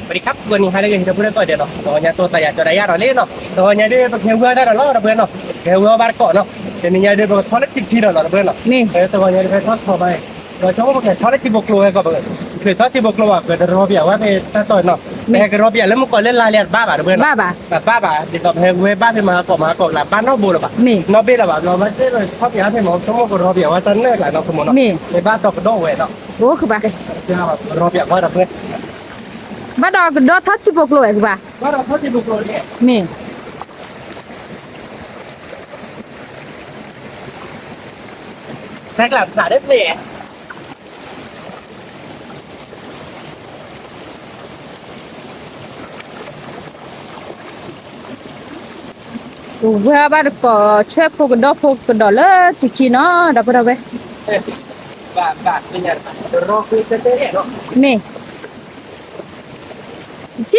สวัสดีครับ ဂီၤနံၤဟါလၢအဂ့ၤ ဒီပုၢ်ဝဲၢ်ကိးဂၤဒဲးနီၤ, တဂီၤညါ တိသးယၤ ကၠီဒၣ်ယၤဒီးလံနီၤ, တဂီၤညါဒုး ပကဟဲဝံၤတၢ်ဒီးလီၤ ဒီပုၢ်ဝဲၢ်နီၤ, ပဟဲဝံၤအီၣ်ဘၣ်တကိးနီၤ, တနံၤညါဒုး ပကထီၣ်လၢထံခံဒီးနီၤ ဒီပုၢ်ဝဲၢ်နီၤ, တဂီၤညါဒုး ပဟဲထီၣ်ထီဘၣ်, ဒီးဆိကမိၣ်ပကဟဲထီၣ်လၢထံဖိကျိဝဲကီး ပကထုးထီၣ်ထံဖိကျိဘၣ် ပကတရီပၠးဝဲဖဲတၢ်တီၢ်နီၤ, ပဟဲကရီပၠးလၢမုၢ်ကီးလၢလါလံတဘၣ်ဘၣ် ဒီပုၢ်ဝဲၢ်နီၤ, တဘၣ်ဘၣ် ဒ်သိးပဟဲဝဲဘၣ်ဖဲမဟါကီး မဟါကီးလၢဘၣ်နီၢ်ဘိလၢၤဘၣ်, နီၢ်ဘ့ၣ်လၢၤဘၣ် ဘျီဝဲသ့ၣ်ထီၣ်ပၠးဖဲမဟါ ဆိကမိၣ်ကရီပၠးဝဲတၢ်နၢၣ်ကျါနီၤ ဆိကမိၣ်နီၤ, မ့ၢ်ဘၣ်တီကဒီးဝဲဒီး ကရီပၠးဝဲဒီပုၢ်ဝဲၢ်, ဘၣ်ဒီးကဒီးထီၣ်ထံဖိကျိဝဲကဘၣ်, မ့ၢ်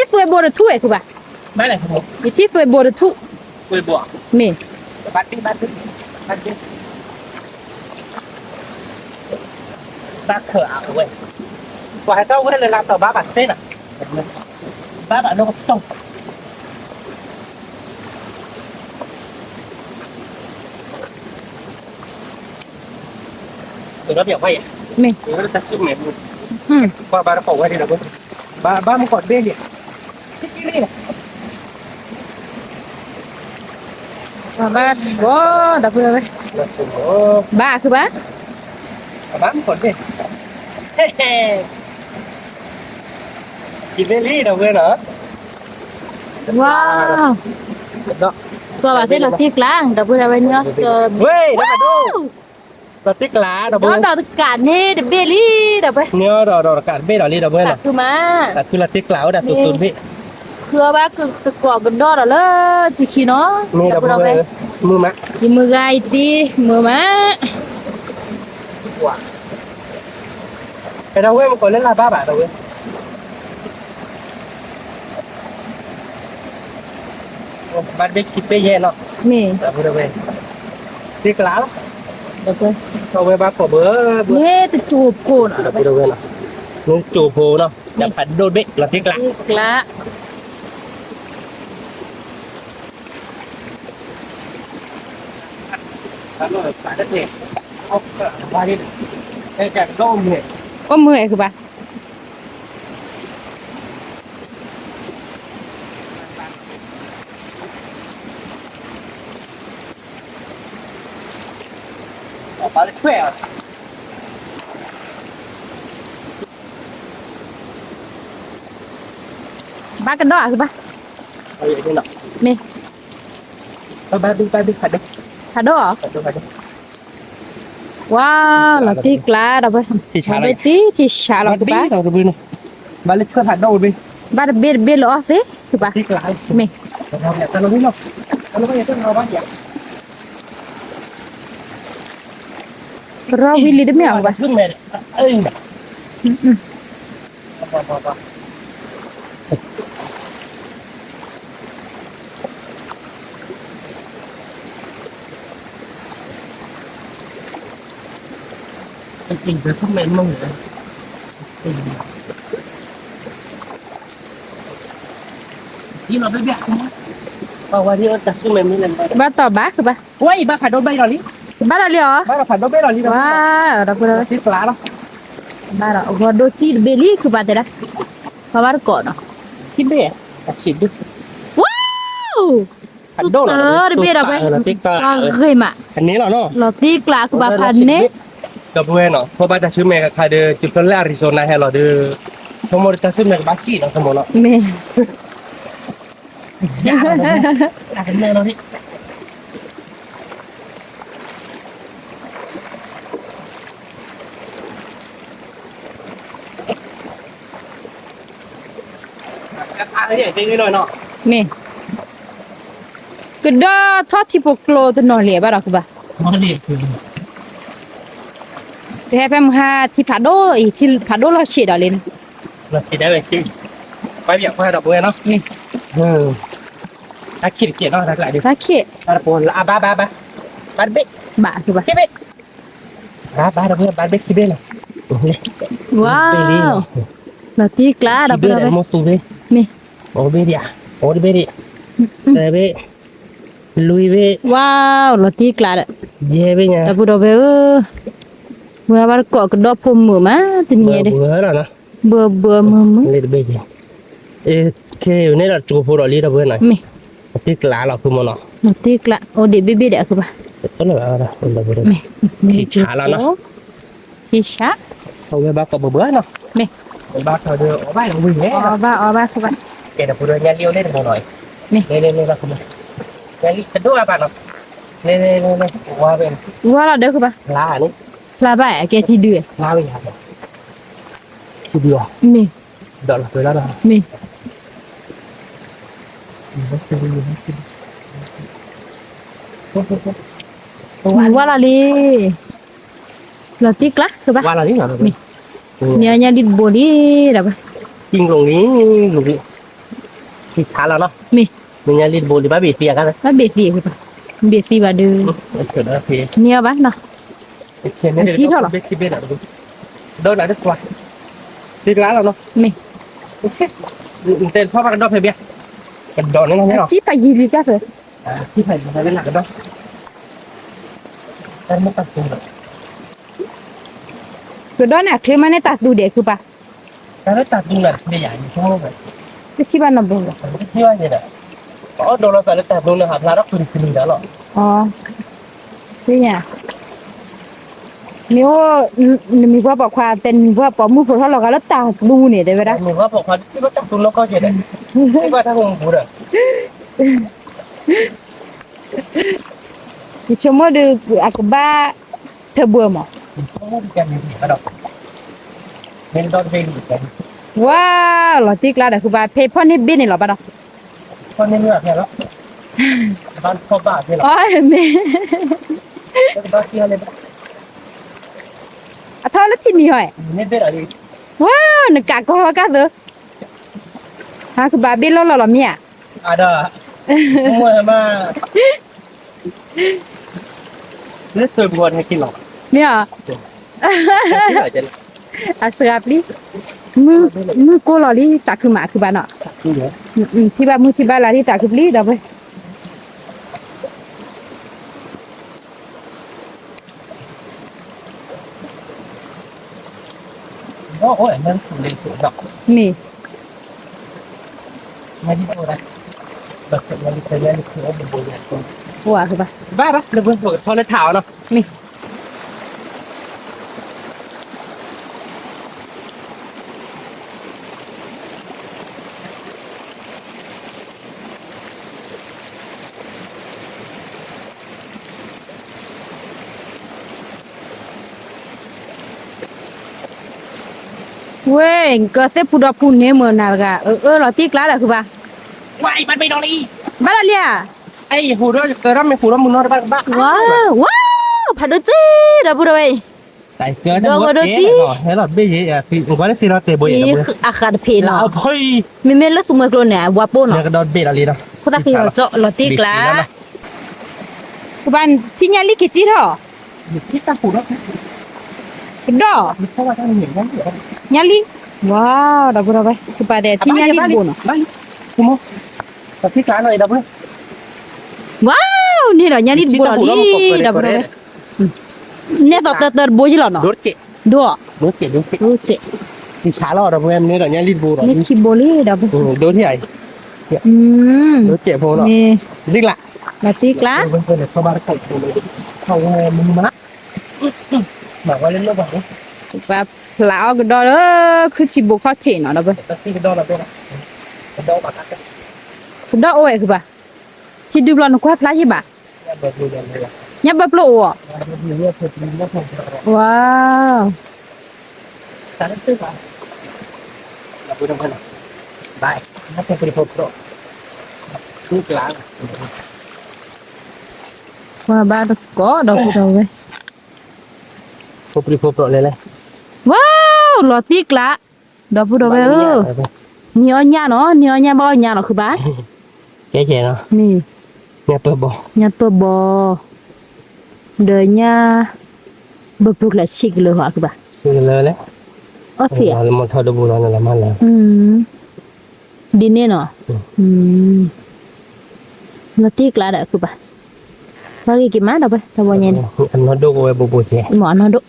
ဝဲဘၣ်တကိး ဆွဲၣ်ဖိကဒီးဖိကဒီးလၢထံခံနီၤ ဒီပုၢ်ဝဲၢ်, မ့ၢ် ယထံၣ်သွဲဘိတထူၣ်ဝဲကဘၣ်, ယထံၣ်သွဲဘိတထူၣ်, မ့ၢ် ဘၣ်ခၢၣ်အဝဲ, ပှၤဟဲထီၣ်ဝဲလၢလါတီၤဘၣ်ဘၣ်သ့နီၤ, ဘၣ်ဘၣ်ဒိကတီၢ်, မ့ၢ် ဘၣ်မုၢ်ကီးတဘ့ၣ်လံ, ဘၣ်ဘၣ်ဒီပုၢ်ဝဲၢ်, ဘၣ်ခုဘၣ်, ဘၣ်မုၢ်ကီးတဘ့ၣ်, ဝါ, ကွၢ်ဘၣ်သ့ၣ်လီၤတံၢ်ကျါ ဒီပုၢ်ဝဲၢ် ဝဲန့ၣ်, လီၤတံၢ်ကျါ ဒီပုၢ်ဝဲၢ်, ဒီးတကးန့ၣ်တဘ့ၣ်လံ ဒီပုၢ်ဝဲၢ်, န့ၣ်ဒီးဒီးတကးတဘ့ၣ်ဒီးလံ ဒီပုၢ်ဝဲၢ်နီၤ, တၢ်ခုလီၤတံၢ်ကျါဝဲဒၣ်သူးသူးတဘ့ၣ်, ဃုအီၣ်ဘၣ်တကိးကဒီးဒီးလၢထံခံနီၤ, ဒီပုၢ်ဝဲၢ်, မုာ်မး, ယမုာ်ဂၤအံၤတံၢ် မုာ်မး ဒီပုၢ်ဝဲၢ် မုၢ်ကီးလၢလါဘၣ်ဘၣ် ဒီပုၢ်ဝဲၢ်, ဘၣ်တဘ့ၣ်ခံဘ့ၣ်ယဲၢ်နီၤ, မ့ၢ် တံၢ်ကျါလီၤ, ဒီပုၢ်ဝဲၢ်, အဝဲဘၣ်ကိးဘၣ်, မ့ၢ်တကၠိဖိနီၤ ဒီပုၢ်ဝဲၢ်, မ့ၢ်တကၠိဖိနီၤ တၢ်ဖးဒိၣ်တဘ့ၣ်လီၤတံၢ်ကျါ အိၣ်မုာ်အဲၣ်ကဘၣ်, ဘၣ်ကဒီးဧါကဘၣ်, မ့ၢ် ဖးဒိၣ်ဧါ, ဝါ, လီၤတံၢ်ကျါ ဒီပုၢ်ဝဲၢ်, ထံဆးလီၤကဘၣ်, ဘၣ်လၢဆွဲဖးဒိၣ်, ဘၣ်တဘ့ၣ်တဘ့ၣ်လၢအီၣ်သ့ ကဘၣ်, မ့ၢ် ကရီဝံၤလံတမ့ၢ်အီၤဘၣ်, ဘၣ်တီၢ်ဘၣ် ကဘၣ်, ဘၣ်ဒီးလံဧါ, ဘၣ်ဒီးလံဧါ, ဘၣ်ဒီး ဂီၤဒိၣ်စံၣ်တဘ့ၣ်လံ ကဘၣ်တဲဒၣ်, ဘၣ်တကိးနီၤ, ဝါ, တဘ့ၣ်ဒီးဝဲ, ဂ့ၤမး, လီၤတံၢ်ကျါ ကဘၣ်ဖးန့ၣ် ဒီပုၢ်ဝဲၢ်နီၤ, ဖိဘၣ်တၢ်ဆူမဲာ်ကခါဒီး တုၤဖဲလၢ Arizona ဟဲလီၤဒီး, ဆိကမိၣ်ဒီးတၢ်ဆူမဲာ်ကဘၣ်စံၣ်နီၤ ဆိကမိၣ်နီၤ, မ့ၢ် မ့ၢ် ကဒီးထီၣ်ထံဖိကျိတနီၤလံ ဘၣ်ဒီးကဘၣ်, တဟဲဖဲမုၢ်ဟါ ထံဖးဒိၣ်အံၤ ထံဖးဒိၣ်လီၤဆံးဒီးလံနီၤ, လီၤဆံးဒၣ်ဝဲ, ပှၤဘၣ်ကွၢ်ဒီပုၢ်ဝဲၢ်နီၤ, တၢ်ခံးတကဲးနီၤ, တၢ်ကျးဒုး, တၢ်ခံး, ဘၣ်ဘၣ်ဘၣ်, ဘၣ်တဘ့ၣ်, ဘၣ်ကဘၣ်, ခံဘ့ၣ်, ဘၣ်ဘၣ်ဒီပုၢ်ဝဲၢ် ဘၣ်တဘ့ၣ်ခံဘ့ၣ်နီၤ, ဝါ လီၤတံၢ်ကျါဒီပုၢ်ဒီဝဲၢ်, မ့ၢ်, အိၣ်ဘ့ၣ်ဒံး, အိၣ်တဘ့ၣ်ဒံး, တဘ့ၣ်, လွံၢ်ဘ့ၣ်, ဝါ, လီၤတံၢ်ကျါဒီး, ယဲၢ်ဘ့ၣ်ညါ, ဒီပုၢ်ဒီဝဲၢ်ဧၢ, ဝဲဘၣ်တကိးကဒီဖိမုာ်မး တနံၤဒီး, ဘၢဘၢမုာ်မုာ်, လၢတဘ့ၣ်ယဲၢ်, ခဲအံၤန့ၣ်ဒီးကၠိဖိဒီးလံဒီပုၢ်ဝဲၢ်နီၤ, မ့ၢ်, လီၤတံၢ်ကျါလီၤဖုမီၤနီၤ, လီၤတံၢ်ကျါ အိၣ်ဒံးဘ့ၣ်ဘ့ၣ်ဒီးအဃုဘၣ်, မ့ၢ်, ထံဆးလီၤနီၤ ထံဆး, အဝဲဘၣ်ကိးဘၢဘၢနီၤ, မ့ၢ်, ဘၣ်ကိးဒီးအီၣ်ဘၣ်ဝံၤန့ၣ်, အီၣ်ဘၣ်အီၣ်ဘၣ်ဃုဘၣ်, ကဲဒီပုၢ်ဒီဝဲၢ်ညါလံအိၣ်လၢတဘိနီၤ, မ့ၢ်, ညါလံတဒိၣ်အါဘၣ်နီၤ, ဝါဝဲ, ဝါလီၤဒၢဃုဘၣ်, ဖျါဘၣ်ကဲထံဒု, ဖျါဝဲ, ထံဒု, မ့ၢ်, ဒီးလီၤပှဲၤလီၤဒီး, မ့ၢ် ဝါလီၤလံ, လီၤတံၢ်ကျါ ကဘၣ်, မ့ၢ်, နညါလံတဘိလံဒီး, မ့ၢ်, နညါလံတဘိလံ ဘၣ်ဘ့ၣ်သံအကါ, ဘၣ်ဘ့ၣ်သံ, ဘ့ၣ်သံဘၣ်ဒု, န့ၢ်အီၤဘၣ်နီၤ, အကံၣ်ထီၣ်လီၤ, ဒီးနတကွၢ်, တံၢ်ကျါလီၤနီၤ, မ့ၢ်, တဲထီၣ်ဘၣ်ကဒီဖဲဘၣ်, ကဒီန့ၣ်လီၤ, အကံၣ်ဖးယံၤလံတၢ်ဖဲ, ကဒီန့ၣ်အချ့မးန့ၣ်တၢ်သူဒဲးခုပၢ်, တၢ်လၢတၢ်သူန့ၣ်, တထံၣ်ဘၣ်နီတဘိ, တထံၣ်ဘၣ်န့ၣ်ဒီး, အီၣ်ဒီးလီၤသးလၢတၢ်သူန့ၣ် ဟးဖျါထီၣ်ကွံာ်တလံၤဒီးလီၤ, သ့ၣ်ညါ, မ့ၢ်အိၣ်, နမံၤပှၢ်ပိာ်ခွါတဲ နမံၤပှၢ်ပိာ်မုၣ်ဖိထီၣ်လီၤဂာ်လၢတၢ်သူန့ၣ် တဲဝဲဒၣ်, မံၤပှၢ်ပိာ်ခွါတထံၣ်ဘၣ်တၢ်သူနီၢ်ကီၢ်ကဲဒီး, တထံၣ်ဘၣ်တၢ်သူပူၤဒီး, ယဆိကမိၣ်ဒီး အကဘၣ်ထၢဘှီမး, ဝါ, လီၤတံၢ်ကျါဒီးခုပၢ် ဖဲဖီၣ်န့ၢ်ဘ့ၣ်န့ၣ်လီၤဘၣ်ဒီး, အီၣ်မ့ၢ်, အထီၣ်လၢထံၣ်နံၤဟီ, ဝါ, နကးကီၢ်ဟီကၢ်သၢ, ဟးကဘၣ်ဘ့ၣ်လီၢ်လီၢ်လီၤမ့ၢ်ဧါ, မ့ၢ်ဧါ, အစှၤပျံၤ, မုၢ်ကိၢ်လီၤလံ တၢ်ခုမးခုဘၣ်နီၤ, ထံၣ်ဘၣ်မုၢ်ထံၣ်ဘၣ်လါလံ တၢ်ခုပျံၤဒီးဝဲ မ့ၢ်, ဘၣ်, မ့ၢ် ဝဲ, ကသ့ၣ်ဖူဒီဖူန့ၣ်မ့ၢ်နၤတဂၤ, အၢ အၢ လီၤတံၢ်ကျါဒီးဃုဘၣ်, ဘၣ်လီၤလံဧါ, ဝါ, ဝါ, ဖးဒိၣ်စ့ဒီပုၢ်ဒီဝဲၢ်အံၤ, ဒီးဝဲဒိၣ်စ့, အဃးတဖံးလီၤ, မ့မ့ၢ်လၢသူမှဲကျိန့ၣ် ဝါပိၢ်နီၤ, ဖိသၣ်ဃံလီၤကၠီ လီၤတံၢ်ကျါ, ကဘၣ်ထံၣ်ညါလံက့ၤစံၣ်ထီၣ်, ကဒီး, ညါလံ, ဝါ, ဒီပုၢ်ဒီဝဲၢ် ကပာ်ဒဲးထံၣ်ညါလံတဘိနီၤ, ဝါ, န့ၣ်ဒီးညါလံတဘိလီၤလံ, ဒီပုၢ်ဒီဝဲၢ်, နဲသိးတၢတၢတဘိယ့ၢ်လီၤနီၤ, ဒိၣ်, ဒိၣ်, န့ၢ်ခံဘိလံဒီပုၢ်, လီၤတံၢ်ကျါ, ပှၤဖျါအီၣ်ကဒီးလၢ ခုထံဘိခီၣ်ထံးနီၤဒီပုၢ်, ကဒီးအိၣ်ဝဲဃုဘၣ်, ထံဒုဘျီနကွၢ်ဖျါယ့ၢ်ဘၣ်, ညၣ်ဘၢပျိအိၣ်, ဝါ ပှၤဘၣ်တကိးဒီပုၢ်ဒီဝဲၢ်, ဝါ, လီၤတံၢ်ကျါ, ဒီပုၢ်ဒီဝဲၢ်ဧၢ, နံၤအီၣ်ညၣ်နီၤ, နံၤအီၣ်ညၣ်ဘၣ်အီၣ်ညၣ်လီၤဃုဘၣ်, မ့ၢ်, ညၣ်ပၢၢ်ဘီ, ဒီးညၣ်, ဘၢပျိကျဲးဆံးကလၢာ်ဃီဃုဘၣ်, လၢ အီၣ်သံးဧါ, လၢမီထီၣ်ဒိၣ်ဘိလီၤန့ၣ်လီၤမးလၢ, ဒ်န့ၣ်နီၤ, လီၤတံၢ်ကျးဒီးခုပၢ်, ပှၤဂ့ၤက့ၤမးဒီးပှၤ တၢ်ဘီညါန့ၣ်, အနီၢ်ဒိၣ်ကဝဲဘိဘိကဲ, မ့ၢ်အနီၢ်ဒိၣ်,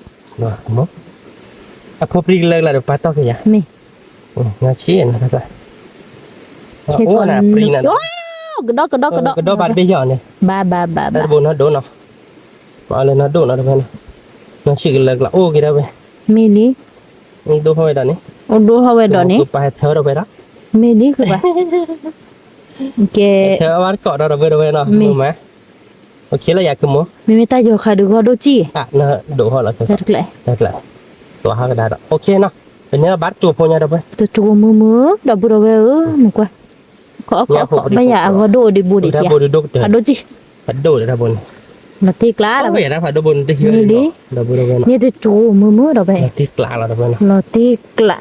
အဖိပြံကလၢကလးဒီးပၢ်တီၢ်က့ၤယၤ, မ့ၢ်, ဆံး, ကဒီးကဒီးကဒီး, ကဒီးဘၣ်တဘ့ၣ်ယီၤန့ၣ်, ဘၣ်ဘၣ်ဘၣ်ဘၣ်, တၢ်တဘိနီၢ်ဒိၣ်နီၤ, ပှၤအီၣ်လၢနီၢ်ဒိၣ်နီၤတဖဲနီၤ, နီၢ်ဆံးကလၢကလးအိၣ်က့ၤဒၣ်ဝဲ, မ့ၢ်လံ, ဒိၣ်ထီၣ်ဝဲဒီးန့ၣ်, အိၣ်ဒိၣ်ထီၣ်ဝဲဒီးန့ၣ်, ပၢ်ဟဲထၢဒီးဝဲဒီး, မ့ၢ်လံခုပၢ်, ကဲ, ထၢအဝဲတကိးဒီးတဝဲဒီးဝဲနီၤ, မ့ၢ်မး, အိၣ်ခ့လၢယၤကမိၢ်, မ့မ့ၢ်တၢ်ယီၤခါဒုးဂီၢ်ဒိၣ်ကံၢ်, တကျဲ, တကျဲ, တွဟကဒါဒီး, အိၣ်ခ့နီၤ, ပန့ၢ်ဘၣ်တကၠိဖိညါဒီးဝဲ, တကၠိမုာ်မုာ်, ဒီပုၢ်ဒီဝဲၢ်ဧၢ, နကွၢ် ခီအီၣ်ခီအီၣ်ခီ, ဘၣ်ယၤအဂီၢ်ဒိၣ်အိၣ်ဒံးဘိဒံး, ဖးဒိၣ်ကံၢ်, ဖးဒိၣ်, လီၤတံၢ်ကျးလီၤ, ဖးဒိၣ်ဘိန့ၣ်တဟံးဝဲဒံး, ဒီပုၢ်ဒီဝဲၢ်နီၤ, န့ၣ်တကၠိမုာ်မုာ်ဒီးဝဲ, လီၤတံၢ်ကျး,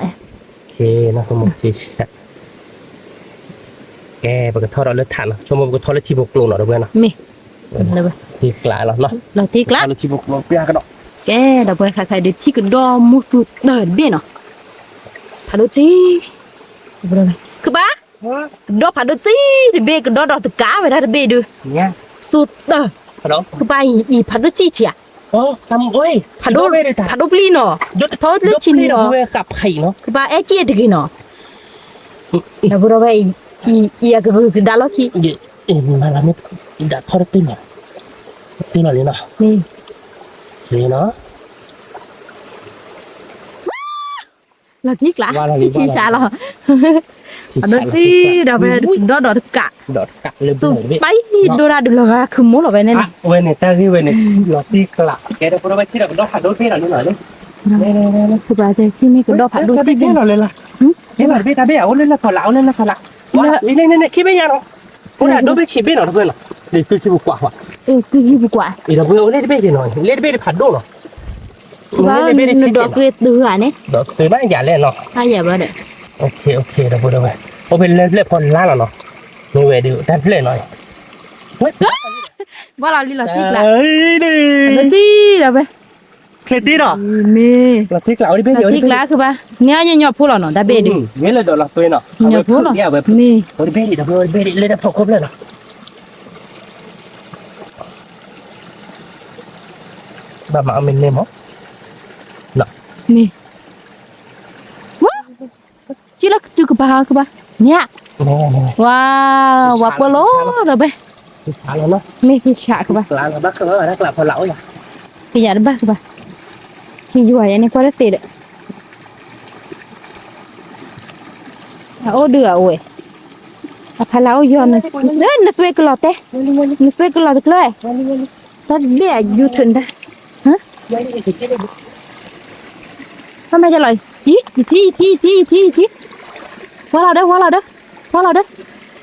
ကဲ, ပကထီၣ်ဒီးလၢထးနီၤ, ဆိကမိၣ်ပကထီၣ်လၢထံဖိကျိနီၤဒီးဝဲနီၤ, မ့ၢ်, လီၤတံၢ်ကျးလီၤ, လီၤတံၢ်ကျး, ကဲ, ဒီးပှၤခါခါဒုးထံၣ်ကဒီးမုၢ်သူတၢၢ်တဘ့ၣ်နီၤ, ဖးဒိၣ်ကံၢ်, ခုဘၣ်, ကဒီးဖးဒိၣ်ကံၢ်တဘ့ၣ် ကဒီးဒီးတကးဝဲဒၣ်တဘ့ၣ်ဒုး, သူတၢၢ်, ခုဘၣ်အံၤ အံၤဖးဒိၣ်ကံၢ်ထံဧါ, ဖးဒိၣ်ပျံၢ်နီၤ, ထီၣ်လၢထံန့ၣ်နီၤ, ခုဘၣ်အဲၣ်က့ၢ်တဂ့ၤနီၤ, ဒီပုၢ်ဒီဝဲၢ်, အံၤအကဂုာ်ကဒါလီၢ်ခံ, မ့ၢ်, မ့ၢ်, လီၤတံၢ်ကျး, ထံဆးလီၤ, ဖးဒိၣ်ကံၢ်ဒီးဝဲဒီးကး, သူပၢ်ဒိၣ်ဒၣ်ဒုးလီၤဂာ်ခုမိၢ်လီၤဝဲန့ၣ်, ဝဲန့ၣ်တၢ်ဂ့ၢ်ဝဲန့ၣ်, လီၤတံၢ်ကျး, ကဲဒီးပဒီဝဲထံဒီးကဒီးဖးဒိၣ်သ့ၣ်လီၤန့ၣ်လီၤ, သူပၢ်သ့ၣ်န့ၣ်ကဒီးဖးဒိၣ်ကံၢ်လီၤလၢ်လၢ်, ကဲလီၤတဘ့ၣ်တၢ်ဘ့ၣ်ဧါ, အိၣ်လၢလၢဖီလာ် အိၣ်လၢလၢဖီလာ်, ဝဲန့ၣ်န့ၣ်န့ၣ် ခံဘ့ၣ်ညါနီၤ, အိၣ်ဒၣ်ဒိၣ်ဘ့ၣ်ဆံးဘ့ၣ်နီၤတဖၣ်နီၤ, သုခံပူၤကွၢ်, သုခံပူၤကွၢ်, အံၤဒီးပဝဲအိၣ်လၢတဘ့ၣ်က့ၤနီၤ, လၢတဘ့ၣ်တဖးဒိၣ်နီၤ, ဘၣ်နဒီးသွဲၣ်တုၤဧါန့ၣ်, ဒီးသွဲၣ်ဘၣ်ယၤလဲၣ်နီၤ, ဘၣ်ဒၣ်, အိၣ်ဖဲလၢပျဲၢ်ဖီလာ်လီၤနီၤ, မ့ၢ်ဝဲဒုးတၢ်တဖျၢၣ်နီၤ, ဘၣ်လီၤလံလီၤတံၢ်ကျး, လီၤတံၢ်ဒီးဝဲ, ချ့တံၢ်နီၤ, မ့ၢ်, လီၤတံၢ်ကျးအိၣ်တဘ့ၣ်, ညီညီဖိလီၤနီၤ တၢ်ဘ့ၣ်ဒုး, ညီညီဖိလီၤ, မ့ၢ်, လၢတၢ်ဖီခိၣ်ဖျၢၣ်နီၤ, ဘၣ်မၤအီၣ်မ့ၢ်န့ၢ်မး, မ့ၢ်, ဝါ, ကံၣ်လၢကတုၤကပၤကပၤ, မ့ၢ်, ဝါ, ဝါပၢလီၤဒီးဘဲ, မ့ၢ်ကဆးကပၤ, ကယၤတဘၣ်ကပၤ, ကယၤန့ၣ်ကွၢ်တသ့ဒီး, အအိၣ်ဒုးအအိၣ်ဝဲ, အဖီလာ်အိၣ်ယီၤ, နသွဲၣ်ကလီၤတဲ, နသွဲၣ်ကလီၤတကျၢၤ, တၢ်ဘ့ၣ်အယူၤထုးတၢ်, မ့ၢ်လီၤ, ယထံၣ် ယထံၣ် ယထံၣ် ယထံၣ်, ဝါလီၤဒီး ဝါလီၤဒီး, ဝါလီၤဒီး,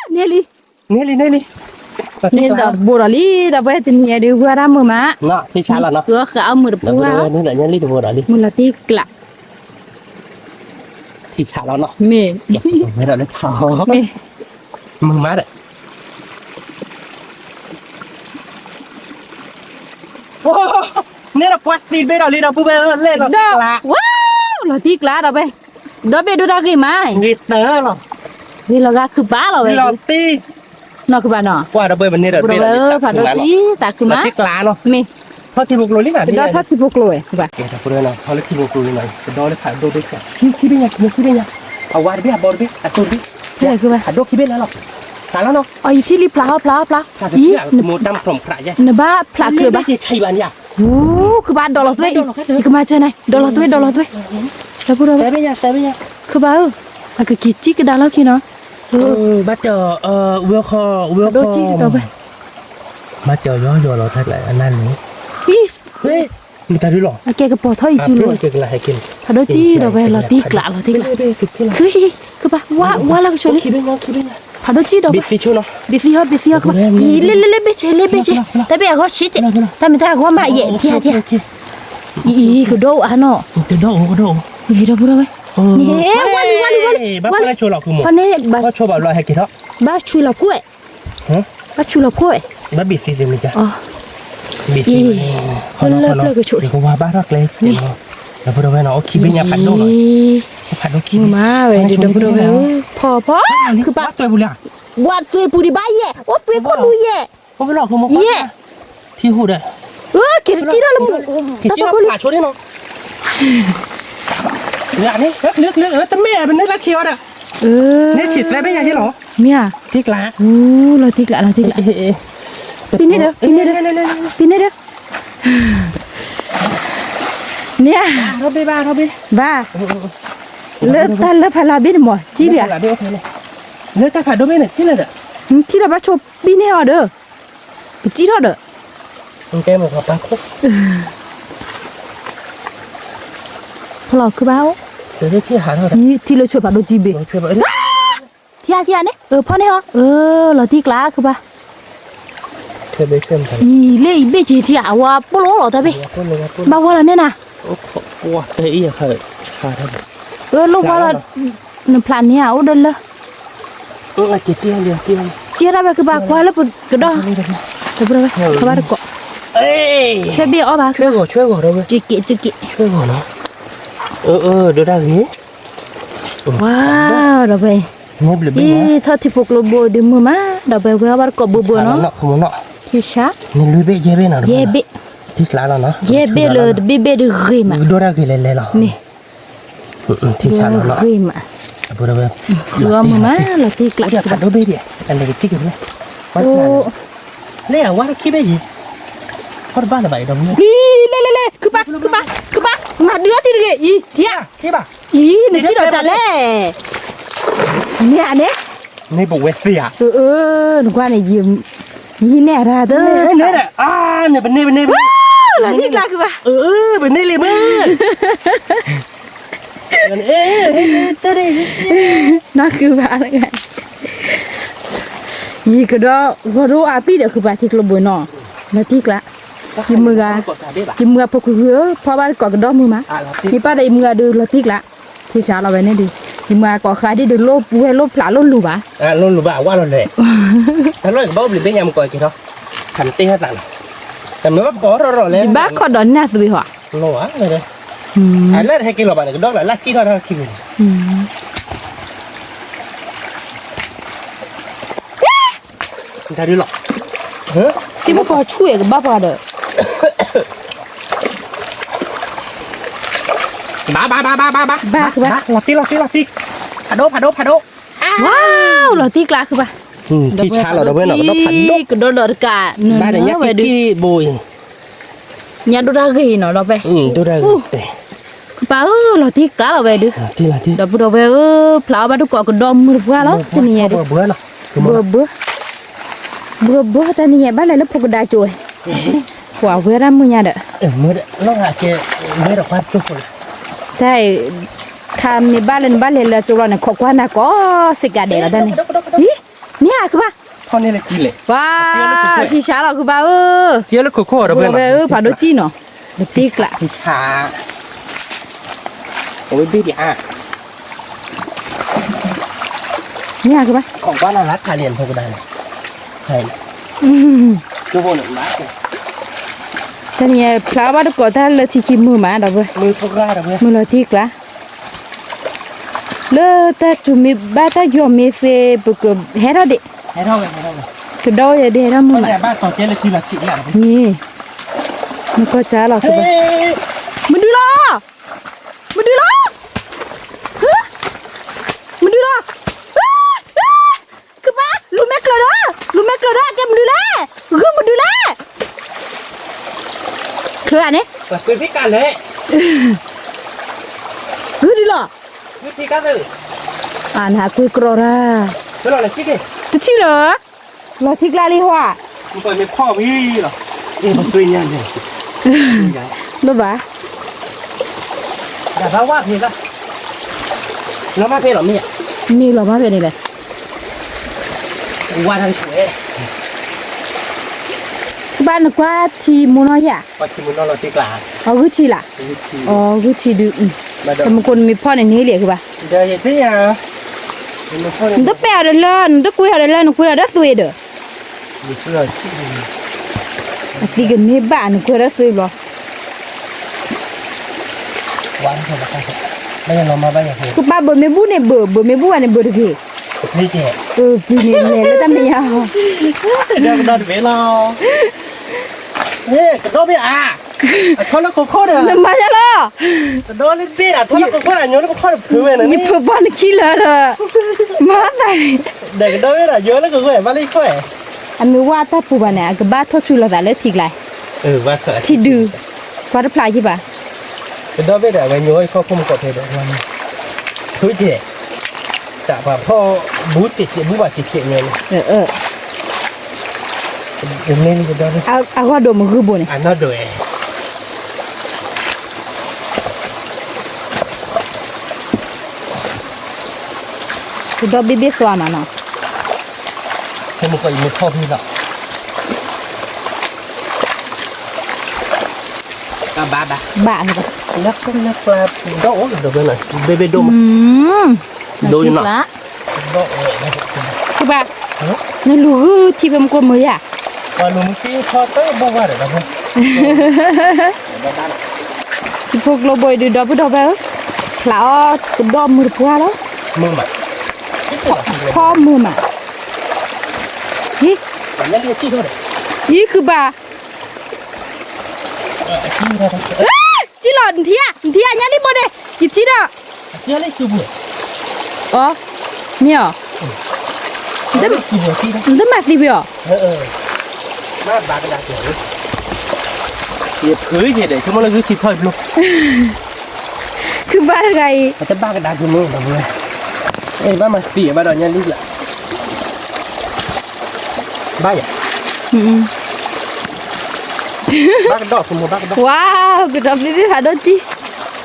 န့ၢ်လံ, န့ၢ်လံ န့ၢ်လံ, န့ၢ်ဒီးဘိးဒီးလံ ဒီးပှၤတနံၤအံၤဒုး ဝါဒၣ်မုာ်မး, ဃုအီၣ်ဃာ်အီၣ်မုာ်တပူၤဧါ, မုာ်လီၤတံၢ်ကျး, ထံဆးလီၤနီၤ, မ့ၢ်, မ့ၢ်, မုာ်မးဒီး န့ၣ်ဒီးပှၤသံဘ့ၣ်ဒီးလံဒီး ပုၢ်ဝဲၢ်ဧၢ လဲၣ်လီၤတံၢ်ကျး, ဝါ, လီၤတံၢ်ကျးဒီးဝဲ, ဒီဘ့ၣ်ဒိၣ်တၢ်ဂ့ၤမး, ဂ့ၤတၢၢ်လီၤ, ဂ့ၤလီၤဂာ်ခုၣ်ဘၣ်လီၤဝဲ, လီၤတံၢ်, နီၢ်ခုၣ်ဘၣ်နီၤ, ပှၤဒီးဝဲမ့ၢ်န့ၣ်ဒီး ဖးဒိၣ်ကံၢ် သးခုမး, လီၤတံၢ်ကျးနီၤ, မ့ၢ်, ထီၣ်ထံဖိကျိလံ, ကဒီးထီၣ်ထံဖိကျိဝဲ, ကဒီးထီၣ်ထံဖိကျိလံ, ကဒီးလၢဖးဒိၣ်ဒိၣ်ကျး, ခံဘ့ၣ်ညါ, ခံဘ့ၣ်ညါ, အဝါတဘ့ၣ် အဘီတဘ့ၣ် အသိတဘ့ၣ်, ဖးဒိၣ်ခံဘ့ၣ်လၢလီၤ, ဖးလီၤနီၤ, အံၤ ယထံၣ်လံ ဖျါဟီၣ် ဖျါဟီၣ် ဖျါ, အံၤ နဘၣ်ဖျါချၢဘၣ်, ဝူ, ခုၣ်ဘၣ်ဒီးလီၤသွဲၣ်အံၤ, ယကမၤစၢၤနၤ, ဒီးလီၤသွဲၣ် ဒီးလီၤသွဲၣ်, ဒီပုၢ်ဒီဝဲၢ်, ခုၣ်ဘၣ်ဧၢ, အကက့ၤတံၢ်ကဒါလီၢ်ခံနီၤ, ဘၣ်တၢ်, ဝဲဃီ, ဝဲဃီ, ဘၣ်တၢ်ယီယီလီၤ တၢ်ကျးအနၢ်န့ၣ်, မ့ၢ်တၢ်ဒုးလီၤ, အကဲကပီၤထီၣ်အံၤစုလိၤ, ဖးဒိၣ်ကံၢ်ဒီးဝဲ လီၤတံၢ်ကျး လီၤတံၢ်ကျး, ခုၣ်, ခုၣ်ဘၣ်, ဝါ, ဝါလၢကဆိးလံ, ဖးဒိၣ်ကံၢ်ဒီးဝဲ, ဘ့ၣ်သံဆိနီၤ, ဘ့ၣ်သံဟီၣ် ဘ့ၣ်သံဟီၣ် ကဘၣ်, အံၤ လ့ လ့ လ့ ဘ့ၣ်ဆ့ လ့ ဘ့ၣ်ဆ့, တၢ်ဘ့ၣ်အဂီၢ်ဆ့ကဲ, တၢ်မ့ၢ်တၢ်အဂီၢ်မးယဲၢ် ထံၣ် ထံၣ်, အံၤ ကဒိၣ်အါနီၤ, ကဒိၣ်, ကဒိၣ်, ဒီပုၢ်ဒီဝဲၢ်, ဝါလံ ဝါလံ ဝါလံ, ဘၣ်ဆူးလီၤကိၣ်, ဘၣ်ဆူးလီၤကိၣ်, ဘၣ်ဘ့ၣ်သံသ့မ့ၢ်ကါ, ဘ့ၣ်သံ, လၢပျၢၤကဆိး, ကဝါဘၣ်ထီၣ်ကျဲ, မ့ၢ်, ဒီပုၢ်ဒီဝဲၢ်နီၤ အိၣ်ခံဘ့ၣ်ညါဖးဒိၣ်လီၤ, ဖးဒိၣ်ခံဘ့ၣ်, မုာ်မးဝဲဒီး ဒီပုၢ်ဒီဝဲၢ်ဧၢ, ဖီဖီ, ဝါသွဲပူၤလံဧါ, ဝါသွဲပူၤဒံးဘၣ်ယဲၢ်, အိၣ်သွဲခိၣ်ဒူယဲၢ်, ယဲၢ်, ထံဟူးဒီး, က့ၤတစံၣ်ထီၣ်လၢမုၢ်, တၢ်ဖီခိၣ်လံ, န့ၣ်, တမ့ၢ် ပန့ၢ်လၢဆံးအီၤဒီး, န့ၢ်ဆံးသၢဘ့ၣ်ညါယဲၢ်လီၤ, မ့ၢ်ဧါ, ထံကျါ, လီၤထံကျါ လီၤထံကျါ, ပံန့ၣ်ဒီး, ပံန့ၣ်ဒီး, ပံန့ၣ်ဒီး န့ၣ်ဧါ, ဘၣ်, လၢတၢ်လၢဖးလၢဘ့ၣ်န့ၣ်မ့ၢ် ကံၣ်လံဧါ, လၢတၢ်ဖးဒိၣ်ဘ့ၣ်န့ၣ် ထံၣ်လီၤဒီး, ထံၣ်လီၤဘၣ်ဆိးပံန့ၢ်အီၤဒီး, ပစံၣ်ထီၣ်ဒီး, ဖီလီၤခုဘၣ်အိၣ်, ထံလၢဆွဲဖးဒိၣ်ကံၣ်ဘ့ၣ်, ထံဧါ ထံဧါန့ၣ် အၢ ဖီန့ၢ်အီၤ အၢ လီၤတံၢ်ကျါခုဘၣ်, အံၤလၢအံၤဘ့ၣ်က့ၤထံဧါ အဝဲပိၢ်လိာ်လီၤတၢ်ဘ့ၣ်, ဘၣ်ဝဲလီၤန့ၣ်နၤ, အၢ လိၣ်ဝဲလီၤ, နဖျးန့ၢ်ဧါ အိၣ်ဒီးလၢ, က့ၤထီၣ်ဝဲခုဘၣ်ကွၢ်လၢပကဒီၣ်, ခီဘၣ်တကိး, ဆွဲဘ့ၣ်အီၣ်ဘၣ်, ဆွဲဂီၤ ဆွဲဂီၤဒီးဝဲ, က့ၤက့ၤက့ၤက့ၤ, ဆွဲဂီၤနီၤ, အၢ အၢ ဒိၣ်ဒၣ်ဂ့ၤ ဝါ ဒီးဖဲ, အံၤထီၣ်ထံဖိကျိဘိဒုးမုာ်မး ဒီးဖဲဝဲအီၣ်ဘၣ်တကိးဘိဘိနီၤ, ထံဆါ, ယဲၢ်ဘ့ၣ်, ယဲၢ်ဘ့ၣ်လၢတဘ့ၣ်ဘ့ၣ်ဒုးဂ့ၤမး, ဒိၣ်ဒၣ်ဂ့ၤလဲၤလဲၤလီၤ, န့ၣ်, ထံဆါလီၤနီၤ, ဂ့ၤမး, ဂ့ၤအီၣ်မုာ်မး လီၤတံၢ်ကျါ, လဲၤလဲၤလဲၤ, ခုဘၣ်, ခုဘၣ်, ခုဘၣ်, မၤဒုးအီၣ်တံၢ်တဂ့ၤ, အံၤ, ထံဧါ, အံၤ နထံၣ်ဒီးတᢢ်လဲၣ်, န့ၣ်ဧါန့ၣ်, န့ၣ်ပဝဲသ့ၣ်ဧါ, နကွၢ်န့ၣ်, ယဟံးန့ၢ်အတၢ်တ, န့ၣ်, လီၤတံၢ်ကျါခုဘၣ်, ပန့ၢ်လံမ့ၢ်, နီၢ်ခုဘၣ်, ယကဒီးဂီၤဒိၣ်အပျံၢ်ဒီးခုဘၣ် ထံကျိဘိနီၤ, လီၤတံၢ်ကျါ, ယမုၢ်ဂၤ, ယမုၢ်ဂၤဖိခွံခွံဧၢ ဖီဘၣ်တကိးကဒီးမုာ်မး, ယပၢ်ဒီးယမုၢ်ဂၤဒုးလီၤတံၢ်ကျါ, ထံဆါလီၤဝဲန့ၣ်ဒုး, ယမုၢ်ဂၤကိးဃါဒ်ဒုးလိၣ်ဝဲလိၣ်ဖျးလိၣ်လူၤဘၣ်, လိၣ်လူၤဘၣ်ဝဲလီၤလဲၣ်, တၢ်လီၢ်ကဘၣ်အိၣ်ဘျုးဘ့ၣ်ညါမကီးက့ၤထီၣ်, ခးနတ့ၢ်ဟဲသးလီၤ, တမ့ၢ်ဘၣ်ကီးထီၣ်ထီၣ်လဲၣ်, ယဘၣ်ခီၣ်ဒီးနၢ်သွံၣ်ဟီ, အလၢတဟဲက့ၤလီၤဘၣ်န့ၣ် ကဒီးလၢ်လၢ်ကံၣ်ထီၣ်ထီၣ်ခံန့ၣ် တၢ်ဒုးလီၤ, တံၤမကီၢ်ဆူၣ်အဲၣ်ကဘၣ်ပှၤဒီး, ဘၣ်ဘၣ်ဘၣ်ဘၣ်ဘၣ်ဘၣ်, ဘၣ်ဘၣ်, လီၤတံၢ်လီၤတံၢ်လီၤတံၢ်, ဖးဒိၣ်ဖးဒိၣ်ဖးဒိၣ်, ဝါ, လီၤတံၢ်ကျါခုဘၣ်, ထံဆါလီၤဒီးဝဲနီၤ ကဒီးဖးဒိၣ်, ကဒီးဒီးတကး, ဘၣ်ဒီးညါက့ၤက့ၤဘိအံၤ ညါဒိၣ်တၢ်ဂ့ၤနီၤဒီးဖဲ, ဒိၣ်တၢ်ဂ့ၤ, ကပၢ်ဧၢ လီၤတံၢ်ကျါလီၤဝဲဒုး, ဒီပုၢ်ဒီဝဲၢ်ဧၢ ဖျါအီၣ်ဘၣ်တကိးကဒီးမုာ်တပှၢ်လီၤ တနံၤညါဒုး, ဘၢဘၢ, ဘၢဘၢ တၢ်နံၤညါ ဘၣ်လဲၤလၢဖိကဒါကၠိဝဲ, ကွၢ်ဝဲဒၣ်မုၢ်ညါဒီး, တၢ်, ခါမ့ၢ်ဘၣ်လၢနဘၣ်လဲၤလၢကၠိလီၤန့ၣ် ခိးကွၢ်နၤကိးစ့ၢ်ကီးဒဲးလီၤတၢ်န့ၣ်, အံၤ, မ့ၢ်ဧါ ခုဘၣ် ဝါ, ထံဆါလီၤခုဘၣ်ဧၢ, ဝဲဧၢ ဖးဒိၣ်ကံၣ်နီၤ, လီၤတံၢ်ကျါ, အဝဲဘ့ၣ်ဒံးအါ, မ့ၢ်ဧါခုဘၣ်, တနံၤညါဖျါဘၣ်တကိးတၢ်လၢထံခံမုာ်မးဒီးဝဲ, မုာ်လီၤတံၢ်ကျါ လၢတၢ်ထူးမ့ၢ်ဘၣ်တၢ်ယီၤမ့ၢ်သ့ ပကဟဲထီၣ်ဒံး, ကဒီးယဲဒ်ဟဲထီၣ်မုာ်မး, န့ၣ်, နကီၢ်စါလီၤ, မဒုလီၤ, မဒုလီၤ, မဒုလီၤ, ကပၤ လူၤမဲာ်ကျၢၤဒီး, လူၤမဲာ်ကျၢၤဒီး အကဲမဒုလဲၣ်, ဂုၢ်မဒုလဲၣ်, ချၢန့ၣ်, ဂုၢ်ဒုလီၤ, နကွၢ်ကြီၤတၢ်, တထံၣ်လၢၤ, လီၤထံကျါလံဟီဧါ, လိၣ်ဘၣ်, မ့ၢ်လီၤမၢ်ဖဲန့ၣ်လဲၣ်, ကဘၣ်နကွၢ်ထံမိၢ်နီၢ်ယၤ, အဂုၢ်ထံလၢ်, အဂုၢ်ထံဒုး, တမကိးနမ့ၢ်ဖီၣ်န့ၣ်န့ၣ်လံကဘၣ်, နတပဲာ်အီၤဒီးလၢ နတကွံအီၤဒီးလၢ နကွံအီၤဒီးသွံၣ်ဒီး, အသံကန့ၢ်ဘၣ် နကွံအီၤဒီးသွံၣ်ဘျီ, ဘၣ်ယနီၤမၤဘၣ်ယၤ, ကပာ်ဘၢၣ်မ့ၢ်ဘူၣ်န့ၣ်ဘၢၣ်, ဘၢၣ်မ့ၢ်ဘူၣ်ဘၣ်န့ၣ်ဘၢၣ်တဂ့ၤ, ပျံၤန့ၣ်လဲၤလၢတၢ်မဲာ်ညါ, ဒီးကဒီးတဘ့ၣ်လီၤ, ကဒီးဘ့ၣ်ဧါ, အထီလၢခိခိၣ်ဒီး, နမၤယၤလီၤ, ကဒီးလၢတဘ့ၣ်ဒီး ထီလၢခိခိၣ်ဒီး ညိလၢခိခိၣ်ဒီးဖုးဝဲန့ၣ်, ယဖုးပီနခံလၢာ်ဒီး, မၤသးန့ၣ်, ဒီးကဒီးဘ့ၣ်ဒီး ယိလၢခိခိၣ် ဘၣ်လၢယခိၣ်, အမ့ၢ်ဝဲတၢ်ပူၤဘၣ်န့ၣ် အကဘၣ်ထီၣ်ဆူလီၤသးလၢထံကျါ, ထံဒု, ကွၢ်တဖျါယံဘၣ်, ကဒီးဘ့ၣ်ဒီး အဝဲညိဝဲခီၣ်ခိၣ်မကီၢ်ဖဲဒီး, ထူကဲ, တၢ်ပှၤဖီၣ်, ဘူတ့ၢ်ကဲး ဘူဘၣ်ကဲးကဲးညိန့ၣ်, အဂီၢ်ဒိၣ်မုၢ်ဂုၢ်ဘိန့ၣ်, အနီၢ်ဒိၣ်ဝဲ ကဒီးဘ့ၣ်ဘ့ၣ်သွါမးနီၤ, မ့ၢ်ထီၣ်ဖဲလီၤ, ဘၣ်ဘၣ်, ဘၣ်, လၢကျါ, ဒီးအိၣ်ဒီးဘဲနီၤ ဘ့ၣ်ဘ့ၣ်ဒိၣ်မး, ဒိၣ်နီၤ, ကဘၣ်, နလူၤဂုၢ်ထံဖဲမကိၢ်မုၢ်ယၤ, ပှၤလူၤမုၢ်သံထီၣ်တဘိဝါဒီး, ထံဖိကျိဘိအံၤဒုး ဒီပုၢ်ဒီဝဲၢ်ဧၢ, ဖျးအီၣ်ကဒီးမုၢ်တပှၢ်လီၤ, ဖီမုၢ်မး, ယံၤ, ယံၤခုဘၣ်, ကံၣ်လီၤ နထံဧါ, နထံဧါ ညါလံဘိန့ၣ်, ယထံဒီး, အီ, မ့ၢ်အီၤ, နတမၤသံဝဲအီၤ, ယဖုးယဲဒီး ဆိကမိၣ်လၢဂုၢ်ထံဖီၣ်တဘျီ, ခုဘၣ်တဂၤအံၤ, တဘၣ်ကဒါက့ၤမ့ၢ်ဒီး, ဘၣ်မၤသံဘၣ်ဒီးညါလံလၢ ဘၣ်ယၤ, ဘၣ်ကဒီး, ဝါ, ကဒီးဘ့ၣ်ဘ့ၣ်ဖးဒိၣ်တံၢ်,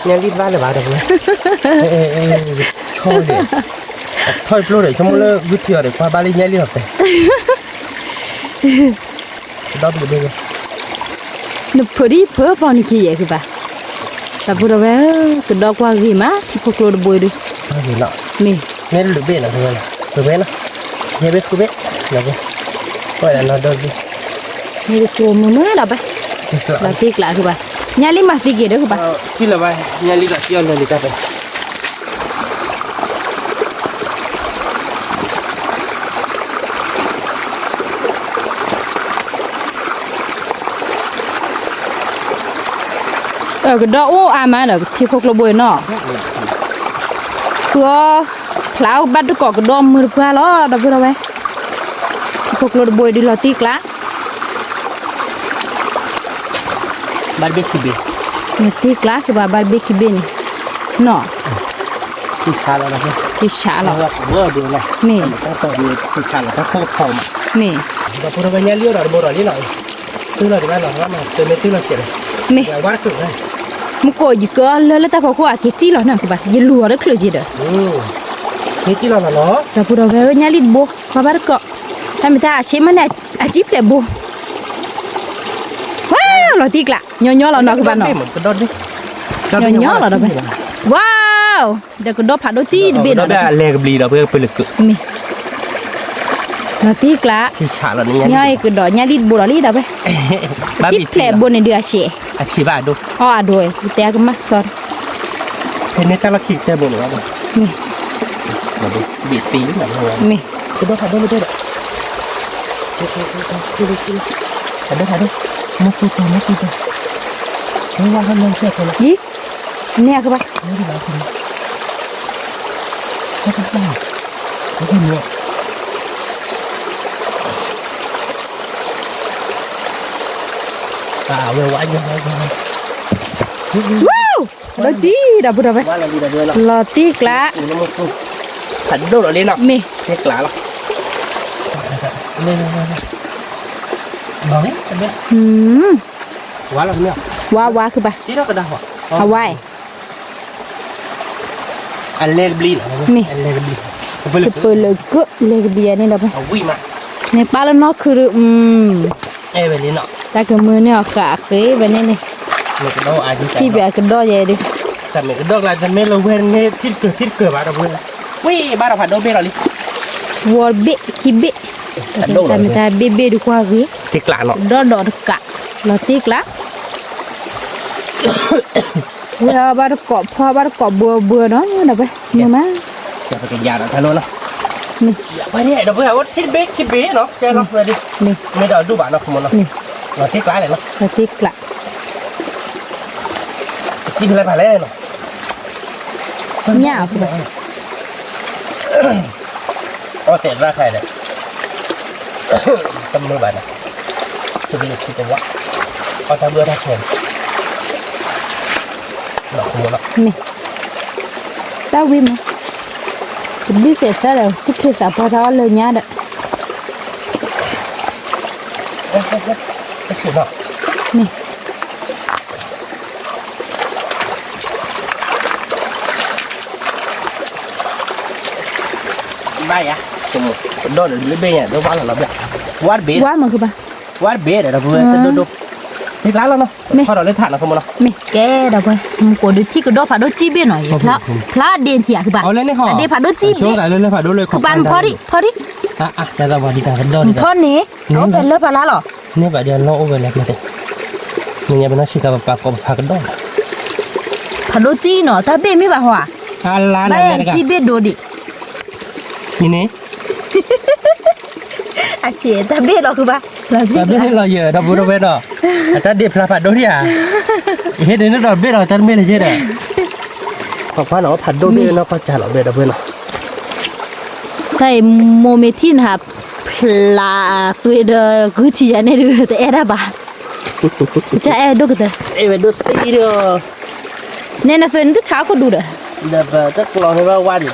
ညါလံတဘၣ်လၢၤဘၣ်ဒီး, ဆီဒီး, ထီၣ်ပျိဒီး ဆိကမိၣ်လၢဂုၢ်ထံအီၤဒီး ကွၢ်ဘၣ်လၢညါလံအီၤဖဲ ဒီဘ့ၣ်ဘ့ၣ်, နဖုးဒ်ဖုးပီနခံယဲၢ်ခုဘၣ်, ဒီပုၢ်ဒီဝဲၢ်ဧၢ, ကဒီးကွၢ်ဂ့ၤမး ထံဖိကျိတဘိအံၤဒုး, မ့ၢ်, မ့ၢ်တလုာ်ဘ့ၣ်နီၤ, ပဝဲလီၤ, ယဲဘ့ၣ်ဖုးဘ့ၣ်, ကွၢ်ဒီးနီၢ်ဒီဘ့ၣ်, မ့ၢ်တကိးမုာ်မုာ်ဒီးဘၣ်, လီၤတံၢ်ကျးခုဘၣ်, ညါလံမၤသံက့ၤဒီးခုဘၣ်, ထံၣ်လၢၤဘၣ်, ညါလံဒီးထံၣ်အီၤလၢာ်လံတၢ်ဖဲ ကဒီးအိၣ်အါမးဒီး ထံဖိကျိဘိအံၤနီၤ, ဃုအီၤ, ဖျါအီၣ်ဘၣ်တကိးကဒီးမုၢ်တပှၢ်လီၤ ဒီပုၢ်ဒီဝဲၢ်, ထံဖိကျိတဘိအံၤဒုးလီၤတံၢ်ကျး ဘၣ်တဘ့ၣ်ခံဘ့ၣ်, နတံၢ်ကျးကဘၣ်ဘၣ်တဘ့ၣ်ခံဘ့ၣ်န့ၣ်, နီၤ, တံၢ်ဆးလီၤ, တံၢ်ဆးလီၤ, မ့ၢ်, မ့ၢ်, မ့ၢ်, မ့ၢ်ကိးယကလၢလၢတၢ်ဖီခိၣ်အက့ၤတံၢ်လီၤနီၤကဘၣ် ယလူၤအီၤတချုးက့ၤဒီး, ဒီပုၢ်ဒီဝဲၢ်ဧၢ ညါလံတဘိ ကွၢ်ဘၣ်တကိး, တၢ်မ့ၢ်တၢ်အဆ့မ့ၢ်န့ၣ် အစံၣ်ဖျဲးဘိ, ဝါ, လီၤတံၢ်ကျး, ညီညီလီၤနီၤကဘၣ်နီၤ, ညီညီလီၤဒီး, ဝါ, ဒီးကဒီးဖးဒိၣ်တံၢ်တဘ့ၣ်နီၤ, လဲၤကဘျံးဒီးပပလၢက, မ့ၢ်, လီၤတံၢ်ကျး, ညီအံၤကဒီးညါလံတဘိဒီးလံဒီးဝဲ, စံၣ်ဖျဲးဘိန့ၣ်ဒုးအဆ့, အဆ့ဘၣ်အဒိ, အီအဒိ, တဲကမၣ်စီ, ဖဲန့ၣ်တၢ်လီၢ်ခံကတၢၢ်ဘိန့ၣ်, မ့ၢ်, မ့ၢ်, ကဒီးဖးဒိၣ်လၢတၢ်ဒီး, ဖးဒိၣ်ဖးဒိၣ်, မ့ၢ်ကူတီၤ မ့ၢ်ကူတီၤ, မ့ၢ်ဝါဟီၣ်လၢဖျၢၣ်ဖဲလီၤ, ယံၤ, နဲၣ်ကဘၣ်, ဝဲဝါ, လီၤတံၢ်ဒီးပုၢ်ဒီဝဲၢ်, လီၤတံၢ်ကျး, ဖးဒိၣ်လီၤလံနီၤ, မ့ၢ်, ကျးလီၤ, ဝါဝါခုဘၣ်, အဝါ, အလဲကဘျံးလီၤ, မ့ၢ်, ကပၢၤလၢကၢၣ်လဲကဘျံးန့ၣ်ဒီး, န့ၣ်ပာ်လၢနီၢ်ခုဒုး, တၢ်ကမၢန့ၢ်အီၤဃာ်အဃ့ဝဲန့ၣ်န့ၣ်, ထံၣ်ပှၤကဒီးယဲဒုး, တမ့ၢ်ကဒီးကျါ တမ့ၢ်လၢဝဲန့ၣ် ထံၣ်တကၢၢ်ထံၣ်တကၢၢ်ဘၣ်ဒီးဝဲ, ဝ့ၢ်ဘၣ်ဒီးဖးဒိၣ်ဘ့ၣ်လီၤလံ, ဝီတဘ့ၣ်ခံဘ့ၣ်, တၢ်မ့ၢ်တၢ်ဘ့ၣ်ဘ့ၣ်ဒုးကွၢ်ဂ့ၤ, ဒီးဒီးတကး, လီၤတံၢ်ကျး လီၤတံၢ်ကျး, ဝဲဘၣ်တကိးဖီဘၣ်တကိးဘှီဘှီနီၤ ဒီးဝဲ မုာ်မး ပကယၤဒီးတၢ်လီၤနီၤ မ့ၢ် ဒီးဝဲဒီးဝဲထံတဘ့ၣ်ခံဘ့ၣ်နီၤ ကဲလီၤဝဲဒ် မ့ၢ်ဒီးဒူၣ်ဘၣ်နီၤ ခမနီၤ လီၤတ့ကျးလဲၣ်နီၤ လီၤတ့ကျး ပကံဖဲလဲၣ်ဖးလဲၣ်နီၤ ညၣ် အီၣ်တဲာ်ရၣ်ခါဒီး တမုာ်ဘၣ်န့ၣ် သုကလုာ်ခံတဝါ အီၣ်တၢ်ဘၣ်တၢ်ဆဲး လီၤခမနီၤ မ့ၢ် တၢ်ဝံၤမး တဘံၣ်စဲးသၢဒီး သူၣ်ခ့သးပှၢ်တၢ်အီၣ်လၢညါဒီး တဆံးနီၤ မ့ၢ် ဘၣ်ယၤ ကဒီးဒီးဘ့ၣ်ဘ့ၣ်ညါ ဒီးဝါလီၤလီၤဘျၣ် ဝါတဘ့ၣ် ဝါမ့ၢ်ကဘၣ် ဝါတဘ့ၣ်ဒီး ဒီပုၢ်ဝဲၢ် တဒိၣ်ဒိၣ် မ့ၢ် တ့ကျးလီၤနီၤ မ့ၢ် ခီဒီးလၢထးနီၤ ခမနီၤ မ့ၢ် ကဲဒီပုၢ်ဝဲၢ် မူကိးဒုးထံၣ်ကဒီးဖးဒိၣ်စံဘ့ၣ်နီၤ ယဖျါ ဖျါဒ့ထံၣ်ဧါ ကဘၣ် အဒ့ဖးဒိၣ်စံဘ့ၣ် ခပၢ်နဖီဒံး ဖီဒံး ခပၢ်နဖီဒံး ဖီဒံး ဖီန့ၣ် အိၣ်ဖဲလၢပှၤဒံးတၢ်ကဒီးဒံး ဖီန့ၣ် န့ၢ်ဘၣ်ဒံးအလီၢ်အိၣ်ဝဲလဲၣ်မ့ၢ်တဲ မ့ၢ်ညါပနီၢ်ဆံးကပပာ်ကိးပဖးကဒီး ဖးဒိၣ်စံနီၤ တၢ်ဘ့ၣ်မ့ၢ်ဘၣ်ဟီဧါ ဘၣ်ယၤစံဘ့ၣ်ဒိဒံး မ့ၢ်န့ၣ် အဆံး တၢ်ဘ့ၣ်လီၤကဘၣ် တၢ်ဘ့ၣ်လီၤယဲၢ် ဒီပုၢ်ဝဲၢ်နီၤ အတၢ်ဒ့ဖျါဖးဒိၣ်ဒံးဧါ ယဟ့ၣ်ဒုးန့ၣ်ဒီးဘ့ၣ်လီၤ တၢ်တမ့ၢ်လၢၤယဲၢ်ဒီး ပှၤကွၢ်နီၤ ဖးဒိၣ်ဘ့ၣ်နီၢ်ကီၢ်စဲၤလီၤ ဘ့ၣ်ဒီပုၢ်ဝဲၢ်နီၤ တၢ်အံၤမိၢ်မ့ၢ်ထံၣ်နဟးဖျါသွံဒီး ဂုၢ်ထံယၤန့ၣ်ဒုး တအဲၣ်ဒၣ်ဘၣ် ကစၢ်အဲၣ်ဒိၣ်ကတၢၢ် အဲၣ်ဝဲဒိၣ်သံဒီး နဲနသွံနတဆါခိၣ်ဒူဒီး ဒီးပတကျီၤန့ၢ်ဘၣ်ဝါဒံးဒီး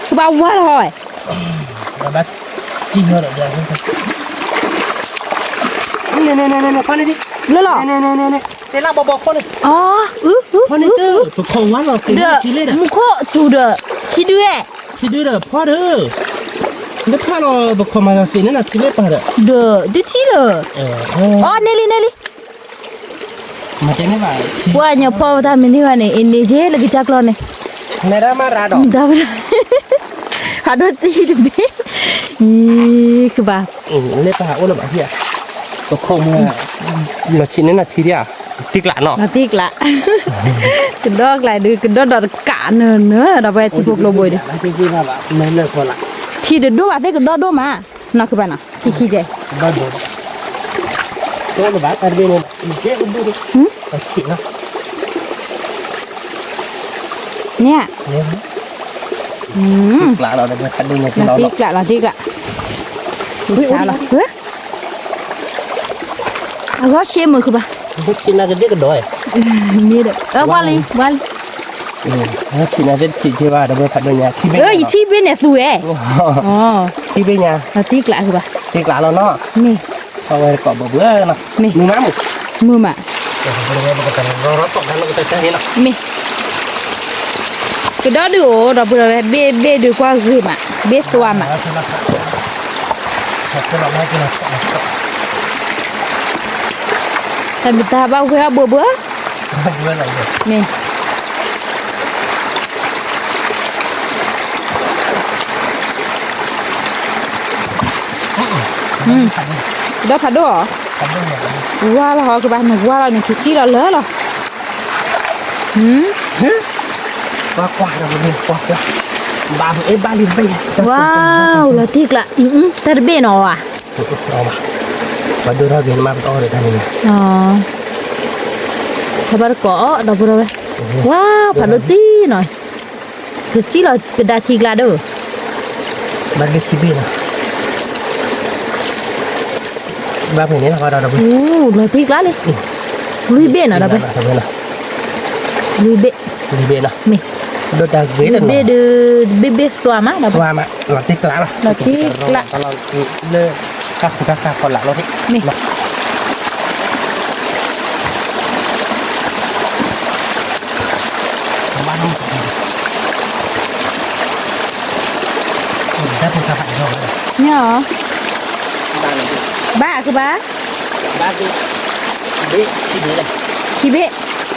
ကဘၣ်ဝါလီၤဝဲ ဘၣ်ကံၢ်ဟီဒီး န့ၣ်န့ၣ်န့ၣ်န့ၣ် ဖီန့ၣ်ဒံး လၢလီၤ န့ၣ်န့ၣ်န့ၣ်န့ၣ် တဲလၢဘီဘီခိၣ်န့ၣ် အ ဖီန့ၣ်တ ပခိးဝါလီၤသ့ၣ်ဒီး မူခိၣ်စူၤဒီး ထံဒုအဲၣ် ထံဒုဒီးဖီဒီး လၢဖးလီၤ ပခိးမၤလီၤသ့ၣ်န့ၣ်လီၤ ထံလၢပၢ်ဒီး ဒီးဒုထံလၢ အ န့ၢ်လံန့ၢ်လံ ပှၤညီဖီတၢ်မ့ၢ်န့ၢ်ဘၣ်န့ၣ် အန့ၣ်က့လၢကစၢ်ကျီန့ၣ် ဖးဒိၣ်တံၢ်တဘ့ၣ် အံၤ ကဘၣ် လၢပၢ်အိၣ်လၢဘၣ်ဟံၣ်ဧါ ပခိးမၤ လီၤဆံးန့ၢ်လီၤထံဒံးဧါ တံၢ်ကျးနီၤ တံၢ်ကျး ကဒီးကျးဒုး ကဒီးဒီးတကးနၢၤနၢၤ ဒီးပှၤထံဖိကျိဘိအံၤဒီး ထံတဒိၣ်ဘၣ်သ့ၣ်ကဒီးဒိၣ်မး နီၢ်ကဘၣ်နီၤ ဆံခံကဲ န့ၣ် လီၤတံၢ်ကျး လီၤတံၢ်ကျး အဂီၢ်ရှဲမုာ်ကဘၣ် မ့ၢ်ဒီး ဝါလံ ဝါလံ ယထံၣ်ဘ့ၣ်န့ၣ်သူဝဲ ထံဘ့ၣ်ညါ လီၤတံၢ်ကျးကဘၣ် တံၢ်ကျးလီၤနီၤ မ့ၢ် အဝဲကိးဘၣ်ဘၣ်နီၤ မ့ၢ် မုာ်မး မုာ်မး မ့ၢ် ကဒီဒုးအိၣ်ဒီပုၢ်ဒီဝဲၢ် ဘ့ၣ်ဘ့ၣ်ဒုးကွၢ်ဂ့ၤမး ဘ့ၣ်သွါမး တၢ်မ့ၢ်တၢ်ဘၣ်ဝဲအဘှီဘှီ မ့ၢ် ဒီးဖးဒိၣ်ဧါ ဝါလီၤဟီကဘၣ်နဝါလီၤန့ၣ် ကကံလီၤလၢလီၤ ဝါ လီၤတံၢ်ကျး တၢ်တဘ့ၣ်နီၤဝဲ ပှၤဒိၣ်ထီၣ်က့ၤမးပတအီၣ်ဒီးတၢ်န့ၣ် ဖးဘၣ်တကိးအီၣ်ဒီပုၢ်ဒီဝဲၢ် ဝါ ဖးဒိၣ်စံနီၤ ကစံလီၤကဒါထံကျါဒီး ဘၣ်ဒုးခံဘ့ၣ်နီၤ ဘၣ်ဖဲန့ၣ်လီၤဒီပုၢ် လီၤတံၢ်ကျါလံ လွံၢ်ဘ့ၣ်နီၤဒီပုၢ် လွံၢ်ဘ့ၣ် လွံၢ်ဘ့ၣ်နီၤ မ့ၢ် ဒိၣ်တၢ်ဂ့ၤတနီၤ ဘ့ၣ်ဒုး ဘ့ၣ်ဘ့ၣ်သွါမးဒီပုၢ် သွါမး လီၤတံၢ်ကျါလီၤ လီၤတံၢ်ကျါ လၢ တၢ်ခူတၢ်ခါဖီလာ်လီၤ မ့ၢ် မ့ၢ် ဘၣ်ကဘၣ် ခံဘ့ၣ် ခံဆါလံကဘၣ် ဘၣ်ခံဘ့ၣ်နီၤ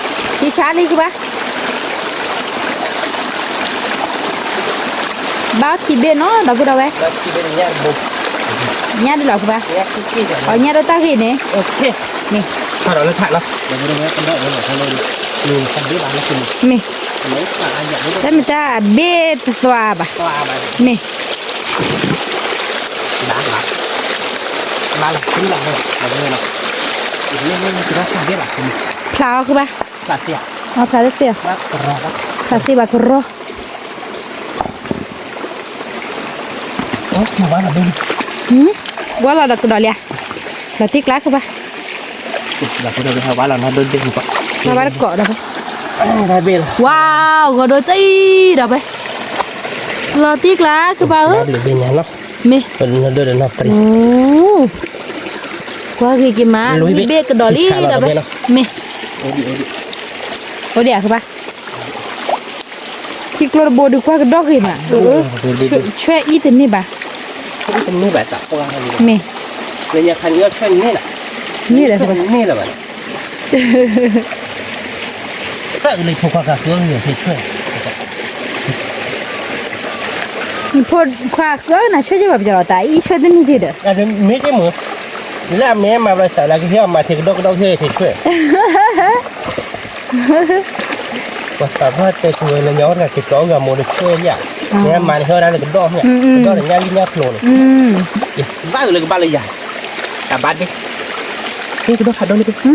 ဒီပုၢ်ဒီဝဲၢ် ညၣ်ဒုးလီၤကဘၣ် အညၣ်ဒိၣ်တၢ်ဂ့ၤန့ၣ် မ့ၢ် ဒီပုၢ်ဒီဝဲၢ် ကဒီးဝဲလီၤ တၢ်လီၤ မ့ၢ်, တၢ်မ့ၢ်တၢ်အဘ့ၣ်တသွါဘၣ်, မ့ၢ်, ဖျါအီၤဃုဘၣ်, ဖျါလၢသ့ၣ်, ဖျါသ့ၣ်ဘၣ်ကရီ, ဝါလီၤဒီးကဒီးလံဧါ, လီၤတံၢ်ကျါဃုဘၣ်, ဝါဒီးကီးဒီးဖဲ, ဝါ, ဂီၤဒိၣ်ကံဒီးဖဲ, လီၤတံၢ်ကျါဃုဘၣ်ဧၢ, မ့ၢ်, ကွၢ်ဂ့ၤက့ၤမး လွံၢ်ဘ့ၣ်ကဒီးလံဒီးဖဲ, မ့ၢ်, အိၣ်ဒံးဧါဃုဘၣ် ထံကျိတဘိဒုးကွၢ်ကဒီးဂ့ၤမး, ဆွဲအံၤတန့ၢ်ဘၣ်, မ့ၢ်, န့ၢ်လၢၤဘၣ်, နဖိခွါဃၢနၤဆွဲက့ၤဘၣ်ပျီၤလီၤ တၢ်အံၤဆွဲတန့ၢ်က့ၤဒီး, မ့ၢ်က့ၤမုာ်, လၢအမ့ၢ်မၤဘျီစးလၢကဟ့ၣ်အီၤမၤထံကဒီးကဒီးဟ့ၣ်ထံဆွဲ ပှၤသးပှၢ်တဲထူဝဲလၢညါအီၣ်တဂၤက့ၤကၠီဂၤမိၢ်လၢဆွဲလံဧါ, မ့ၢ်မၤန့ၣ်ဟဲဝဲဒၣ်လၢကဒီးမ့ၢ်, ကဒီးလၢညါလံညါဖျိန့ၣ်, ဘၣ်အၢလၢကဘၣ်လၢယၤ, တၢ်ဘၣ်ဒ့, ကဒီးဖးဒိၣ်လံ,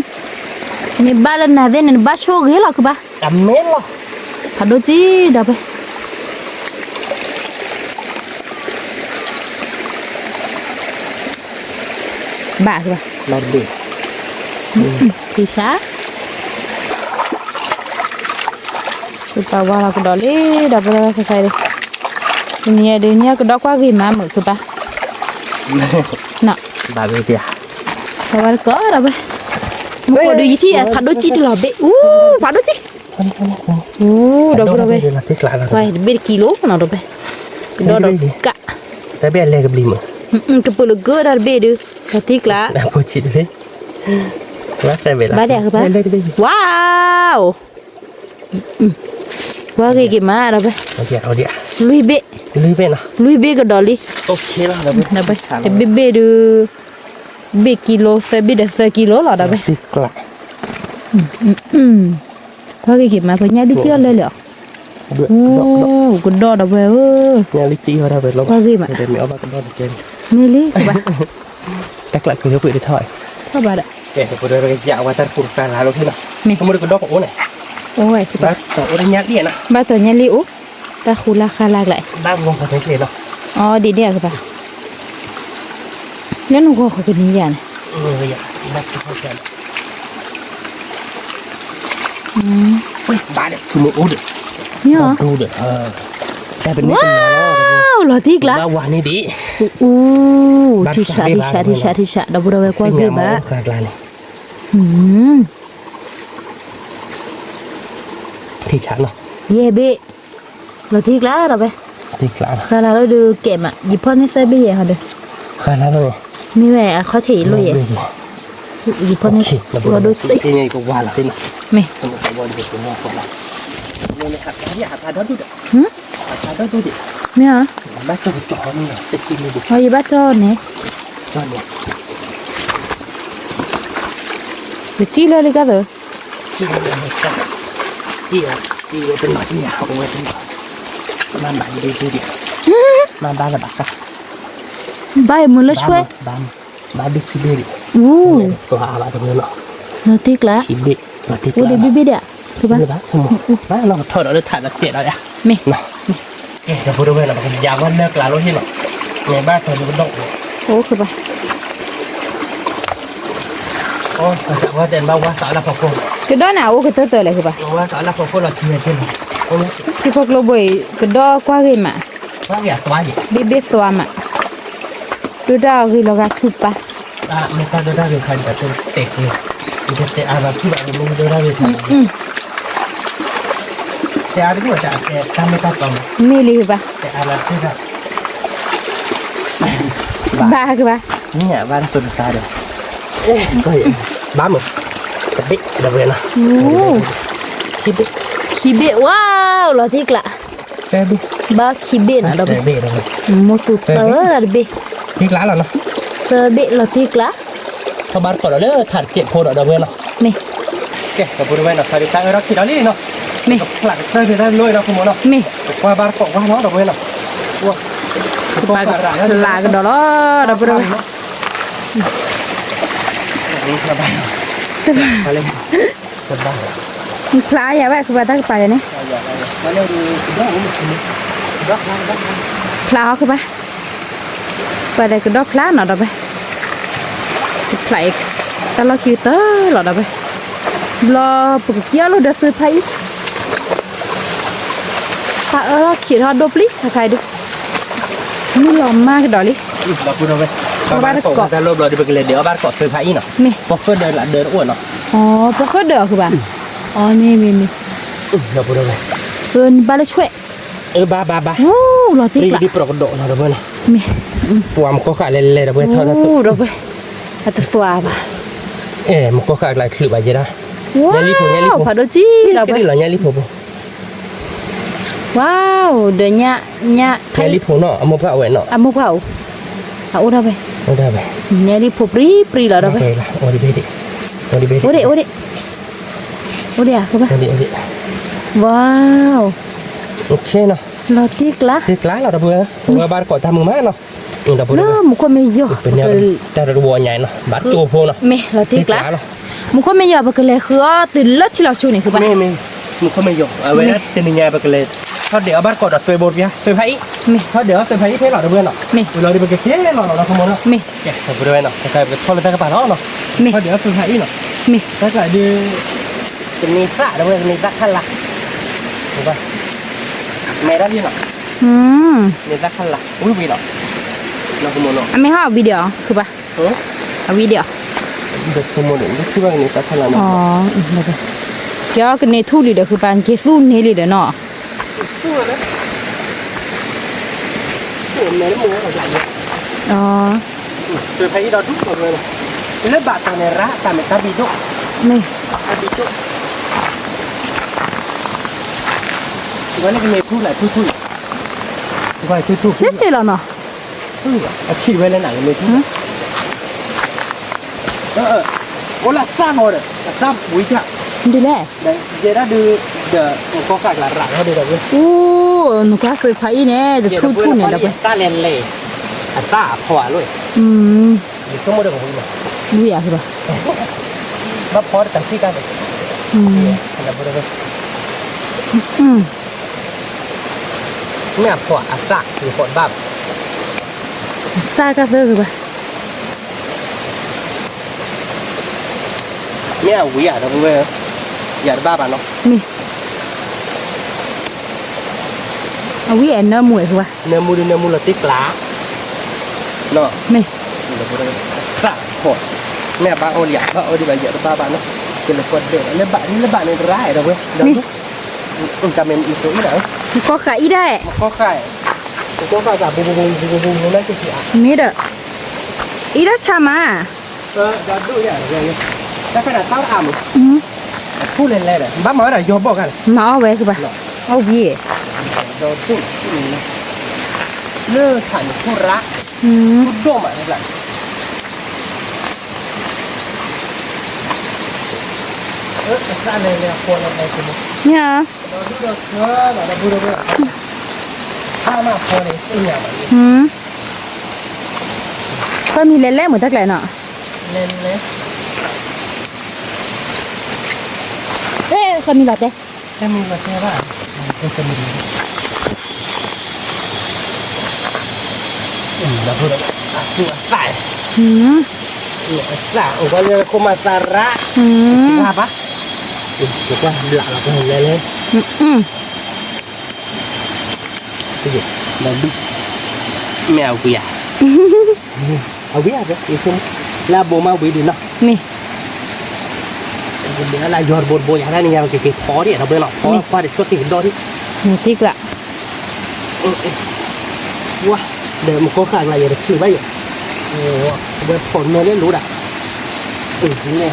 မ့ၢ်ဘၣ်လၢနၤသ့ၣ်န့ၣ် နဘၣ်ဆိၣ်ဂ့ၤလီၤကဘၣ်, တၢ်မ့ၢ်လီၤ, ဖးဒိၣ်ကံဒီးဖဲ ဘၣ်, ဖံဆါ, ပပာ်ဝါလီၤကဒီးလံ, ဒီးပလၢကစၢ်ဒံး, တနံၤအံၤဒုးန့ၣ်ကဒီးကွၢ်ဂ့ၤမးမုာ်ကဘၣ်, ဘၣ်ဝဲတကီဒီးဝဲ, မ့ၢ်ကိးဒုးယထံၣ်ဖးဒိၣ်ကံတလီၤဘ့ၣ်, အူ, ဖးဒိၣ်ကံ အူ, ဒီးပလၢဝဲ, တဘ့ၣ်တကံလိနီၤဒီးဝဲ, ကဒီးဒီးကး, တဘ့ၣ်အလဲၤကဘျံးမုာ်, ကပၢၤလၢကၢတၢ်တဘ့ၣ်ဒုး, လီၤတံၢ်ကျါ, ဘၣ်ဒဲး, ဝါ, ကွၢ်ဂ့ၤက့ၤမးဒီးဝဲ, လွံၢ်ဘ့ၣ်, လွံၢ်ဘ့ၣ်ကဒီးလံ, တဘ့ၣ်ဘ့ၣ်ဒုး, ဘ့ၣ်ကံလိ သၢဘ့ၣ်ဒီးသၢကံလိလီၤဒီးဝဲ, ကွၢ်ဂ့ၤက့ၤမး ပညၣ်ဒုးစံၣ်အီၤလၢလၢာ်, ကဒီးဒီးဝဲဧၢ, ကွၢ်ဂ့ၤမး, မ့ၢ်လံ, တၢ်ကျးက့ၤလၢပှ့ၤတထီၣ်, ထီၣ်ဘၣ်ဒီး, မ့ၢ်, ဘၣ်တီၤညါလံအိၣ်, တၢ်ဃူလၢ်ဃါလၢ်ကျါ, အီၤဒ်န့ၣ်အကဘၣ်, လၢနဂီၤဃီကန့ၢ်ယၤန့ၣ်, မ့ၢ်, လီၤတံၢ်ကျါ, အူ, ထံၣ်ဆး ထံၣ်ဆး ထံၣ်ဆး ထံၣ်ဆး ဒီပုၢ်ဒီဝဲၢ်ကွၢ်ဂ့ၤဘၣ်, ထံၣ်ဆးနီၤ, ယဲၢ်ဘ့ၣ်, လီၤတံၢ်ကျါဒီးဝဲ, ဃါလၢ်လီၤဒုးကဲးမး ယဖီၣ်န့ၢ်သၢဘ့ၣ်ယဲၢ်ဟီဒီး, မ့ၢ်ဝဲအခီၣ်ထံးယလိၣ်ယဲၢ်, ယဖီၣ်န့ၢ်, လီၤဒိၣ်စ့, မ့ၢ်, မ့ၢ်ဧါ, ယဘၣ်တီၢ်န့ၣ်, ယစံၣ်လၢလံကသၢ, ဘၣ်ယမုာ်လၢဆွဲ, အူ, လီၤတံၢ်ကျါ, အိၣ်ဒံးဘ့ၣ်ဘ့ၣ်ဒံး, လီၤတံၢ်ကျါ, မ့ၢ်, ဒီပုၢ်ဒီဝဲၢ်နီၤ ပကယၤဝဲလၢကျးလိဟ့ၣ်နီၤ, မ့ၢ်ဘၣ်တီၤလၢကဒီး, အိၣ်ဃုဘၣ်, ဝဲတဲဘၣ်ဝါစးလၢဖီခိၣ်, ကဒီးန့ၣ် အအိၣ်ကတၢၢ်တၢၢ်လဲၣ်ဃုဘၣ်, ဝါစးလၢဖီခိၣ်လီၤထံဝဲက့ၢ်နီၤ, ထံဖိကျိဘိအံၤ ကဒီးကွၢ်ဂ့ၤမး, ဘ့ၣ်ဘ့ၣ်သွါမး, ဒိၣ်တၢ်အဂ့ၤလီၤဂာ်ခုပၢ် မ့ၢ်တၢ်ဒိၣ်တၢ်ဂ့ၤခါဒီး တဲက့ၤ, ယတတဲအါဘၣ်ထံၣ်ဘၣ်မ့ၢ်ဒိၣ်တၢ်ဂ့ၤခါ, တဲအါတဘၣ်တဲအါတဲတၢ်မ့ၢ်တၢ်တီမး, မ့ၢ်လံဘၣ်, တဲအါဘၣ်ထံၣ်ဘၣ်, ဘၣ်ကဘၣ်, မ့ၢ်ဘၣ်တၢ်တီတၢ်ဒီး, ဘၣ်မုာ်, တဘ့ၣ်ဒီးဝဲနီၤ, ခံဘ့ၣ်, ခံဘ့ၣ်, ဝါ, လီၤတံၢ်ကျါ ဘၣ်ခံဘ့ၣ်နီၤဒီး, မိၢ်သူၣ်သၢတဘ့ၣ်, သၢဘ့ၣ်လီၤတံၢ်ကျါ, ထီၣ်ဘၣ်တကိးဒီးလၢထးတစဲးဖိဒီးဒီးဝဲနီၤ, မ့ၢ်, ကဲ ဒီပုၢ်ဝဲၢ်နီၤ ခါဒုးတၢ်အၢၣ်ထီၣ်ခံးထီၣ်လံနီၤ, မ့ၢ် ဖျးကတၢၢ်ဖဲတၢ်လိၣ်နီၤ ခိၣ်မီၤနီၤ, မ့ၢ် ပကွၢ်ဘၣ်တကိးကွၢ်နီၤ ဒီပုၢ်ဝဲၢ်နီၤ, ပဖျးကဒီးလီၤ ဒီပုၢ်ဝဲၢ်, တဘၣ် ဖျးယၤဘၣ် ခုဘၣ်တၢ်ကပၤယၤန့ၣ်, ဖျးဟီခုဘၣ် ပှၤဒီးကဒီးဖျးနီၤဒီးဝဲ, ဖျးအံၤ တၢ်လီၢ်ခံကတၢၢ်လီၤဒီးဝဲ, ဘျီပကက့ၤအီၣ်လိာ်ဒီးသွဲဖးအံၤ, တၢ်အၢၣ်ထီၣ်ခံးထီၣ်ဒိၣ်ပျံၤ တၢ်ခါအံၤဒုး, မုၢ်လီၤမၢ်ကဒီးလံ, ပဘၣ်တကိးတၢ်လိၣ်ဘျီဒီး ပကလဲၤဒဲးအီၣ်ဘၣ်တကိးသွဲဖးအံၤနီၤ, မ့ၢ် ပီၣ်ဃၢၣ်ဒၢးလၢဒၢးတအိၣ်နီၤ, အီ ပီၣ်ဃၢၣ်ဒၢးအီၤဃုဘၣ်, အီ မ့ၢ်မ့ၢ်မ့ၢ်, နဘၣ်လၢဆွဲး ဘၣ်ဘၣ်ဘၣ်, လီၤတံၢ်ကျး ပျံၤဒ်ပြီကဒီးလီၤဒီးဝဲနီၤ, မ့ၢ် ပှၤမကီၢ်ဃာ်လဲၤလဲၤဒီးဝဲထီၣ်ဒီးဝဲ, အတသွါဘၣ်, အဲ မကီၢ်ဃာ်ကျးချုးဘၣ်ယဲဒၣ်, ညါလံဖိ ညါလံဖိ, ဖးဒိၣ်ကံဒီးဝဲ, လီၤညါလံဖိဖိ, ဝါ ဒီးညါ ညါလံဖိနီၤ အမိၢ်ပှၢ်အိၣ်ဝဲနီၤ, အမိၢ်ပှၢ်အိၣ်, အအိၣ်ဒၣ်ဝဲ, အိၣ်ဒၣ်ဝဲ, ညါလံဖိပြံပြံလီၤဒီးဝဲ, အိၣ်ဒံး အိၣ်ဒံး အိၣ်ဒံး ဝါ လီၤတံၢ်ကျါ တံၢ်ကျါလီၤဒီပုၢ်ဝဲၢ်, ပဝဲဘၣ်တကိးတၢ်မုာ်မးနီၤ, ဒီပုၢ်ဝဲၢ်, မူခိၣ်မ့ၢ်ယီၤ ပတၢ်တဝီညါနီၤ ဘၣ်တိၢ်ဖိနီၤ, မ့ၢ်လီၤတံၢ်ကျါ, မူခိၣ်မ့ၢ်ယီၤ ပကလဲၤဃုအီၣ်တုၤလၢထံလီၤဆူန့ၣ် မ့ၢ် မူခိၣ်မ့ၢ်ယီၤ အဝဲဒၣ်တနံၤညါ ပကလဲၤ ထီၣ်ဒဲးအီၣ်ဘၣ်တကိးဒီးသွဲဘိတပျၢ် သွဲဖးအံၤ, ထီၣ်ဒဲးအီၣ်သွဲဖးအံၤဖဲလီၤဒီပုၢ်ဝဲၢ်နီၤ, မ့ၢ်လီၤဒီး ပကက့ၤလီၤလီၤလီၤ ခိၣ်မီၤနီၤ, မ့ၢ် ဒီပုၢ်ဝဲၢ်နီၤ ပကထီၣ်လၢတၢ်ကပၤလီၤနီၤ, မ့ၢ် ထီၣ်ဒဲးအီၣ်သွဲဖးအံၤနီၤ, မ့ၢ် တၢ်ကျးဒုး ကန့ၢ်သၣ်ဒီပုၢ်ဝဲၢ် ကန့ၢ်သၣ်ခါလၤ, မဲာ်တၢ်လံနီၤ, န့ၢ်သၣ်ခါလၤ ဝံၤဝံၤလီၤ, အမ့ၢ်ဟီၣ်အဝံၤဒံးအီၤ ခုဘၣ်, အဝံၤဒံးအီၤ, ကဲကန့ၢ်ထူၣ်လံဒီး ခုဘၣ် က့ၤသူၣ်န့ၢ်လံဒီးနီၤ, သွဲဖးအံၤဒီးဒူၣ်လီၤဝဲလီၤ, လၢဘၣ်တၢ်န့ၣ်ရၣ် တၢ်မ့ၢ်တၢ်ဘံၣ်ဒိၣ်, မ့ၢ် တၢ်ဘံၣ်ဒိၣ်, ဝဲန့ၣ်ကန့ၢ်ထူၣ်လၢထူၣ်ထူၣ်, ဆ့ဆ့လီၤနီၤ, အထံၣ်ဝဲလၢနၤကန့ၢ်ထူၣ်, အိၣ်လၢသၣ်ဟီဒီး အသၣ်ဝံၤတၢ်, ဒ်လဲၣ် ယဲဒၣ်ဒုး ဒီးနကီၢ်ဃာ်ကျးရၣ်လီၤဒီးဝဲ, အိ နကွၢ်သွဲဖးအံၤန့ၣ် တထူၣ်ထူၣ်န့ၣ်ဒီးဝဲ, သၣ်လဲၤလဲၤ, အသၣ်အဖီအလိၣ်, ယဆိကမိၣ်ဒီးကဝံၤလီၤ, ဝံၤဧါ ဘၣ်ဖီတၢ်စံၣ်တၢ်န့ၣ်, မ့ၢ်အဖီအသၣ် ယဖီတဘၣ်ဘၣ်, သၣ်တၢ်သၢဂ့ၤဘၣ် မ့ၢ်အဝံၤဧါ ဒီပုၢ်ဝဲၢ်, ယၤတဘၣ်ဘၣ်နီၤ, မ့ၢ် အဝံၤအဲၣ်နၢမူအဲၣ်ဝဲ, နၢမူဒုးနၢမူလီၤတံၢ်ကျါ, နီၤ, မ့ၢ် သၣ်ဖီ, မ့ၢ်အဘၣ်အီၣ်လံဧါ ဘၣ်အီၣ်ဒံးဘၣ် ယၤတဘၣ်ဘၣ်နီၤ, ကလဲၤကီၢ်ဒဲး လၢဘၣ်န့ၣ် လၢဘၣ်န့ၣ်တရၣ်အဲၣ်ဒီပုၢ်ဝဲၢ်, မ့ၢ် တၢ်မ့ၢ်အံၤသိအံၤဒၣ်, မ့ၢ်ကီၢ်ဃာ်အံၤဒၣ်, မ့ၢ်ကီၢ်ဃာ်, မ့ၢ်ဒီး, အံၤဒၣ်ဆါမး တၢ်ဖဲဒၣ်သၣ်အါမး, အထူၣ်လဲၤလဲၤဒီး ဘၣ်မၤဝဲဒၣ်ယီၤဘီၣ်ခါန့ၣ်, မၤအီၣ်ဝဲကဘၣ်, အီၣ်ဝံၤ, ဒီးဒိၣ်, လၢထးန့ၣ်ထူၣ်ရၣ်, ထူၣ်ဒိၣ်မးလၢကျါ, အသၣ်လဲၤလဲၤအဃိလဲၤလဲၤ, မ့ၢ်ဧါ, ဒီးဒိၣ်ဒီးဆၢလီၤဒီပုၢ်ဝဲၢ်, ဖးမးဃိန့ၣ် သ့ၣ်ညါဘၣ်, ခီမံၤလဲၤလဲၤမုာ်တၢ်ကျဲနီၤ, လဲၤလဲၤ, အဲ ခီမံၤလီၤတဲ, ခီမံၤလီၤတဲဘၣ်, ဒီပုၢ်ဝဲၢ်, အသူအသၣ်, အသၣ်အိၣ်ဝဲလၢခိၣ်မးသၣ်ရၣ်, ဘၣ်, ကွၢ်ဘျးလီၤပလဲၤလဲၤ မ့ၢ်အဝံၤဧါ, အဝံၤဧါ, လၢအဘိမးဝံၤဒံးနီၤ, မ့ၢ်, လၢယီၤတဘိတဘိယၤဒၣ်န့ၣ် ယကက့ၤဖီဒံး ဒီပုၢ်ဝဲၢ်နီၤ, ဖီကွၢ်တဆှီတံၢ်ကဒီးဒံး, မ့ၢ်တံၢ်ကျါ, ဝါ, ဒီးမကီၢ်ဃာ်ကျါယဲတချုးဘၣ်ယဲ, ဝဲဖီၣ်မဲာ်လၢလိၤဒၣ်, ဒ်အီၣ်ဒၣ်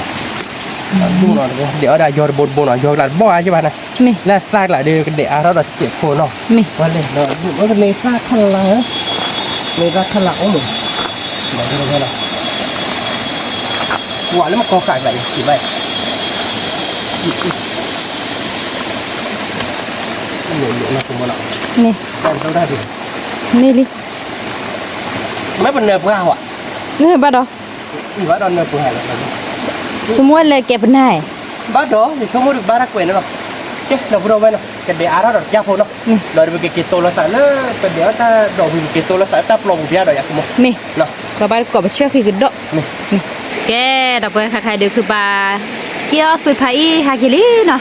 ယီၤတဘိတဘိနီၤ ယီၤကျါတဘီၣ်အါယဘၣ်န့ၣ်, လၢသၣ်ကျါဒီးကဒဲးအါထီၣ်ဒီးစဲးဖိနီၤ, ဝဲလဲၣ်ဒီး ကန့ၢ်သၣ်ခလၤ, န့ၢ်သၣ်ခလၤအိၣ်မး, ကွၢ်လၢမကီၢ်ဃာ်ကျါယဲတချုးဘၣ်ယဲ, န့ၣ်, န့ၣ်လံ, မ့ၢ်ပနၢၤပှၢ်ဝဲ, ဘၣ်ဒီး, ဆိကမိၣ်ဝဲလၢကဲပနၢ်, ဘၣ်ဒီး ယဆိကမိၣ်ဒုးကဘၣ်တၢ်ကွဲးန့ၣ်လီၤ, ကဲ ဒီပုၢ်ဒီဝဲၢ်နီၤ ကဒဲးအါထီၣ်ဒီးကၢ်ဖိနီၤ, ဒီးပကက့ၤတိလီၤသးလၢ ပဒဲးအီၣ်တၢ်ဒီးဝံၤ ပက့ၤတိလီၤသးလၢတၢ်ပျီပူၤဖဲဒီးယၤကမိၣ်, န့ၣ်, ပဘၣ်တကိးပဆၢဃံးကဒီး, န့ၣ်, ကဲ ဒီပုၢ်ဝဲၢ် ခဲခါဒုးခုပာ် က့ၤအီၣ်သွ့ဖးအံၣ်ဟဲက့ၤလံနီၤ,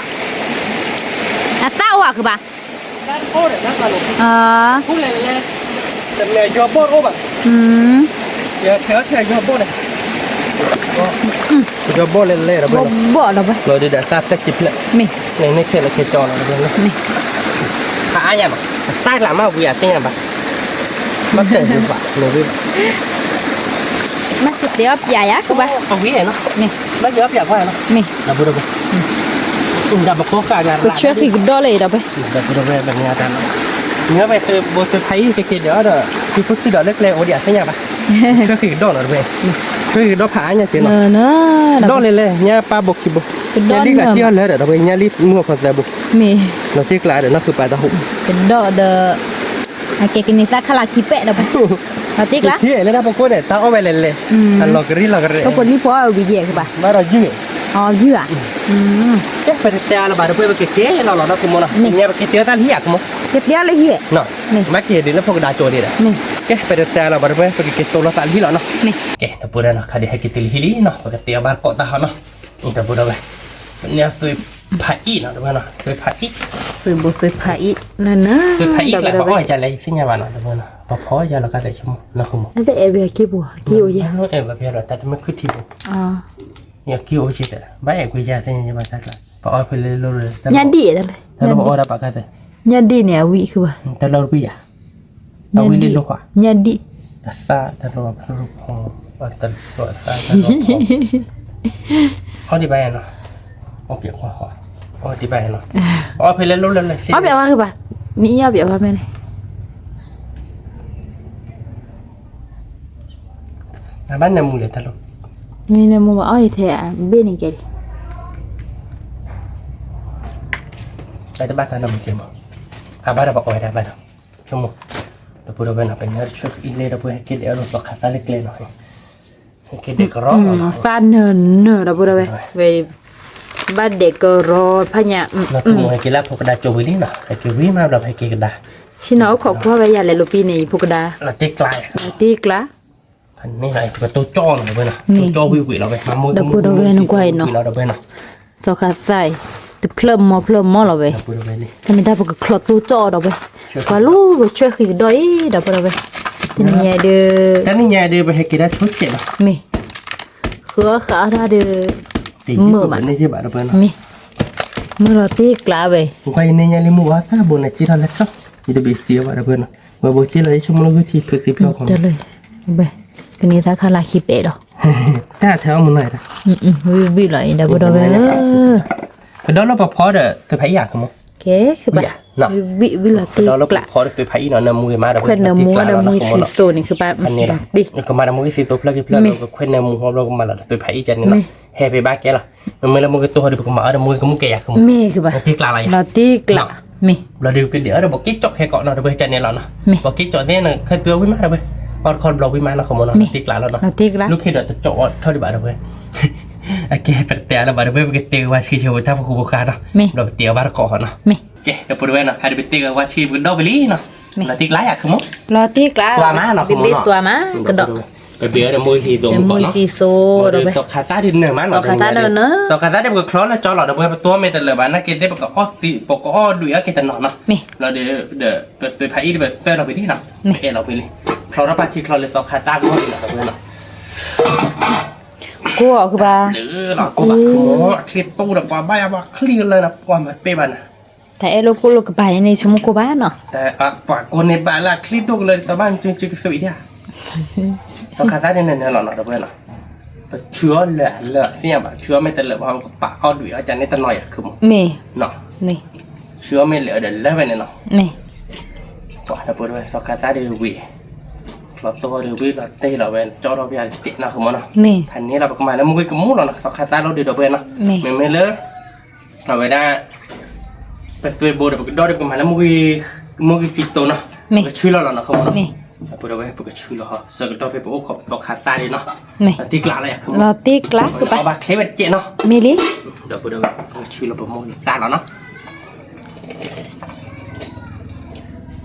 အသၣ်အိၣ်ဧါခုပာ် တမ့ၢ်ယီၤဘီၣ်တအိၣ်ဘၣ်, ယီၤဘီၣ်န့ၣ်, ယီၤဘီၣ်လဲၤလဲၤဒီး ဘီၣ်ဒီး လီၤဒုးဒီးအသၣ်ဖျၢၣ်ခံဖျၢၣ်, န့ၣ်န့ၣ်ခဲလၢာ်ခဲကၠီလီၤ, ဖးအါညါနီၤ, အသၣ်ကျးမးဝံၤအသ့ၣ်ညါဘၣ်, ဘၣ်ဖျၢၣ်ဘၣ်, မ့ၢ်က့ၤအီၣ်ပၠးယၤကဘၣ်, ဝံၤနီၤ, မ့ၢ်က့ၤအီၣ်ပၠးကွၢ်နီၤ, မ့ၢ် ဒီပုၢ်ဒီဝဲၢ် တၢ်ပကိးဃာ်ကဆၢဃံးကဒီးလၢအံၤဒီးဖဲ, ဒီပုၢ်ဒီဝဲၢ် ပန့ၢ်တၢ်လီၤ, မ့ၢ်ဘၣ်သုးဘိသုးဖးအံၣ်ကက့ၤဒီးအီၤဒီး သုးခိၣ်ဆံးဒီးလၢကျဲအိၣ်ဒံးအသ့ၣ်ညါဘၣ်, ဆၢဃံးကဒီးနီၤ ဒီပုၢ်ဝဲၢ်, ဆၢဃံးကဒီးဖးအါညါက့ၤနီၤ, ဒီးလဲၤလဲၤ ညါပၢ်ဘိခံဘိ, ညါလံဂၤတံၢ်အီၤလၢဒီး ဒီပုၢ်ဝဲၢ် ညါလံမုၢ်အဖီသၢဘိ, လီၤတံၢ်ကျါဒီးနီၢ်ဃုပာ်တၢ်ဟူး, ကဒီးဒီး အကဲကန့ၢ်သၣ်ခါလၢခံပဲာ်ဒီးဖဲ, လီၤတံၢ်ကျါ, လၢတၢ်ပကိးန့ၣ် တၢ်အီၣ်ဝဲလဲၤလဲၤ, အလီၤကရံၣ်လီၤကရဲ, ပှၤလံဖီအီၣ်ဝံၤယဲၢ်ကဘၣ်, ဘၣ်ဒီးယုၢ်, အီယုၢ်ဧါ, ကဲ ပတတဲအါလၢၤဘၣ် ဒီပုၢ်ဝဲၢ် ပကက့ၤလီၤလီၤနီၤ ကမိၣ်နီၤ, ညါပက့ၤတဲအီၣ်တၢ်လၢဟံၣ်ဧါ ကမိၣ်, က့ၤတဲအီၣ်လၢဟံၣ်, ဘၣ်က့ၤဒုးလၢဖိကဒါကၠိဒံးဒီး, ကဲ ပတတဲအါလၢၤဘၣ် ဒီပုၢ်ဝဲၢ် ပကက့ၤတိလီၤသးလၢဟံၣ်လီၤနီၤ, ကဲ ဒီပုၢ်ဝဲၢ်နီၤ ခါဒုးဟဲက့ၤတုၤလၢဟံၣ်လံနီၤ ပကတဲအီၣ်ဘၣ်တကိးတၢ်ဟီနီၤ, ဒီပုၢ်ဝဲၢ်, ပန့ၢ်သွ့ဖးအံၣ်နီၤ ဒီပုၢ်ဝဲၢ်နီၤ သွ့ဖးအံၣ်, သွ့ဘိသွ့ဖးအံၣ်, သွ့ဖးအံၣ်ကျါ ပအီၣ်ဝဲဒ်လဲၣ် ယသ့ၣ်ညါဘၣ်နီၤ ဒီပုၢ်ဝဲၢ်နီၤ ပဖီယါလီၤကါသဲးဆိကမိၣ် နီၢ်ဃုမီၤ, အဲၣ်ဝဲက့ၤပူၤ က့ၤအိၣ်ယဲ, အဲၣ်ဝဲဖဲဒီးတၢ်တမ့ၢ်ခုထံဘိ ယက့ၤအိၣ်က့ၤတဲ ဘၣ်အဲၣ်ကွံာ်ယၤသ့ၣ်ညါဘၣ်တၢ်ကျါ ပအီၣ်ဖဲလၢလိၣ်လၢ ညၣ်ဒံၣ်, တၢ်လၢပအီၣ်ဒၣ်ပာ်ခါသဲး, ညၣ်ဒံၣ်န့ၣ် အဝံၣ်ခုဘၣ်, တၢ်လၢပကွံာ်ယၤ, အဝံၣ်လၢလိၣ်ဃီ, ညၣ်ဒံၣ်, တၢ်သၣ်တၢ်လီၤဖီ, တၢ်လီၤသၣ်တၢ်လီၤဖီ, အီၣ်ဒံးဘၣ်ယၤနီၤ, အီၣ်ပၠးကွၢ်ဃီ, အီၣ်ဒံးဘၣ်ယၤနီၤ, အီၣ်ဖဲလၢလိၣ်လၢလၢသ့, အီၣ်ပၠးဝဲခုဘၣ်, နအီၣ်ပၠးဝဲမ့ၢ်န့ၣ် အဘၣ်နၢမူလဲၣ်တၢ်လိၣ်, မ့ၢ်နၢမူဘၣ်အီၣ်အံၤထဲအဘ့ၣ်န့ၣ်ကဲဒံး, တၢ်တဘၣ်တၢ်နၢမူကဲမး, အဘၣ်ဒီးပအီၣ်ဝဲဒၣ်ဘၣ်ဒီး, ဆိကမိၣ်, ဒီပုၢ်ဒီဝဲၢ်နီၤ ပညီတဆၢအံၤလဲၣ်ဒီပုၢ်ဝဲၢ် ဟဲက့ၤဒဲးအီၣ်ဒီးသီခါသၣ်လၢကျဲနီၤ, ဟဲက့ၤဒဲးကရီ, သၣ်နၢၤနၢၤဒီပုၢ်ဒီဝဲၢ်, ဝဲ, ဘၣ်ဒဲးကရီဖးညါ, ဟဲက့ၤလၢဖိကဒါကၠိဝံၤလံနီၤ ဟဲက့ၤဝံၤမးဘျီ ဟဲက့ၤကဒါ, ဆ့ၣ်နီၤအိၣ်ခိးကွၢ်ဝဲယၤလဲၤလိာ်ပံၤန့ၣ် ယဖိကဒါ, လီၤတံၢ်ကျါ, လီၤတံၢ်ကျါ, ဖဲန့ၣ်လီၤ ပကတိၢ်ကၠီၣ်နီၤ ဒီပုၢ်ဝဲၢ်နီၤ, တိၢ်ကၠီၣ်ဝံၣ်ဝံၣ်လီၤဝဲ, ဒီပုၢ်ဒီဝဲၢ်နကွၢ်အံၤနီၤ, သီခါသၣ်အံၤ, တဖျၢၣ်မီဖျၢၣ်မီလီၤဝဲ, တၢ်မ့ၢ်တၢ်ပကချီတိၢ်ကၠီၣ်ဒီပုၢ်ဝဲၢ်, ပှၤလူၤပဆၢဃံးကဒီးအံၤ ဒီပုၢ်ဒီဝဲၢ်, တနံၤညါဒုး, တနံၤညါဒုး ပဟဲက့ၤဒၣ်ဆိကဲးလီၤ, မ့ၢ်, ဃုအီၣ်ဃုအီၣ်တၢ်ဒုး, မုာ်ဘၣ်, မုာ်လီၤတံၢ်ကျါဝဲ, နကွၢ်ယန့ၢ်ညါလံမုၢ်ဝါသၣ်ဘိန့ၣ် က့ထီၣ်လၢကၠီၣ်, ယတဘ့ၣ်သံအီၤဘၣ်ဒီပုၢ်ဝဲၢ်နီၤ, ဝဲဘိက့လီၤ ယဆိကမိၣ်လၢဝံထံဖုးသံဖျၢၣ်ခီမး, ကန့ၢ်သၣ်ခါလၢခံပဲာ်ဒီး, တၢ်ထဲအီၣ်မုၢ်နီၤ, ဝံၣ်ဝံၣ်လီၤအံၤ ဒီပုၢ်ဒီဝဲၢ်, ကဒီးလၢပဖီဒီး သွ့ဖးအံၣ်ဧါ ကမိၣ်, ကဲ, ဝံၣ်လီၤတံၢ်ကျါ, ဖီဒီးသွ့ဖးအံၣ်နီၤ နၢမူဂ့ၤမးဒီပုၢ်ဝဲၢ်, နၢမူဂ့ၤသံသိဖျၢၣ်ခံဖျၢၣ်, ကမၤဒီးမူဂ့ၤသံသိဖျၢၣ်ခံဖျၢၣ်လီၤ ကခွဲးနၢမူဟီဘျီ ကမၤလီၤဒီးသွ့ဖးအံၣ်ကန့ၣ်လီၤ, ဟဲဖဲဘၣ်ကဲလီၤ, မ့မ့ၢ်လၢမူဂ့ၤတိၢ်ဟီဒီး ပကမၤအီၤဒီးမူဂ့ၤကမူၣ်ကဲယၤ ကမိၣ်, မ့ၢ်ကဘၣ်, လီၤတံၢ်ကျါလီၤယၤ, လီၤတံၢ်ကျါ, မ့ၢ်, ဘျီဒုးပကဒဲးအီၤဒီးပက့ကၠီၣ်ခဲကိးနီၤ ဒီပုၢ်ဝဲၢ် ကန့ၢ်လီၤနီၤ, ပက့ကၠီၣ်သ့န့ၣ် ခဲတုၤဝံၣ်မးဒီပုၢ်ဝဲၢ်, အီၣ်တခီဘျီဝံၣ်မးနီၤ ကမိၣ်နီၤ, လီၤတံၢ်ကျါလီၤနီၤ, လီၤတံၢ်ကျါ, လၢခံဒီးတကၠီၣ်အီၣ်ထီၣ်ဒံးဘၣ်ဒီပုၢ်ဝဲၢ်, အကဲပတဲအါလၢၤဘၣ်ဒီပုၢ်ဝဲၢ် ပကတဲကဝါဆှံဆၢဖိတၢ်ဖိဃိဖိဃါနီၤ, ဘျီပတဲအီၤဘၣ်တကိးဃီနီၤ, ကဲ ဒီပုၢ်ဝဲၢ်နီၤ ခါဒုးပတဲကဝါဆှံပကဒီပလံနီၤ, လီၤတံၢ်ကျါယၤ ကမိၣ်, လီၤတံၢ်ကျါ, သွါမးနီၤ ကမိၣ်နီၤ, သွါမး, ကဒီး, ပဘ့ၣ်အီၤဒီးမူဂ့ၤသံသိမူကီးနီၤ, မူဂ့ၤသံသိဒီပုၢ်ဝဲၢ်, သီခါသၣ်ဒုးနၢၤမးနီၤ, သီခါသၣ်ဒုးနၢၤ, သီခါသၣ်ဒုးပကချီလၢကၠီလီၤ ဒီပုၢ်ဝဲၢ် ပတိၢ်မ့ၢ်တလၢာ်ဘၣ် နာ်က့သ့ၣ် ပကအီၣ်ဒွံးအီၣ်က့ၤတနီၤနီၤ, လီၤဒုး, ဒီးပသွ့ဖးအံၣ်ဒုးပသၢလီၤဖဲလံနီၤ, ပအဲၣ်လီၤဖဲလံ, ချီထီၣ်ပၢ်ထံချီလၢသီခါသၣ်ဂီၢ်လံနီၤ ဒီပုၢ်ဝဲၢ်နီၤ ကိၢ်အီၤကဘၣ်, လၢလီၤကိၢ်ဘၣ်ခိၣ်, အချံတိၢ်ဒီးပှၤဘၣ်ယၤပှၤချံကလၢာ်နီၤ ပှၤမၤတပ့ၢ်ဘၣ်နီၤ, တၢ်အဲၣ်လိာ်ကိၢ်လိာ်ကဘၣ်အံၤန့ၣ် ဆိကမိၣ်ကိၢ်ဘၣ်နီၤ, ပှၤကိးန့ၢ်ဘၣ်လၢအချံတိၢ်ကလၢာ် တသးဘၣ်ကကသွံဒၣ်, သီခါသၣ်ဒုးနၢၤနၢၤလီၤနီၤ ဒီပုၢ်ဝဲၢ်နီၤ, ပဆူအီၣ်လၢာ်လၢာ်သ့ၣ်ညါဘၣ် ဆူအီၣ်မ့ၢ်တလၢာ်ဘၣ် ပကပာ်အီၣ်ဒွံးအီၣ်ကန့ၣ်တနီၤယၤ ကမိၣ်, မ့ၢ်, ဆူအီၣ်မ့ၢ်လၢာ်ဒီးလၢာ်ဝဲန့ၣ်နီၤ, ပှၤဒီပုၢ်ဝဲၢ် သီခါသၣ်ဒုးဝံၤ, လီၤတိၢ်ဒုးဝံၤလီၤတ့ၢ်လီၤဝဲ ကၠီထီၣ်ပယါတစဲးနီၤ ကမိၣ်နီၤ, ဖဲန့ၣ်လီၤ ပကမၤလၢမူဂ့ၤကမူၣ်လီၤနီၤ သီခါသၣ်လိၣ်ဒုး ဒီပုၢ်ဝဲၢ်နီၤ, မ့မ့ၢ်လၢ အဝဲဒၣ် ပသွဲဘိဒီးပကဒီၣ်ဒီးပကမၤလၢ မုၢ်ဂံၢ်သံသိနီၤ, ပကဆူၣ်လီၤလီၤနီၤ ဃမိနီၤ, ဒီပုၢ်ဒီဝဲၢ် ပကဆူၣ်လီၤဟီ ဆၢကတီၢ်ဖဲပအိၣ်ခိးပသီခါသၣ်ဒံးနီၤ, လီၤတံၢ်ကျါလီၤယၤ လီၤတံၢ်ကျါကပၤ အီၣ်ဘၣ်ချ့ဝဲတကဲးနီၤ, မ့ၢ်လံ, ဒီပုၢ်ဒီဝဲၢ် ပကဆူၣ်လီၤပမိၢ်ဂံၢ်သၣ်လီၤနီၤ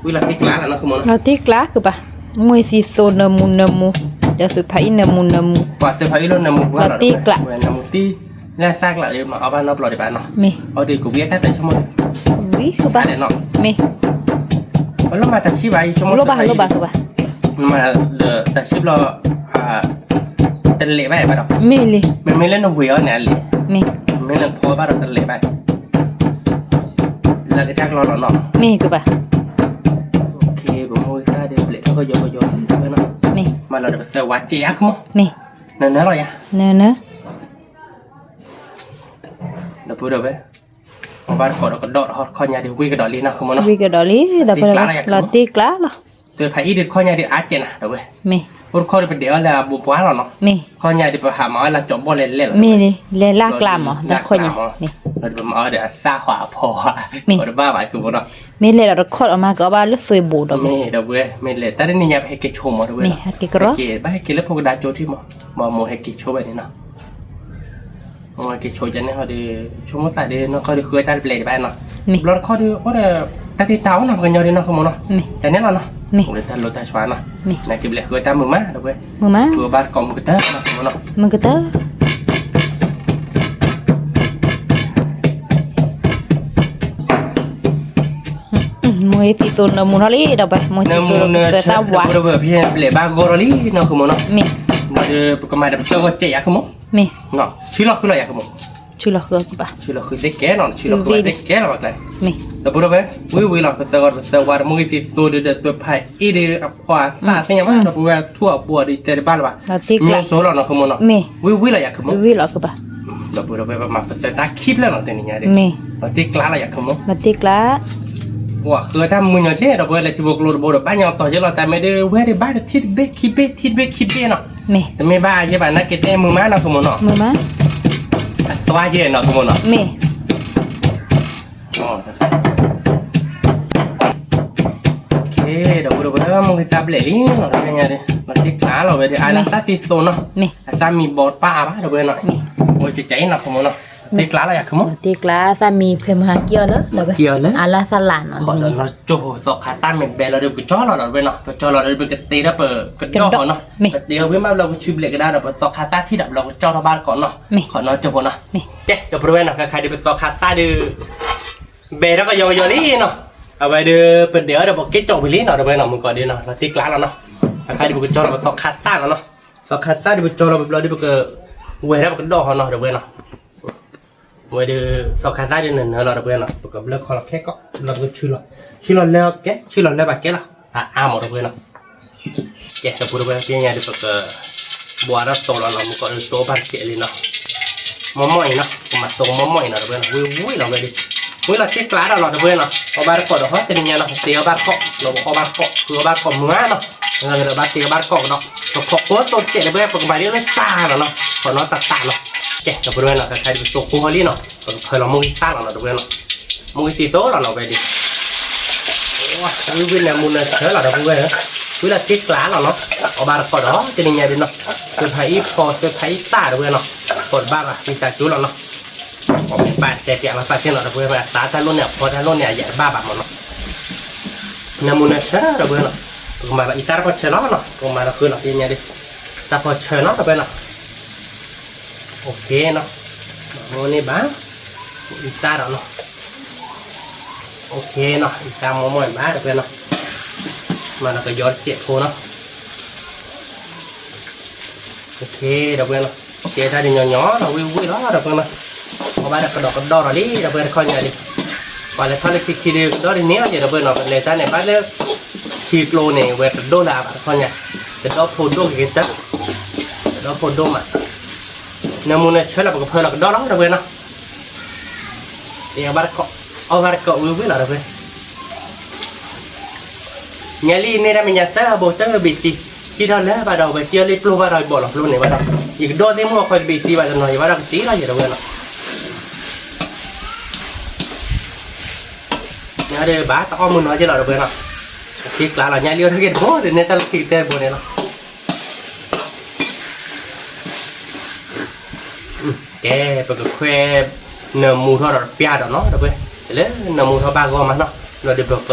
ဝံၤလီၤတံၢ်ကျါလီၤနီၤ လီၤတံၢ်ကျါကပၤ, မုၢ်ဂံၢ်သံသိနၢမူနၢမူ, ဒီးသုးဖးအံၣ်နၢမူနၢမူ, ပှၤသုးဖးအံၣ်လၢနၢမူပှၢ်လီၤ လီၤတံၢ်ကျါ, နၢမူတံၢ်, လၢသၣ်ကျါလၢမၤအီၣ်ဘၣ်နီတဘျီဒံးဘၣ်နီၤ, မ့ၢ်, အီၣ်ဒံးကဝံအတၢ်သးဆိကမိၣ်, ဝံၤကပၤ, မ့ၢ်, ပလိၣ်မၤတၢ်ဆံးဘၣ် ယဆိကမိၣ်လိၣ်ဘၣ်လိၣ်ဘၣ်ကပၤ, နမၤဒီးတၢ်ဆံးဘျီ တလဲၤဘၣ်ဘၣ်ဒီး, မ့ၢ်လံ, မ့မ့ၢ်လၢနဝ့ၤအီၤန့ၣ်အလဲၤ, မ့ၢ်, မ့ၢ်လၢနဖီဘၣ်ဒီးတလဲၤဘၣ်, လၢကစၢ်ကျီလီၤနီၤ, မ့ၢ်ကပၤ, ပမိၢ်ဂံၢ်သၣ်ဒီးဘျဲးထီၣ်ကယီကယီလံနီၤ, မ့ၢ်, မၤလီၤဒီးပသၢဝါစဲးယါကမိၢ်, မ့ၢ်, နနၢလီၤယါ, နနၢ ဒီပုၢ်ဒီဝဲၢ်, အီၣ်ဘၣ်တကိးဒီးကဒီးတခီညါဒီး ဝံၢ်ကဒီးလံနီၤ ဃမိနီၤ, ဝံၢ်ကဒီးလံ ဒီပုၢ်ဒီဝဲၢ် လီၤတံၢ်ကျါလီၤ, သွဲဖးအံၣ်ဒီးတခီညါဒီးအါကဲးနၤ ဒီပုၢ်ဝဲၢ်, မ့ၢ်, အိၣ်တခီဒီးပဒဲးအီၣ်လၢအဘိပှၢ်လီၤနီၤ, မ့ၢ်, တခီညါဒီးပဟးမၤအီၣ်လၢကၠီဘီၣ်လဲၤလဲၣ်လီၤ, မ့ၢ်လံ လဲၤလၢကျါမး တခီညါ, မ့ၢ်, ဒီးပမၤအီၣ်ဒီးအသၣ်ဟွးအဖီဟွး, မ့ၢ်, ဒီးဘၣ်ဘၣ်ကမိၢ်နီၤ, မ့ၢ်လဲၤဒီးတခီဒီးမၤကီးဘၣ်လၢ Facebook ဒီး, မ့ၢ်ဒီပုၢ်ဝဲၢ် မ့ၢ်လဲၤတၢ်တနံၤညါပဟဲက့ၤဆိမး ဒီပုၢ်ဝဲၢ်, မ့ၢ်ဟဲက့ၤကရီ, ဘၣ်ဟဲက့ၤလၢဖိကဒါကၠိထံမး, မ့ၢ်မိၢ်ဟဲက့ၤဆိဝဲန့ၣ်နီၤ မ့ၢ်က့ၤဆိကန့ၣ်ဟီဒီး ဆိကမိၣ်သးဒီး နီၢ်ခီဒီးဃုဝဲတၢ်တဘျဲးဒံးဘၣ်နီၤ, တဘျီတခီဒီး အိၣ်ဒီး တၢ်တ့တၢ်အိၣ်နီၤ ပှၤကညီဒီးနီၤ ဃမိနီၤ, ကန့ၣ်လီၤနီၤ, အိၣ်ဒီးတၢ်လိၣ်တၢ်ဆှးနီၤ, နာ်က့ဘျဲးဃုဝဲတၢ်မုာ်မး ဒီပုၢ်ဝဲၢ်, ဃုဝဲဘၣ်တကိးမုာ်ကတၢၢ်နီၤ ဃမိနီၤ, မုာ်ကတၢၢ် မုၢ်သံသိနၢမူထီၣ်လံ ဒီပုၢ်ဝဲၢ်, မုၢ်သံသိသၢသၣ်ဝါ, ဒီပုၢ်ဝဲၢ် ပဟဲဘျဲးဘၣ်ဂီၢ်ထီၣ်လံနီၤ ဃမိနီၤ, မ့ၢ်, ဒီးပကမၤဒီးပသၢဂီၢ်စဲးယါ ဃမိ, မ့ၢ်, ဆူၣ်လီၤဃုလီၤယါ ဃမိ, ဆူၣ်လီၤဃုကပၤ, ဆူၣ်လီၤဃုသ့ကဲနီၤ ဆူၣ်လီၤဃုသ့ကဲလီၤဘၣ်ကျဲ, မ့ၢ်, ဒီပုၢ်ဝဲၢ်, ဝံၤဝံၤလီၤ ပသၢဂီၢ်ဒီးပသၢဝါဒီး မုၢ်သံသိဒီး ဒီးသွဲဖးအံၣ်ဒီးအဖီအသၣ်သ့ၣ်ညါဘၣ် ဒီပုၢ်ဝဲၢ် ထူၣ်အဘိဒီးတဲတဘၣ်လၢၤဘၣ်, မ့ၢ်, ဆိလီၤနီၤ ဃမိနီၤ, မ့ၢ်, ဝံၤဝံၤလီၤယါ ဃမိ, ဝံၤဝံၤလီၤကပၤ, ဒီပုၢ်ဝဲၢ် ပမၤပသၢတၢ်ခံဖျၢၣ်နီၤ တနံၤညါဒီး, မ့ၢ်, လီၤတံၢ်ကျါလီၤယါ ဃမိ, လီၤတံၢ်ကျါ ပှၤဃုတၢ်မုာ်ညီက့ ဒီပုၢ်ဝဲၢ် လဲၤထံဖိကျိတဘိဒီး ဘၣ်ညီတီၤယဲလီၤ တၢ်မ့ၢ်ဒ်ဝဲဒံးဘၣ်ဒီး ထံတဘ့ၣ်ခံဘ့ၣ် ထံတဘ့ၣ်ခံဘ့ၣ်နီၤ, မ့ၢ်, တမ့ၢ်ဘၣ်ယဲဘၣ် နာ်က့တဲမုာ်မးနီၤ ဃမိနီၤ, မုာ်မး, အသွါက့နီၤ ဃမိနီၤ, မ့ၢ်, ဒီပုၢ်ဝဲၢ် မုၢ်ဂံၢ်သၣ်ဘျဲးလံနီၤ တနံၤညါဒီး လီၤတံၢ်ကျါလီၤဝဲဒီး အါလၢသၣ်သံသိနီၤ, မ့ၢ်, အသၣ်မံဘီတပၢ်အါဘၣ် ဒီပုၢ်ဝဲၢ်နီၤ, မ့ၢ်, အိၣ်ကကဲအံၤနီၤ ဃမိနီၤ, တံၢ်ကျါလီၤယါ ဃမိ, တံၢ်ကျါ သၣ်မံဖဲမဟါကံအီၤလၢ ကံအီၤလၢ အါလၢသၣ်လါနီၤ တနံၤညါ ကၠိဖိသီခါသၣ်မ့ၢ်ဘဲလီၤဒီး ပကကၠီလီၤဒီး ပကတ့ထီၣ်ပကဒီၣ်ဃီနီၤ, ပတ့ထီၣ်ဝံၤမးဘျီ ပဆူဘျဲးကဒါဒီး ပသီခါသၣ်ထံၣ်ဒီး ဘျီကကၠီထီၣ်ဘၣ်တကိးနီၤ, ခီနီၤ ကၠိဖိနီၤ, ကဲ ဒီပုၢ်ဝဲၢ်နီၤ ခဲခါဒီး ပသီခါသၣ်ဒီး ဘဲထီၣ်ကယီကယီလံနီၤ, အဝဲဒီး ပဒဲးအီၤဒီး ပက့ၤကၠီဝံၤလံနီၤ ဒီပုၢ်ဝဲၢ်နီၤ, မုၢ်ကီးဒီးနီၤ လီၤတံၢ်ကျါလီၤနီၤ, ခဲခါဒီး ပကကၠီလီၤ ပသီခါသၣ်လီၤနီၤ, သီခါသၣ်ဒီး ပကၠီလီၤဘျီဒီး ပကဝဲထီၣ်ပကဒီၣ်ဃီနီၤ ဒီပုၢ်ဝဲၢ်နီၤ ဝဲဒီး သီခါသၣ်ဒီးနၢၤနၢၤလီၤ ဒီပုၢ်ဝဲၢ်နီၤ, ပကဘျၢခီလီၤခဲကိး ဘျီပကဆူၣ်လီၤ, ဆူၣ်လီၤလၢကဲ ဆူၣ်လီၤလၢဘၣ်ကဲလီၤ, အါအါမး ဒီပုၢ်ဝဲၢ်နီၤ, ကဲ ဒီပုၢ်ဝဲၢ် သ့ၣ်ညါဒီး ပက ဘှါထီၣ်သိလီၤနီၤ, မုၢ်ကီးဒီး သိဘၣ်ကဲလံနီၤ, မီၢ်မီၢ်အံၤနီၤ, ပမၤသိမီၢ်မီၢ်အံၤနီၤ ဒီပုၢ်ဝဲၢ်နီၤ, ဝံၤဝံၤလီၤဝဲဒီး ဝံၤလီၤတံၢ်ကျါဒီးလီၤ ဒီပုၢ်ဝဲၢ်နီၤ, အီၣ်ဘၣ်တကိးဒီးဟီ တနံၤညါနီၤ ပတ့အီၣ်ဘၣ်တကိး လီၤပအီၣ်ဘၣ်တကိး ဃုအီၣ်ဘၣ်တကိးမုာ်နီၤ, ဒီးဘၣ်တ့အီၣ်ဘၣ်တကိးကဒီး, ပဖီၣ်ကိသိကဲး ဒီပုၢ်ဝဲၢ် ပကမၤဒ်လၢစၢ်လီၤနီၤ, ခီနီၤတၢ်တၢ်နီၤ, ကဲ ဒီပုၢ်ဝဲၢ်နီၤ ခဲခါဒီး ပသိကိၢ်လံနီၤ, ပကဖၢလီၤမုၢ်ဂံၢ်သၣ်လီၤနီၤ ဒီပုၢ်ဝဲၢ်နီၤ, မုၢ်ဂံၢ်သၣ်သိလီၤနီၤ ဝဲဒီး ဝံၤဝံၤနၢမူနၢဆၢလီၤ ဒီပုၢ်ဝဲၢ်ဧၢ, ဝံၤလီၤတံၢ်ကျါလီၤနီၤ, အီၣ်ဘၣ်တကိးဒီး တနံၤညါဒီးနီၤ, သွဲဖးအံၣ်ဖီ သွဲဖးအံၣ်သၣ် ဒီပုၢ်ဝဲၢ်နီၤ, ကိးတဘၣ်ဘၣ် သံသးကၠိလီၤနီၤ, ပမ့ၢ်ပာ်တဲပျးလီၤသးက့နီၤ ဒီပုၢ်ဝဲၢ် တၢ်တၢ်လိၣ်န့ၣ် အဖီတၢ်လိၣ်န့ၣ် အယံာ်တဘၣ်ဘၣ်မးနီၤ, နၢမူနၢဆၢ ဒီပုၢ်ဝဲၢ်နီၤ, ပကမၤလီၤအံၤတၢ်တပီၢ်ဆၢလီၤနီၤ, ပကမၤလီၤဃုလီၤ တနံၤညါဒီး တၢ်ဖီဆၢနီၤ ဒီပုၢ်ဝဲၢ်နီၤ OK နီၤ, မ့ၢ်န့ၣ်ဘၣ်, အံသၣ်ဒီးနီၤ, OK နီၤ, အံသၣ်မီၢ်မီၢ်ဘၣ် ဒီပုၢ်ဝဲၢ်နီၤ, မၤလီၤကယီတစဲးဖိနီၤ, OK ဒီပုၢ်ဝဲၢ်နီၤ, ကဲတၢ်ဒ်ညီညီနီၤ ဝံၢ်ဝံၢ်လီၤ ဒီပုၢ်ဝဲၢ်နီၤ, အီၣ်ဘၣ်ဒီးကဒီးကဒီၣ်ဒီးလံ ဒီပုၢ်ဝဲၢ် တခီညါလံ, ပှၤလဲၤထီၣ်လၢခံခံဒီး ကဒီၣ်ဒ်န့ၣ်လီၤ ဒီပုၢ်ဝဲၢ်နီၤ, ပလဲၤတၢ်န့ၣ် ဘၣ်လၢ ခံကျိန့ၣ် ဝဲကဒိၣ်လၢအဘၣ်တခီညါ, ကဒီၣ်ဖိဒိၣ်က့ၤကတၢၢ်, ကဒီၣ်ဖိဒိၣ်မး နၢမူနၢဆၢလီၤ ပကဖၢလီၤကဒီၣ်လီၤ ဒီပုၢ်ဝဲၢ်နီၤ, အီၣ်ဘၣ်တကိး အီၣ်ဘၣ်တကိးဝံၢ်ဝံၢ်လီၤ ဒီပုၢ်ဝဲၢ်, ညါလံန့ၣ် တၢ်မဲာ်ညါသၢဘိ သၢဘ့ၣ်သံ, ခံထီၣ်လၢဘၣ်ဒီး ဝဲကၠီလံပျိဘၣ်ဒီး ယဘီၣ်လီၤပျိန့ၣ်ဘၣ်ဒီး, ယကဒီၣ်သ့ၣ်မူအခီတဘ့ၣ်သံဘၣ်တနီၤ ယဘၣ်ဒီးကတ့လီၤ ယဒီပုၢ်ဝဲၢ်နီၤ, ဒီးဘၣ်တအီၣ်မုၢ်နီၤက့လီၤ ဒီပုၢ်ဝဲၢ်နီၤ, က့ကျါလီၤ ညါလံအိၣ်ထီၣ်က့ၤတဘိ ဒီးနဲတၢ်လီၢ်ခံကတၢၢ်တဘိန့ၣ်လီၤ. ကဲ ပကခွဲ နၢမူထီၣ်ဒီးပျၢ်ဒီးနီၤ ဒီပုၢ်ဝဲၢ်, လၢနၢမူထီၣ်ဘၣ်ဂီၢ်မးနီၤ, ဒီးပက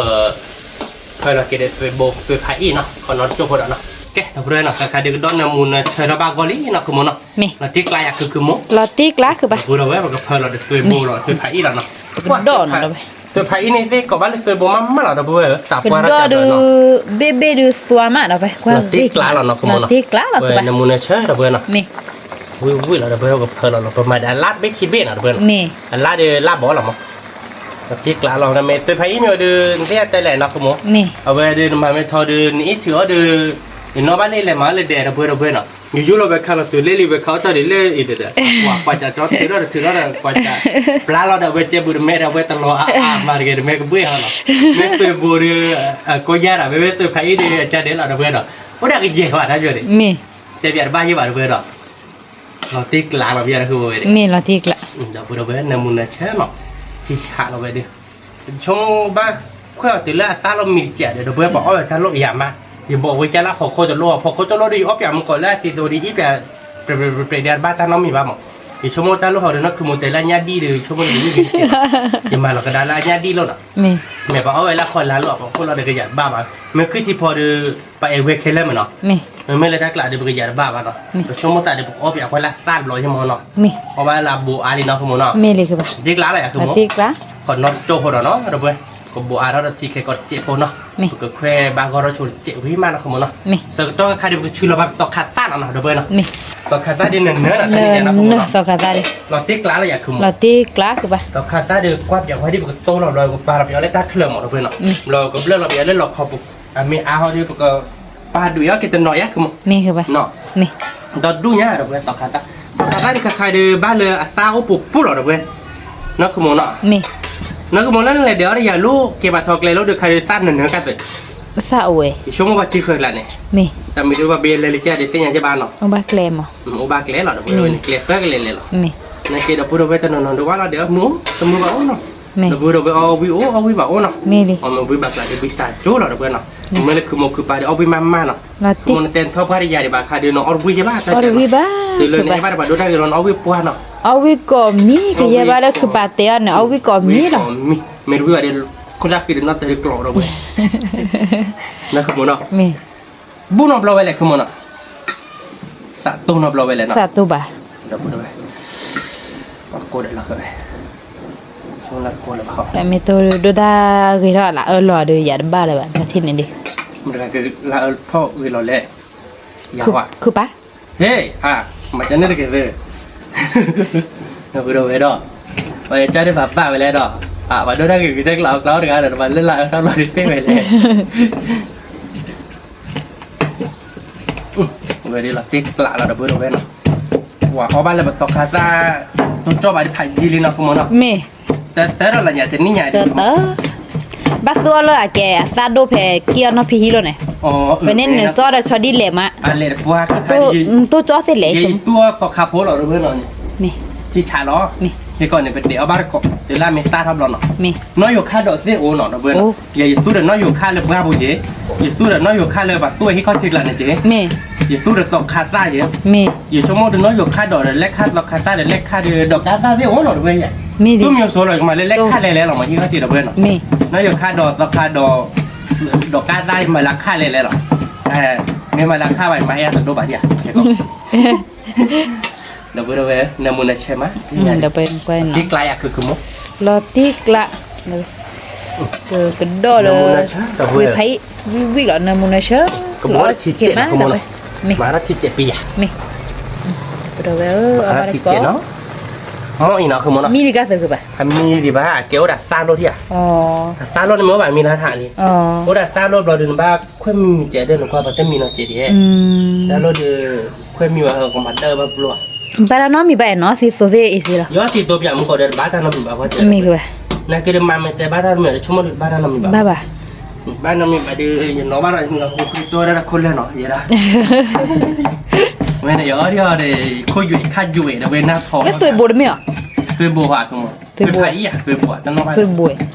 ဖၢလီၤက့ၤဒီးသွဲဘိ သွဲဖးအံၣ်နီၤ ခီနီတကၠိၢ်ဖိဒီးနီၤ. ကဲ ဒီပုၢ်ဝဲၢ်နီၤ ခါခါဒုးကဒီးနၢမူနၢဆၢထီၣ်ဘၣ်ဂီၢ်လံနီၤ ခုမိၢ်နီၤ, လီၤတံၢ်ကျါယၤခုခုမိၢ်, လီၤတံၢ်ကျါခုဘၣ်, ဒီပုၢ်ဝဲၢ် ပကဖၢလီၤဒီးသွဲဘိလီၤ သွဲဖးအံၣ်လီၤနီၤ, သွဲဖးအံၣ်န့ၣ်သ့ၣ်ကိးဘၣ်လၢသွဲဘိမးမးလီၤ ဒီပုၢ်ဝဲၢ်ဧၢ, သးပှၢ်တၢ်ကဒီးဒီး ဘ့ၣ်ဘ့ၣ်ဒုးသွါမးဒီး လီၤတံၢ်ကျါလီၤနီၤ ခုမိၢ်နီၤ, လီၤတံၢ်ကျါလီၤ နၢမူနၢဆၢ ဒီပုၢ်ဝဲၢ်နီၤ, မ့ၢ် ဝံၣ်ဝံၣ်လီၤ ဒီပုၢ်ဝဲၢ် ပကဖၢလီၤလီၤ ပမၤဒီးအလါတဘ့ၣ်ခံဘ့ၣ်နီၤ ဒီပုၢ်ဝဲၢ်နီၤ, အလါဒီးလါဘီလီၤမး, လီၤတံၢ်ကျါလီၤ နမ့ၢ်သွဲဖးအံၣ်န့ၣ်ဒီး နသ့ၣ်အတဲလဲၣ်နီၤ ခုမိၢ်, အဝဲဒီးနမၤမ့ၢ်ထီဒီး နအ့ၣ်ထုးအီၤဒီး ယနီၣ်ဘၣ်လၢလဲၤမၤလၢဒဲး ဒီပုၢ်ဝဲၢ် ဒီပုၢ်ဝဲၢ်နီၤ, ယယိၣ်လီၤဝဲခါလီၤတုၤလၢလံဝဲခါအီၣ်တၢ်ဒ်လဲၣ်အံၤဒီး ကွၢ်ကွၢ်စးကၠီထုးထီၣ်ဒီးထုးထီၣ်ဒီး ကွၢ်စး ပျၢ်လီၤဒီး အဝဲကဲဘူးတမဲဒီး အဝဲတလီၤအါအါမၤတဂ့ၤ တမ့ၢ်ကဘှ့ၣ်ဟီနီၤ, မ့ၢ်သွဲဘိဒီး ကိးယါဒီး မ့မ့ၢ်သွဲဖးအံၣ်ဒီး အကါဒဲးလီၤ ဒီပုၢ်ဝဲၢ်နီၤ, အိၣ်ဒၣ်ကယဲၢ်ဝဲတၢ်ယိၣ်န့ၣ်, မ့ၢ် တဲပျးတဘၣ်ယဲၢ်ဘၣ် ဒီပုၢ်ဝဲၢ်နီၤ, လီၤတံၢ်ကျါလီၤ ပယါဒီးဝဲန့ၣ်, မ့ၢ်လီၤတံၢ်ကျါ, ဒီပုၢ်ဝဲၢ် နၢမူနၢဆၢနီၤ, ထံဆးလီၤဝဲဒီး ဆိကမိၣ်ဘၣ်ခွဲးအီၤတုၤလၢအသၣ်လီၤမံၤတစဲးဒီး ဒီပုၢ်ဝဲၢ် ပှၤအီၣ်ဝဲတၢ်လိၣ်ယၤမး, ယဘိးဝဲကၢ်လၢဖီခိၣ်တလိၣ် ဖီခိၣ်တလိၣ်ဒီး ယအီၣ်ပျးမူကီးလၢအသံသိဒီး အံၣ်ပျး ပြဲးပြဲးဒီး တဘၣ်တၢ်နီတမံၤဘၣ်မး, ယဆိကမိၣ်တၢ်လိၣ်ဟီဒီး နီၢ်ခုမိၢ်တဲလၢအညၣ်ဒံၣ်ဒီး ယဆိကမိၣ်န့ၣ် ယမံၤတစဲးဘၣ်, ယမၤလီၤကဒါလၢအညၣ်ဒံၣ်လိၣ်နီၤ, မ့ၢ်ပှၤအီၣ်ဝဲလၢခီလါလိၣ်အဖီခိၣ်လီၤဒီး ကယၤတဘၣ်ဘၣ်, မ့ၢ်ခုထံဖီဒီး ပှၤအဲၣ်ဝဲခဲလၢာ်မးနီၤ, မ့မ့ၢ်လၢတၢ်ကျးဒီး ပကယၤတဘၣ်ဘၣ်နီၤ, ပဆိကမိၣ်သးဒီး ပကအီၣ်ပျးခွဲးလၢသၣ်တဘျီယမးနီၤ, အီၣ်ဘၣ်လၢအဘိးအါလံနီၤ ခုမိၢ်နီၤ, တံၢ်ကျါလီၤယၤ ခုမိၢ်, ခီနီတကၠိၢ်ဖိဒီးနီၤ ဒီပုၢ်ဝဲၢ်, ကဘိးအါထီၣ်ဒီးထံခဲကီးတစဲးဖိနီၤ, ပကခွဲးဘၣ်ဂီၢ်ထီၣ်ဆိတစဲးဝံၤမးနီၤ ခုမိၢ်နီၤ, ဆၢကတီၢ်ခါဒီး ပကဆူလီၤဘၣ်ပသီခါသၣ်လီၤနီၤ ဒီပုၢ်ဝဲၢ်နီၤ, သီခါသၣ်ဒီးနၢနၢနီၤ သီခါသၣ်ဒီး လီၤတံၢ်ကျါလီၤယၤ ခုမိၢ်, လီၤတံၢ်ကျါကဘၣ်, သီခါသၣ်ဒီး ကွၢ်ပျးခွဲးဒီး ပကတိၢ်လီၤဘျီ ပကပာ်လီၤပယီၤလၢတၢ်ချၢမး ဒီပုၢ်ဝဲၢ်နီၤ, ဘျီကဘျၢလီၤပယီၤလၢလီခီပူၤ, အမ့ၢ်အါဟီဒီး ပကပာ်ဒုးအီၣ်က့ၤတနီၤယၤ ခုမိၢ်, မ့ၢ်ကဘၣ်, ဒီဒူၣ်ညါ ဒီပုၢ်ဝဲၢ် သီခါသၣ်, သီခါသၣ်ဒီး ခါခါဒီး ဘၣ်လၢအသၣ်အိၣ်ပူၤပူၤလီၤ ဒီပုၢ်ဝဲၢ်, နီၢ်ခုမိၢ်နီၤ, နီၢ်ခုမိၢ်လၢနလဲၤဒဲးအီၤဒီးယၤလိၣ် ကဲပှၤထီကျဲလိၣ်ဒီး ခါဒီးသၣ်နၢနၢကသ့, သၣ်အိၣ်ဝဲ, ယဆိကမိၣ်ပှၤစုဃၢၤကျါန့ၣ်, မ့ၢ်တမံၤဒီး ပှၤဘ့လဲၤလၢကဒီး သ့ၣ်ညါကဘၣ်နီၤ, အိၣ်ဘၣ်ကျဲမး, အိၣ်ဘၣ်ကျဲလီၤ ဒီပုၢ်ဝဲၢ်န့ၣ် ကျဲသၢကလဲၤလဲၤလီၤ, နက့ဒီပုၢ်ဒီပုၢ်ဝဲၢ် တနီၤနီၤဒီးဝဲလီၤဒီး မုၢ်အိၣ် တမုၢ်ဘၣ်အိၣ်နီၤ, ဒီပုၢ်ဒီပုၢ်ဝဲၢ် အီၣ်ဝံၣ်အိၣ် အီၣ်ဝံၣ်ဘၣ်အိၣ်နီၤ, မ့ၢ်လံ, အီၣ်မ့ၢ်ဝံၣ်ဘၣ်ကျါဒီး ဝံၣ်သးကၠိလီၤ ဒီပုၢ်ဝဲၢ်နီၤ, မ့ၢ်လၢခုမိၢ်ခုပၢ်ဒီး အီၣ်ဝံၣ်မးမးနီၤ, မ့ၢ်နတဲထီၣ်ပှၢ်ဒီးယၤဒံးဘၣ်ခါဒီး နအီၣ်တဝံၣ်ယဘၣ် တၢ်ဝံၣ်ဘၣ်, တုၤလၢနအဲၣ်ဘၣ်တဘၣ်ဒိတၢ်ဂ့ၤလီၤ နအီၣ်ဝံၣ်ပှၢ်နီၤ, အီၣ်ဝံၣ်ကိးမံၤ ကယဲၢ်ဘၣ်လၢခုပၢ်တဲအီၤန့ၣ် အီၣ်ဝံၣ်ကိးမံၤလီၤ, မ့ၢ်တဝံၣ်ဘၣ်ဒီး ခိၣ်တၢ်ဃံဒီး နီၢ်တၢ်ဒီးကျိးဒီပုၢ်ဝဲၢ်, နီၢ်ခုမိၢ်နီၤ, ဘူၣ်နီတဘျီဝဲလဲၣ် ခုမိၢ်နီၤ, သးတိၢ်နီတဘျီဝဲလဲၣ်နီၤ, သးတိၢ်ဘၣ်, ဒီပုၢ်ဝဲၢ်, ကိးဒီးလီၤဃဲဝဲ, မ့ၢ်တိၢ်ဒိၣ်တၢ်ဂ့ၤထီၣ်လၢအအၢလီၤဒီး ယၤတဘၣ်လၢၤဘၣ် နထံၣ်န့ၣ်ဒံး, မ့ၢ်တဂၤကလၢအၢထီၣ်ဂ့ၤလီၤလဲၣ်, ယၤဝဲ, ခုပၢ်, ဟ့ၣ်, မၤကန့ၣ်တက့ၢ်သ့, ဒီပုၢ်ဝဲၢ်ဒီး, ပှၤကၢ်ဒံးဘၣ်ဘၣ်ဝဲလဲၣ်ဒီး, ပှၤဒိၣ်တၢ်ဂ့ၤဂ့ၤတၢ်ကျးအကျါတဂၤဒီး ပှၤလၢလၢအၢထီၣ်လီၤဒံးသ့ဝဲလဲၣ် ဝဲဒ်လီၤတံၢ်ကျးလီၤ ဒီပုၢ်ဝဲၢ်နီၤ, ပှၤအီၣ်ဘၣ်လၢပသီခါသၣ်, တိၢ်ကၠီၣ်ဘၣ်ဒ်ဖးယံာ်လံနီၤ ခုမိၢ်နီၤ, မ့ၢ်, တၢ်တၢ်ဒီးလီၤညါတနံၣ်ညါ, တၢ်တၢ်, ဘၣ်သူအီၣ်လၢအကဲအသၣ်ဒိၣ်ဖဲက့ၤအီၣ်နီၢ်ဖံဟံၣ်လီၤန့ၣ်, ဖဲန့ၣ်နကၠီဒီးဆီဒ်လဲၣ်မး, တိၢ်ကၠီသ့လဲၣ်, ယသူအီၣ်သီခါဖိလီၤ ဒီပုၢ်ဝဲၢ်နီၤ, ထံဆးလီၤ, ခဲကီၢ်န့ၣ် ပတဲအီၣ်ဘၣ်တကိး တုၤလၢအမ့ၢ်သၣ်ထီၣ်ဘျီနီၤ, နီၢ်ယိၤခါဒီးသ့ၣ်အိၣ်နီၤ ဒီပုၢ်ဝဲၢ်နီၤ, ယသူဒီးနီၢ်ယိၤခါလၢပှၢ်ပူၤက့ၤ, ယသူဒီးနီၢ်ယိၤခါလၢပှၤသူအဟံၣ်ခီၣ်ထံးကျါန့ၣ်က့ၤ, ယသူဒီးသီခါသၣ်က့ၤ, ယဆိကမိၣ်ဒီးနီၢ်ယိၤခါဒီးလဲၣ်ခါသီခါသၣ်ဒီးလဲၣ်ခါဒီးဒီးကါသၣ်သ့ၣ်အိၣ်နီၤ ဒီပုၢ်ဝဲၢ်, သူမံၤစိၤလီၤ ယကမၤလၢလဲၣ်ခါလဲၣ်လဲၣ်လီၤ မ့ၢ်ဟံၣ်ခီၣ်ထံး ဒီပုၢ်ဝဲၢ်နီၤ, နီၢ်ယိၤခါဒီးသီခါဒီး ဒီးကါသၣ် ယမၤလၢခါလဲၣ်လဲၣ်လီၤ, မ့ၢ်မၤလၢခါဘၣ် ယမၤဟဲအသးဒိၣ်ဘၣ်ဒံးဧါ, ဒီပုၢ်ဝဲၢ် နၢမူနၢဆၢမး, တံၢ်ကျါယၤ ခုခုမိၢ်, လီၤတံၢ်ကျါ, ကဒီးလၢ, ဝ့ၢ်ဖးအံၣ်, ဝံၣ်ဝံၣ်လီၤ နၢမူနၢဆၢ, ကဘီထံးစဲးနီၤ ခုမိၢ်နီၤ, မၤထီၣ်ထံးစဲးပယၤ, မ့ၢ်, ဒီပုၢ်ဝဲၢ်ဧၢ, မၤထီၣ်ထံးစဲးနီၤ, မ့ၢ်အံၤနီၤ ခုမိၢ်နီၤ, မံဒံးကါသၢဖုဘၣ်, အမံဒံးဘၣ် အကဲအိၣ်ဒီးသၣ်လိၣ်ထံၣ်ဧါ, အသၣ်လိၣ်န့ၣ်မ့ၢ်အိၣ်ဘၣ်မံလၢထးလံ, အိၣ်ဒီးသၣ်လိၣ်ဘျီဒီး နဘၣ်ခွဲးမံစဲးဒီး နကွၢ်ပှၤတမံနီၤစဲးဒံး, သၣ်လိၣ်ဒီး, ခွဲးမံဝဲဟီ ကမၤဒၢဘၣ်ပျိ, ဘၣ်တၢ်နီတမံၤဘၣ်နီၤ သံသိသ့ၣ်အ့ၣ်စ့လီၤ, ယသံသိပျးမူကီးဒီး တဘၣ်တၢ်နီတမံၤဘၣ်, မ့ၢ်ကဘၣ်, နာ်က့ဒီးမၤမဲာ်တဲဘၣ်တၢ်တမံၤဒီး ဆိကမိၣ်ဒီးတဘၣ်တၢ်နီတမံၤဘၣ်, ဘၣ်ဘၣ်, ဘၣ်နီတမံၤဘၣ်ဒီး ယနီၣ်ဘၣ်ဒီး ယမံၤလီၤ ဃိဃိတိၢ်ဝဲဒၣ်တၢ်ခိၣ်လၢာ်နီၤ ယဲဒၣ်, ဝဲန့ၣ် ယအီၣ်ဒံးအီၤဒီး ခိၣ်ယွဲၣ်ခါယွဲၣ်ဒီး ဝဲနၢ်ထီၣ်, လၢသွဲဘိးတမ့ၢ်ဧါ, သွဲဘိဧါ, သွဲဘိ,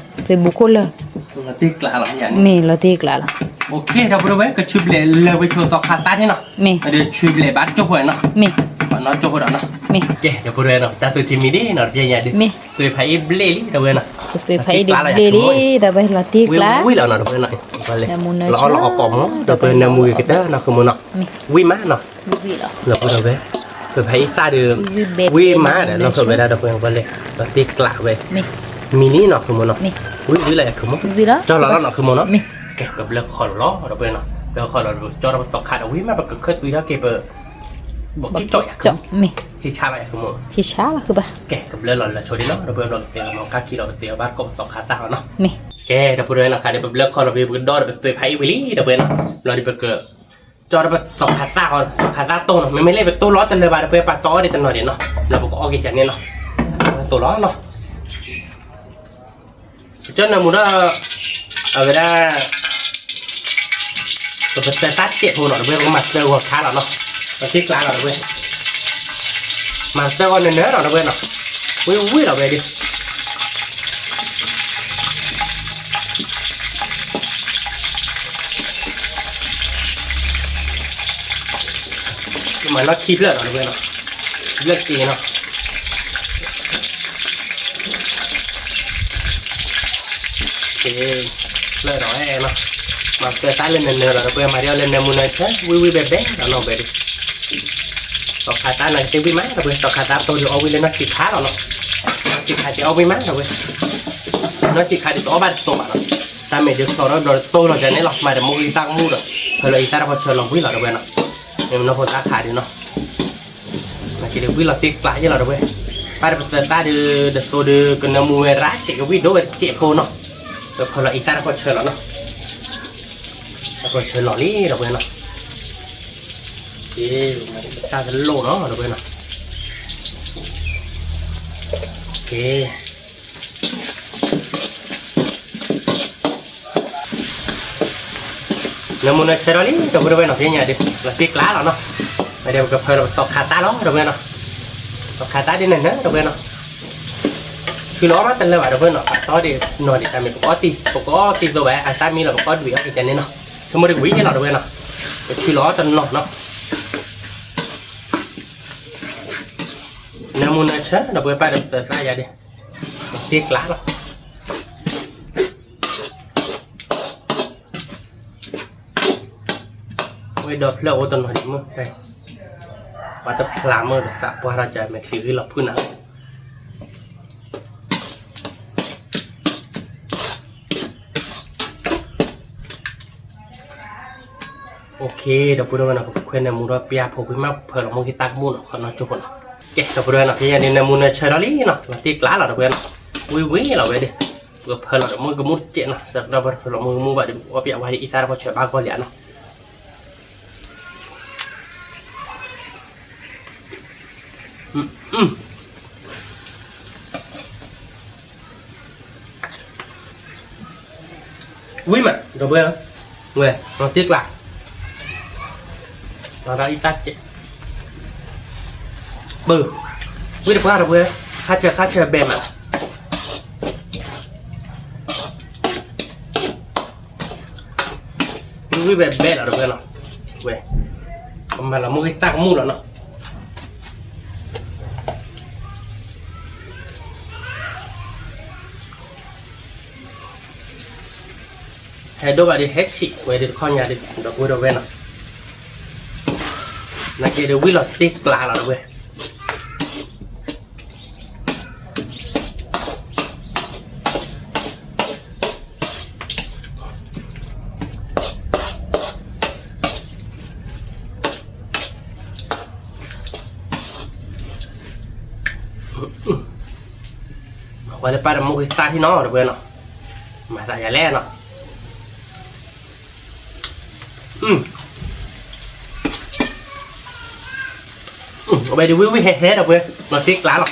သွဲဘိခိၣ်လၢာ် လီၤတ့ၢ်ကျးလီၤ, မ့ၢ်လီၤတ့ၢ်ကျးလီၤ. ဒီပုၢ်ဝဲၢ် ကဆူဘျဲးလၢဝဲဆိသီခါသၣ်န့ၣ်နီၤ, မ့ၢ်ဒီးဆူဘျဲးဘၣ်ကၠိၢ်ဖိနီၤ, မ့ၢ်နီၢ်ကၠိၢ်ဖိဒီးနီၤ, မ့ၢ်ကဲ ဒီပုၢ်ဝဲၢ်နီၤ တၢ်သူထံမံၤဒ်နီၤ တပျဲညါဒ်, မ့ၢ်သွဲဖးအ့ၣ်ဘျဲၣ်လံ ဒီပုၢ်ဝဲၢ်နီၤ, သွဲဖးအ့ၣ်ဒ်ဘျဲၣ်လံ ဒီပုၢ်ဝဲၢ်နီၤ, ဝံၤလီၤနီၤ ဒီပုၢ်ဝဲၢ်နီၤ, လီၤအီၣ်လီၤအီၣ်ကိးမး ဒီပုၢ်ဝဲၢ်နၢမူဂ့ၤကတၢၢ်နီၤ ဃုမးနီၤ, ဝံၤမးနီၤ ဒီပုၢ်ဝဲၢ် သွဲဖးအ့ၣ်သၣ်ဒီး ဝံၤမးဒီး လီၤဖျိးဝဲဒၣ် ဒီပုၢ်ဝဲၢ် လီၤတ့ၢ်ကျးဝဲ မံၤလံနီၤ ဃုမးနီၤ, ဝံၤဝံၤလီၤယၤ ဃုမး, ကၠီလီၤလီၤနီၤ ဃုမးနီၤ, ကဲ ကဘျၢခီၣ်လီၤလီၤ ဒီပုၢ်ဝဲၢ်နီၤ, ကဘျၢခီၣ်လီၤ ကၠီဒီးပသီခါဒီး ဝံၤမး ပကခၢၣ်သွံထီၣ်က့ၤပ ဘီးက့ၣ်ကၠီၣ်ယၤ ဃုမး, ကဲ ကဘျၢလီၤလၢဆိဒ်နီၤ ဒီပုၢ်ဝဲၢ် ဘျီကသ့ၣ်မၤကါခံလီၤ ပသ့ၣ်အဘၣ်ကိးပသီခါသၣ်အီၤနီၤ, မ့ၢ်ကဲ ဒီပုၢ်ဝဲၢ်နီၤ ဃးဒီးပဘျၢခီၣ်လီၤ ပကဒီးဒီးပသွဲဖးအ့ၣ်ဝံၤလံ ဒီပုၢ်ဝဲၢ်နီၤ, ဘျီဒီးပက ကၠီဒီးပသီခါသၣ်အီၤ ပသီခါသၣ်တိၢ်နီၤ မ့မ့ၢ်လၢပတိၢ်လီၤတလၢာ်ဘၣ် ဒီပုၢ်ဝဲၢ် ပာ်တီအီၣ်ဒံးတနီၤဒံးနီၤ, ဒီးပကအီၣ်က့ၤကန့ၣ်နီၤ, သိးလီၤနီၤ ကၠီနၢမူဒီး အဝဲဒၣ် ပကသၢသၣ်တစဲးဖိနီၤ ဒီပုၢ်ဝဲၢ် ပကမၤသၢဂီၤခါလီၤနီၤ, ပတ့ၢ်ကျးလီၤ ဒီပုၢ်ဝဲၢ်, မၤသၢဂီၤနၢၤနၢၤနီၤ ဒီပုၢ်ဝဲၢ်နီၤ, ဝံၤဝံၤလီၤဝဲဒၣ် မၤနီၢ်ခံဖျၢၣ်နီၤ ဒီပုၢ်ဝဲၢ်နီၤ, ခံဖျၢၣ်တက့ၢ်နီၤ, ဖျၢၣ်ဒီးနီၤ, မၤသၢသၣ်လၢနၢၤနၢၤလီၤ ဒီပုၢ်ဝဲၢ် မၤဒ်အီၤလၢနၢမူနၢဆၢ ဝံၤဝံၤဘဲဘဲလီၤနီၤ ဝဲဒၣ် သီခါသၣ်န့ၣ်ကသ့ဝံၤမး ဒီပုၢ်ဝဲၢ် သီခါသၣ်တိၢ်ဒီးအီၣ်ဝံၤလၢနီၢ်ဆံးခါလီၤနီၤ, နီၢ်ဆံးခါသ့အီၣ်ဝံၤမး ဒီပုၢ်ဝဲၢ်, နီၢ်ဆံးခါဒ်သိးအီၣ်ဘၣ်တသိးဘၣ်နီၤ, တၢ်မ့ၢ်ဒ်သိးဒီးဘျီတိၢ်လီၤကန့ၣ်လီၤ မၤဒီးမူဂံၢ်သၣ်ကမူၣ်ဒီး ဖၢလီၤအံသၣ်တခီဆၢလီၤဝံၤလီၤ ဒီပုၢ်ဝဲၢ်နီၤ, မ့ၢ်မနီၢ်ဖိသၣ်ခါဒ်နီၤ က့ၤဒ်ဝံၤလီၤတ့ၢ်ကျးယဲလီၤ ဒီပုၢ်ဝဲၢ်, ဘၣ်ဒီးပသၢသၣ်ဒီး ဒ်သိးဒီးကနၢမူဝဲရၣ်စဲးကဝံၣ်ဒိၣ်ဝဲတစဲးဖိနီၤ, ဒီးဖၢလီၤအံသၣ်တခီဆၢလီၤနီၤ, တခီဆၢလီၤလံ ဒီပုၢ်ဝဲၢ်နီၤ, က့ၤ တၢ်တလိၣ်နီၤ ဒီပုၢ်ဝဲၢ်နီၤ, က့ၤ နၢမူနၢဆၢထီၣ်လံ ဒီပုၢ်ဝဲၢ်နီၤ ဖဲညါဒ် လီၤတ့ၢ်ကျးလီၤနီၤ, ဝဲဒၣ်ပကဖၢလီၤပသီခါသၣ်လီၤ ဒီပုၢ်ဝဲၢ်နီၤ, သီခါသၣ်ဒ်နၢၤနၢၤ ဒီပုၢ်ဝဲၢ်နီၤ, ဆူလီၤအီၣ်မးတလၢာ်ဘၣ် ဒီပုၢ်ဝဲၢ်နီၤ, ပာ်တီဒ်နီၤဒ်တၢ်မ့ၢ် ပကအီၣ်တံၢ် ပကအီၣ်တံၢ်သိးဘၣ် အသၣ်မံလီၤ ပကအီၣ်ဒွံးအီၣ်က့ၤကန့ၣ်နီၤ, ဆိကမိၣ်ဒ်ဝံၤယဲလီၤ ဒီပုၢ်ဝဲၢ်နီၤ, ပဆူလီၤအီၣ်တနီၤနီၤ နၢမူနၢဆၢ ဒီပုၢ်ဝဲၢ် ဘၣ်ဒီးပသၢသၣ်ယါဒ် တ့ၢ်ကျးလီၤ, ဝဲဒီးဖျၢၣ်အိၣ်တနီၤဒ်မုၢ် ပှၤတဖျးမုၢ်ဒီးသးပှၢ်ထီၣ်ကမ့ၢ်ချံဂံၢ်လီၤဖုၣ်နၤ OK ဒီပုၢ်ဝဲၢ်နီၤ ပကခွဲနၢမူထီၣ်ပျၢ်ဖိကွံာ်မး ဖၢလီၤမူက့ၤသၣ်ကမူၣ်နီၤ ခီနီၢ်ကၠိဖိနီၤ, ကဲ ဒီပုၢ်ဝဲၢ်နီၤ ဖဲညါဒ် နၢမူနၢဆၢထီၣ်လံနီၤ လီၤတ့ၢ်ကျးလီၤ ဒီပုၢ်ဝဲၢ်နီၤ, ဝံၤဝံၤလီၤဝဲဒၣ်, ပကဖၢလီၤဒီးမူကမူၣ်တစဲးနီၤ စးထီၣ်ပဖၢလီၤမူကမူၣ်ဘၣ်ဒီး အီၣ်ပျၢ်ဝဲဒၣ်အံသၣ်တခီဆၢဘၣ်ကီၢ်လံနီၤ ဝံၤမး ဒီပုၢ်ဝဲၢ်, ဝဲ လီၤတ့ၢ်ကျး, လီၤဒၣ်အံသၣ်စဲး, ပၢၢ်, ဝံၤတပှၢ် ဒီပုၢ်ဝဲၢ်, ခါဆၢခါဆၢဘဲမး ဝံၤဝံၤဘဲဘဲလီၤ ဒီပုၢ်ဝဲၢ်နီၤ, ဝဲ, ပမၤလီၤမူက့ၤသၣ်ကမူၣ်လီၤနီၤ. ဟဲဒိၣ်ဘၣ်ဒီးဟဲဆံးဝဲဒၣ်တခီညါဒီး ဒီပုၢ်ဝဲၢ်နီၤ, နာ်က့ဒီးဝံၤလီၤတ့ၢ်ကျးလီၤ ဒီပုၢ်ဝဲၢ်. ဝဲလၢပၢ်တမူက့ၤသၣ်ထံၣ်နီၤ ဒီပုၢ်ဝဲၢ်နီၤ, မၤသးယၤလဲၣ်နီၤ. အဝဲဒၣ်ဝံၤဝံၤဟဲဟဲ ဒီပုၢ်ဝဲၢ် လီၤတ့ၢ်ကျးလီၤ.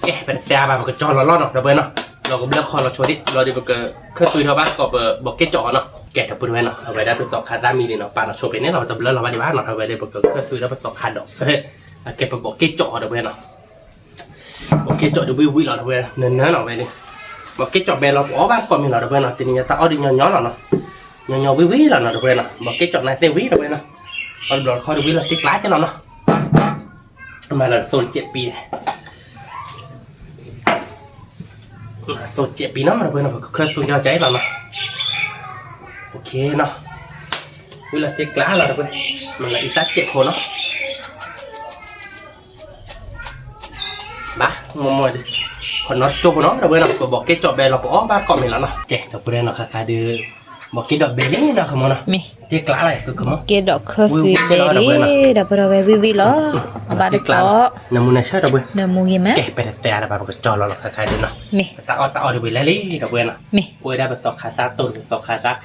ကဲ ပတတဲအါဘၣ် ပကကၠီလီၤလီၤနီၤ ဒီပုၢ်ဝဲၢ်နီၤ, လီၤကဘျၢခီလီၤဆိဒံး လီၤဒီးပကခၢၣ်သွံထီၣ်ဘၣ်သကိးပဘီးက့ၣ်ကၠီၣ်အီၤနီၤ. ကဲ ဒီပုၢ်ဝဲၢ်နီၤ အဝဲဒၣ်ပသီခါသၣ်မံလံနီၤ ပာ်လီၤဆိဖဲန့ၣ်လီၤ တဘျၢလီၤဘၣ်ဒံးဘၣ်နီၤ အဝဲဒၣ်ပကခၢၣ်သွံထီၣ်ပသီခါဒီး အကဲပဘီးက့ၣ်ကၠီၣ်အီၤ ဒီပုၢ်ဝဲၢ်နီၤ. ဘီးက့ၣ်ကၠီၣ်ဒၣ်ဝံၤဝံၤလီၤ ဒီပုၢ်ဝဲၢ် နၢၤနၢၤနီၤ အဝဲဒၣ် ဘီးက့ကၠီၣ်ဘဲလီၤ ပအီၣ်ဘၣ်ကိးမံၤလီၤ ဒီပုၢ်ဝဲၢ်နီၤ, တနံၤညါတၢ်အီၣ်ဒုးညီညီလီၤနီၤ, ညီညီဝံၣ်ဝံၣ်လီၤနီၤ ဒီပုၢ်ဝဲၢ်နီၤ, ဘီးက့ကၠီၣ်နၤသ့ၣ်ဝံၣ် ဒီပုၢ်ဝဲၢ်နီၤ, အီၣ်တဘျီတခီၣ်ဒုးဝံၣ်လီၤတ့ကျါက့လီၤနီၤ, မၤလီၤသိတစဲးပံ, သိတစဲးပံနီၤ ဒီပုၢ်ဝဲၢ်နီၤ, ပကခၢၣ်သူကၠီကၠီလီၤနီၤ, ဝံၣ်လီၤတ့ကျါလီၤ ဒီပုၢ်ဝဲၢ်, မၤလီၤအံသၣ်စဲးခိၣ်နီၤ ဘၣ်, မိၢ်မိၢ်, ခီနီတကၠိဖိနီၤ ဒီပုၢ်ဝဲၢ်နီၤ, ပဘီးက့ကၠီၣ်ဘဲလီၤ ပအီၣ်ဘၣ်ကိးမံၤလီၤနီၤ, ကဲ ဒီပုၢ်ဝဲၢ်နီၤ ခါခါဒုး, ဘီးက့ဒီးဘဲလံနီၤ ခမီနီၤ, တ့ကျါလီၤ ကကမီ, က့ဒီးခၢၣ်သံဘဲလံ, ဒီပုၢ်ဝဲၢ်ဝံၣ်ဝံၣ်လီၤ, ဘၣ်တကိး, နမူနဆၢ ဒီပုၢ်ဝဲၢ်, နမူဂ့ၤမး, ကဲ ပတဲတတဲအါဒီးဘၣ် ပကကၠီလီၤလီၤ ခါခါဒုးနီၤ, တၢ်အီၣ်တၢ်အီဒုးဝံၤလဲၣ်လံ ဒီပုၢ်ဝဲၢ်နီၤ, ပဝဲဒၣ်ပသီခါသၣ်တိၢ်ဒီး ပသီခါသၣ်ချီဒီ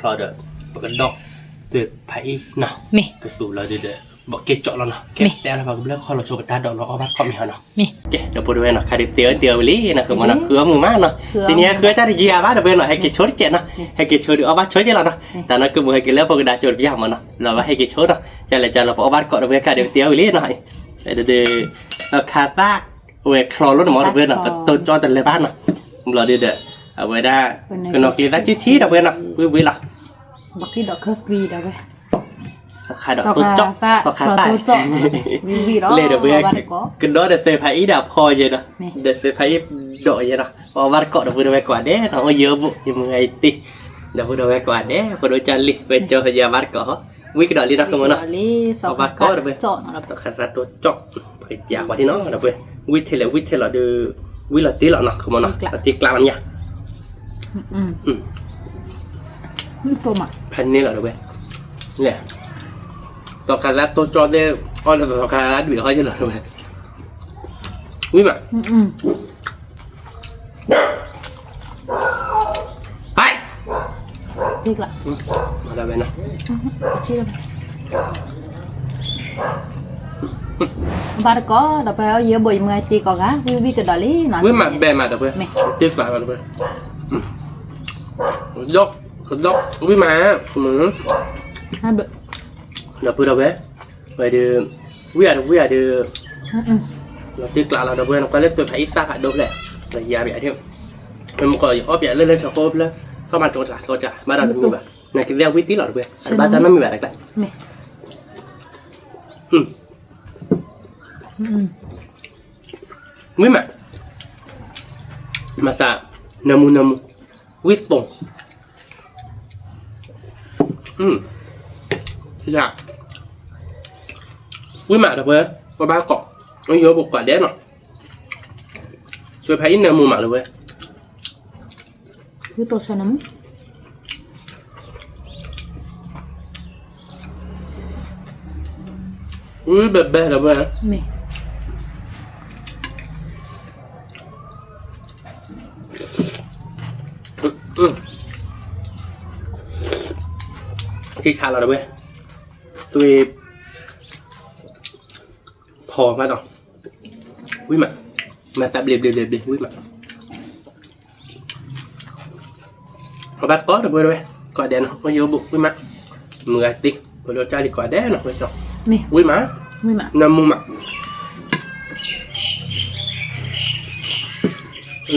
း, ပကဒီၣ်, သွဲၣ်ဖးအံၣ်နီၤ, ကသူလီၤဒုးဒီး, ဘီးက့ကၠီၣ်လီၤနီၤ, ကဲ တဲလၢပှၤကဘျၢခီလီၤဆိပတၢ်ဒိးလီၤအီၣ်ဘၣ်ကိးမံၤဟီနီၤ, ကဲ ဒီပုၢ်ဝဲၢ်နီၤ ခါဒုးတ့အီၣ်တ့အီဝံၤလံနီၤ ခမီနီၤ, ဃုအီၣ်မုာ်မးနီၤ, တနံၤအံၤဃုတၢ်တယံာ်ဘၣ် ဒီပုၢ်ဝဲၢ်နီၤ, ဟဲက့ၤဆိတစဲးနီၤ, ဟဲက့ၤဆိဒုးအီၣ်ဘၣ်ဆိက့လီၤနီၤ, တၢ်နီၤ ကမုာ်ဟဲက့ၤလၢဖိကဒါကၠိတပျၢ်မးနီၤ, လီၤဘၣ်ဟဲက့ၤဆိနီၤ, ကလဲၤကၠီလီၤ ပအီၣ်ဘၣ်ကိး ဒီပုၢ်ဝဲၢ် ခါဒုးတ့အီၣ်ဝံၤလံနီၤ, ဒီး, ခါသၣ်, အဝဲချီလိာ်န့ၣ်မး ဒီပုၢ်ဝဲၢ်နီၤ, ပတိကၠီတလဲၤဘၣ်နီၤ, ဘျီဒုးဒီး, အဝဲဒၣ်, ကနီၤက့ၤသၣ်ကံထံ ဒီပုၢ်ဝဲၢ်နီၤ, ဝံၤဝံၤလီၤ ဘီးက့ဒီးခၢၣ်သံဒီးဝဲ, သီခါဒီးတိကၠီၣ်, သီခါသၣ်, လဲၤဒီးဝဲ, ကဒီးဒီးသွဲၣ်ဖးအံၣ်ဒီးဖီယဲဒီး, ဒီးသွဲၣ်ဖးအံၣ်ဒီးယဲဒီး, ပအီၣ်ဘၣ်တကိး ဒီပုၢ်ဝဲၢ် ကွၢ်ဒဲးနီၤ, အိၣ်ယၢဘူး ယမုၢ်ဂၤအံၤတ့, ဒီပုၢ်ဝဲၢ် ကွၢ်ဒဲး ဖိဒိၣ်ကၠီလံ ဝဲကၠီယၤဘၣ်တကိးဟီ, ဝံၤကဒီးလံနီၤ ခမီနီၤ, အီၣ်ဘၣ်တကိး ဒီပုၢ်ဝဲၢ်, သီခါသၣ်တိကၠီၣ်, ပကယၤဝဲဒၣ်နီၤ ဒီပုၢ်ဝဲၢ်, ဝံၤထဲလဲၣ် ဝံၤထဲလီၤဒီး, ဝံၤလီၤတ့လီၤနီၤ ခမီနီၤ, ပတ့ကျါလီၤမ့ၢ်ဧါ ဖဲန့ၣ်လီၤ ဒီပုၢ်ဝဲၢ်, လဲၤ, သီခါသၣ်တိကၠီၣ်သ့ၣ်, အီၣ်လၢသီခါသၣ်ဒွံးဟီယလီၤ ဒီပုၢ်ဝဲၢ်, ဝံၤမး, ဟဲ, မၤဒၣ်ဝဲနီၤ ဘၣ်တကိး ဒီပုၢ်ဝဲၢ် ယဲဘိးယမုၢ်ဂၤတ့ကိးဂၤ ဝံၤဝံၤကဒီးလံနီၤ, ဝံၤမး ဘဲမး ဒီပုၢ်ဝဲၢ်, တ့ကျါလီၤ ဒီပုၢ်ဝဲၢ်, ကဒီး, ကဒီး ဝံၤမး, ဒီပုၢ်ဝဲၢ်, ဝဲဒုး, ဝံၤဧါဒီး ဝံၤဧါဒီး, တ့ကျါလီၤ ဒီပုၢ်ဝဲၢ် နကွၢ်လၢသွဲၣ်ဖးအံၣ်သၣ်ဖးဒိၣ်ဖျဲၣ်, ယၤဘၣ်, မ့ၢ်ကီး ယအီၣ်ပျဲလၢလၢဆီဖိဖျၢၣ်, ထီၣ်မၤကၠိတၢ် ထီၣ်ကၠၢ် ဘၣ်ဒီးတမုာ်ဘၣ်, နကသ့ၣ်ဝံၤသံလီၤ ဒီပုၢ်ဝဲၢ်, ဘၣ်တၢ်နီတမံၤဘၣ်တကျါ, ဝံၤမး, မၤသး, နၢမူနၢမူ, ဝံၤသိး, ဝံၤမး ဒီပုၢ်ဝဲၢ်, ပဘၣ်ကိး, ယိၤဘိးကိးဒဲးနီၤ, သွဲၣ်ဖးအံၣ်နၢမူမး ဒီပုၢ်ဝဲၢ်, ဝံၤသိးဆၢနၢမူ ဝံၤဘဲဘဲ ဒီပုၢ်ဝဲၢ်, ထံဆါလီၤ ဒီပုၢ်ဝဲၢ်, သွဲၣ်ဖီမးဒီး, ဝံၤမး, မၤသးဘျ့ဘျ့ဘျ့ဘျ့ ဝံၤမး အဘၣ်ကိး ဒီပုၢ်ဝဲၢ်, ကိးဒဲးနီၤ ယိၤဘိး ဝံၤမး, မုၢ်ဂၤတ့, ပဒိၣ်ကၢ်လံ ကိးဒဲးနီၤ ဝံၤမး, နၢမူမး,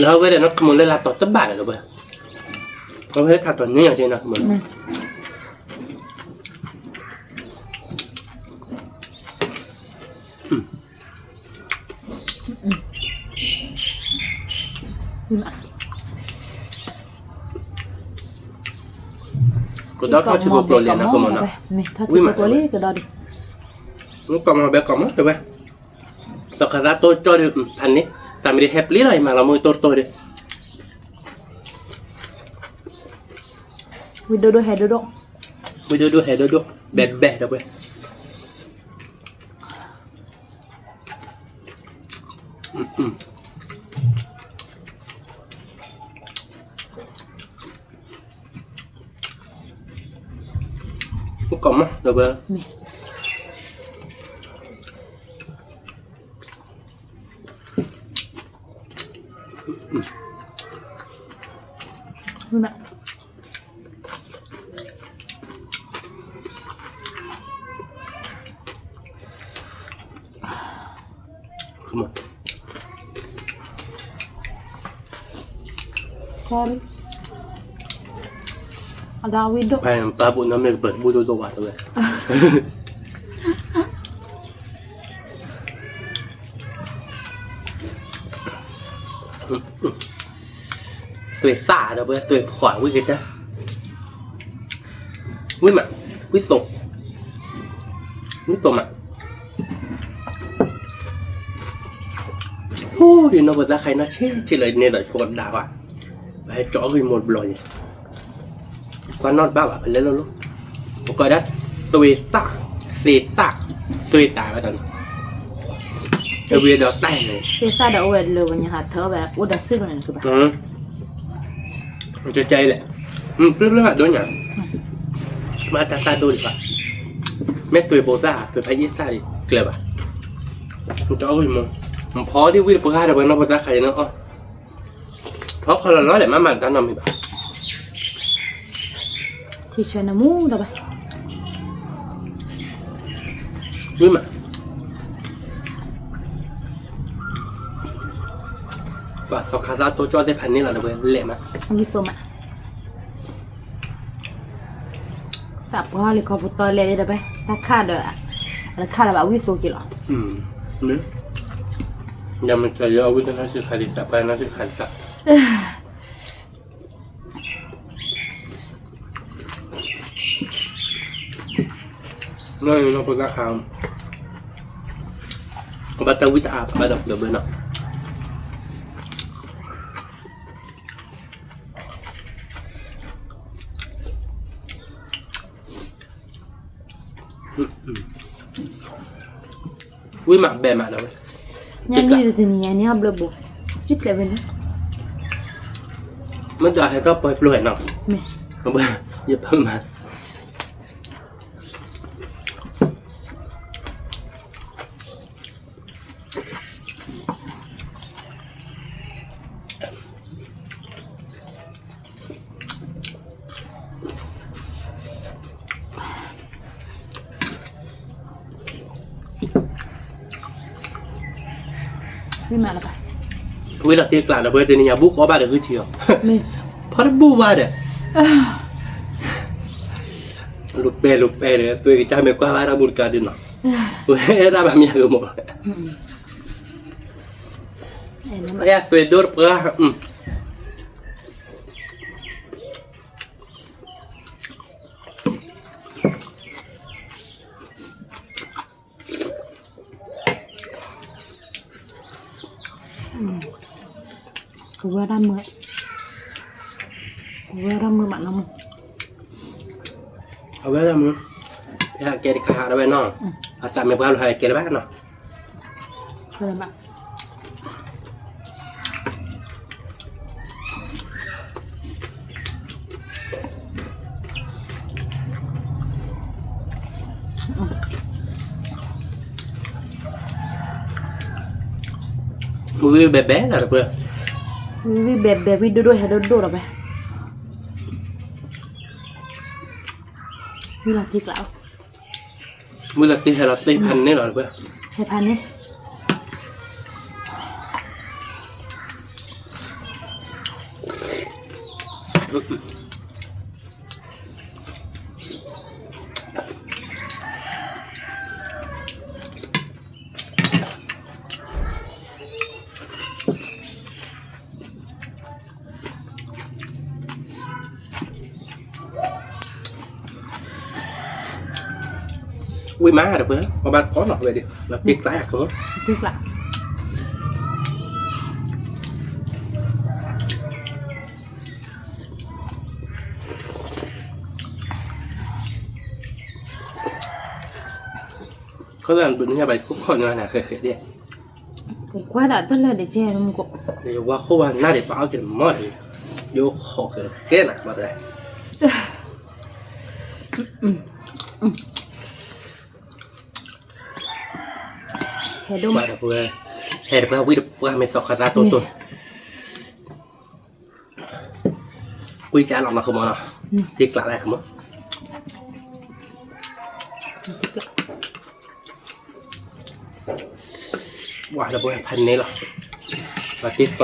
လၢဝဲဒီးနီၤ ခမီလၢလၢတီၤတဘၣ်ဒီး ဒီပုၢ်ဝဲၢ်, အဝဲထးတီၤန့ၣ်ယၤက့နီၤ ခမီလၢ ကဒီးထီၣ်ထံဖိကျိၤလံနီၤ ကမီနီၤ, ဝံၤမး, ကိးမးဘဲကိးမး ဒီပုၢ်ဝဲၢ်, သီခါသၣ်တိကၠီၣ်ဒီး ဖးန့ၣ်, သးမ့ၢ်ဒ်ဟဲပျံၤလီၤ ယမၤလီၤမ့ၢ်တိတိဒီး, ဝံၤဒိၣ်ဒိၣ်ဟဲဒိၣ်ဒိၣ်, ဝံၤဒိၣ်ဒိၣ်ဟဲဒိၣ်ဒိၣ် ဘဲဘဲ ဒီပုၢ်ဝဲၢ် ကိးမး ဒီပုၢ်ဝဲၢ်, ခမီ အဒၣ်ဝံၣ်ဒိၣ် ပၢ်ပူၤနီၢ်မ့ၢ်ကပၢၤတဘူၣ်ဒိၣ်ဒိၣ်ဝဲတဝဲ သွ့ၣ်သၣ်ဒီးပှဲၤသွ့ၣ်ဖှီၣ်ဝံၣ်ကတၢၢ် ဝံၣ်မး ဝံၣ်သိး ဝံၣ်သိးမး ဟူ ယနီၢ်ပသးခါအံၤနီၢ်ဆံးဆံးလၢန့ၣ်ဒီးဖိကဒၣ်ဘၣ် ပဟဲကၠီအဂံၢ်မိၢ်တဘျီန့ၣ် ကွၢ်နီၢ်တဘၣ်ဘၣ် ပလဲၤလိၤလိၤ ပကိးဒၣ်သွ့ၣ်သၣ် သ့ၣ်သၣ် သွ့ၣ်သၣ်ဝဲဒၣ်န့ၣ် အဝံၤဒီးတၢ်န့ၣ် သ့ၣ်သၣ်ဒီးအိၣ်ဝဲလၢပှၤညါဟးထၢဝဲအိၣ်ဒီးစုၣ်လီၤန့ၣ်တဘၣ် ကဲကဲအံၤလဲၣ် ပျၢ်ပျၢ်ဘၣ်ဒိၣ်ညါ မ့ၢ်တၢ်သၣ်ဒိၣ်လံဘၣ် မ့ၢ်သွ့ၣ်ဘိသၣ် သွ့ၣ်ဖးယံာ်သၣ်ဒံးကျၢၤဘၣ် ကၠီအဂံၢ်မိၢ် ဖီဒံးဝံၣ်တပှၢ်ဒီးပှဲၤနီၢ်ပသးခါအံၤနီၢ်အီၣ် ထီခီလီၤလီၤဒီး မ့ၢ်မၤတၢ်နီတမံၤဘၣ် ထံဆၢနမူဒီးဘၣ် ဝံၣ်မး ပှၤသီခါသၣ်တိကၠီၣ်သ့ၣ်ဖးန့ၣ်လီၤ တဝဲလဲၣ်မး ဝံၣ်သိးမး သးပှၢ်လံခီပူၤတီလဲၣ်ဒီးဘၣ် တၢ်ခၣ်ဒီး အတခၣ်လၢၤဘၣ် ဝံၣ်သိးက့ၤလီၤ မ့ၢ် ယမ့ၢ်ကၢ်ယီၤဝံၣ်တနီၢ်ဆံးခါဒံး သးပှၢ်နီၢ်ဆံးခါဒံး နီၢ်နီၢ်ဖိသၣ်ခါ ကဘၣ်တၢ်ဝံၣ်တၢ်အါ ကဘၣ်တၢ်ပျၢၤဘၢနီၤ ဝံၣ်မးဘဲမးဒီးဝဲ ညၣ်နံၣ်တနံၤညါန့ၣ် အဘျၢဘိ စံၣ်ဖျဲးဝဲန့ၣ် မ့ၢ်ဒီးဟဲထီၣ်ပှဲၤပျိဟဲနီၤ မ့ၢ် ယဖၢမး ဝံၣ်လီၤတ့ကျးဒီး ပဝဲတနံၤညါ ဘူၣ်ကီဘၣ်ဒီးဂုၢ်ထံအီၤ ဖီတဘူၣ်ဘၣ်ဒီး လိာ်ပဲာ်လိာ်ပဲာ်ဒီး သွ့ၣ်ကစၢ်မ့ၢ်ကွၢ်ဘၣ်တၢ်ဘူၣ်တကးဒုးနီၤ ဝဲဒၣ်ဘၣ်မ့ၢ်အဂ့ၤမး အဲၣ်သွ့ၣ်ဒိၣ်တပှၢ် ကဝဲဒၣ်မုာ် ကဝဲဒၣ်မုာ်မးနီၤမုာ် အဝဲဒၣ်မုာ် ဖဲဟးကဲတခါဟးဒၣ်ဝဲနီၤ အသးမ့ၢ်ပှၢ်လီၤဟးကဲလၢၤဘၣ်နီၤ ဝံၣ်ဘဲဘဲလီၤတပှဲၤ ဝံၣ်ဘဲဘဲ ဝံၣ်ဒိၣ်ဒိၣ်ဟဲဒိၣ်ဒိၣ်လီၤဝဲ ဝံၣ်လီၤတ့ကျးလီၤ ဝံၣ်လီၤတ့ဟဲလီၤတ့ဖးန့ၣ်လီၤတပှဲၤ ဟဲဖးန့ၣ် ဝံၣ်မးတပှဲၤ ပဘၣ်ကီလီၤဝဲဒၣ် လီၤတ့ကျးယၤကမီၤ တ့ကျး ခီၣ်သးဒုးန့ၣ်ညါဘၣ် ခိၣ်ခီၣ်န့ၣ်နၤဃဲးဃဲးဒဲး ကွၢ်ဒၣ်တလၢဒံးကဲမူကီး ယဝါခိၣ်ဝါနၢ်ဒံး ပာ်အီၣ်က့ၤတမီၢ်ဒံး ယအိၣ်ခိးဃဲးဃဲးနၤ ဘၣ်တဲ ဟဲဒိၣ်မး ဟဲတပှဲၤ ဟဲတပှဲၤဝံၣ်တပှၢ် မ့ၢ်သီခါသၣ်တိၢ်တိၢ် ကွံာ်ကၢ်လီၤနီၤ ကမီၤနီၤ တ့ကျးလၢကမီၤ ဝါတပှဲၤဖးန့ၣ်လီၤ ပတ့ကျး တ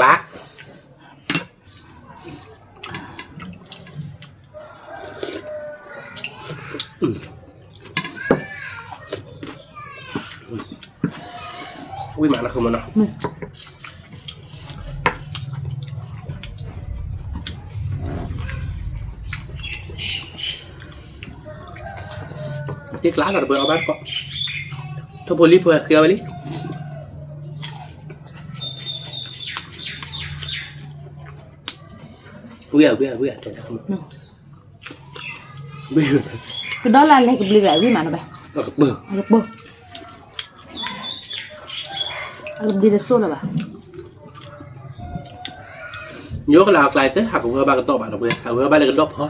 ဝံၣ်မးနီၤ ဃုမနီၤ. တ့ကျါလီၤတပှဲၤအီၣ်ဘၣ်တကိး, ထိၣ်ဖိလံၣ်ဖိဃ့အီၣ်ဝဲလံ. ဝံၣ်ဧါ ဝံၣ်ဧါ ဝံၣ်ဧါ, ကဒီးလၢလဲၤကဘျံးဘၣ် ဝံၣ်မးနီၤဘၣ်, အကပၢၢ်, အကဘျံးတစိၢ်လၢၤဘၣ်. ယိကလးအကျါတဟးကဝဲဘၣ်ကဒီးဘၣ်နီၤ, ဟးဝဲဘၣ်လၢကဒီးဖီ,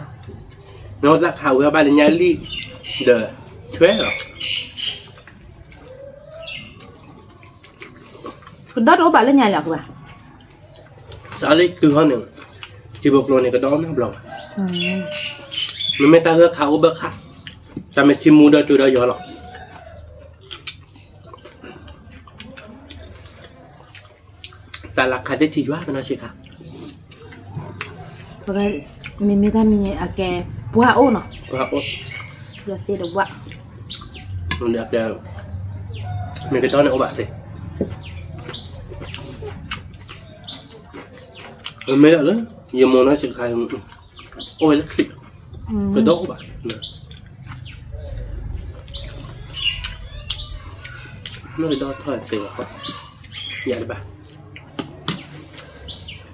နီၢ်သးဟးဝဲဘၣ်လၢညါလံ, ဒီးထွဲလီၤ. ကဒီးတအိၣ်ဘၣ်လၢညါလီၤကဘၣ်, စးလၢတုၤဟီန့ၣ်, ထံဖိကျိန့ၣ် ကဒီးအီၣ်နီတဘျီဘၣ်. မ့မ့ၢ်တၢ်ဂၢၢ်ခးအိၣ်ဘၢၣ်ခး, တၢ်မ့ၢ်ထံမူဒီးကၠိဒီးယီၤလီၤ. တၢ်လၢခးသ့ၣ်ထံယွၤကနီၢ်ဆံးခါ, မ့မ့ၢ်တၢ်မံၤအကဲ ပှၢ်အိၣ်နီၤ, ပှၢ်အိၣ်, ဒီးသ့ၣ်တဝၣ်, မ့ၢ်ကဒီးန့ၣ်အိၣ်ဘၣ်သ့, မ့ၢ်လၢ ယမိၢ်နီၢ်ဆံးခါ အိၣ်ဝဲလၢချံး, ကဒီးအိၣ်ဘၣ်, မ့ၢ်ကဒီးထီၣ်သ့ဘၣ်, ယၤတဘၣ်,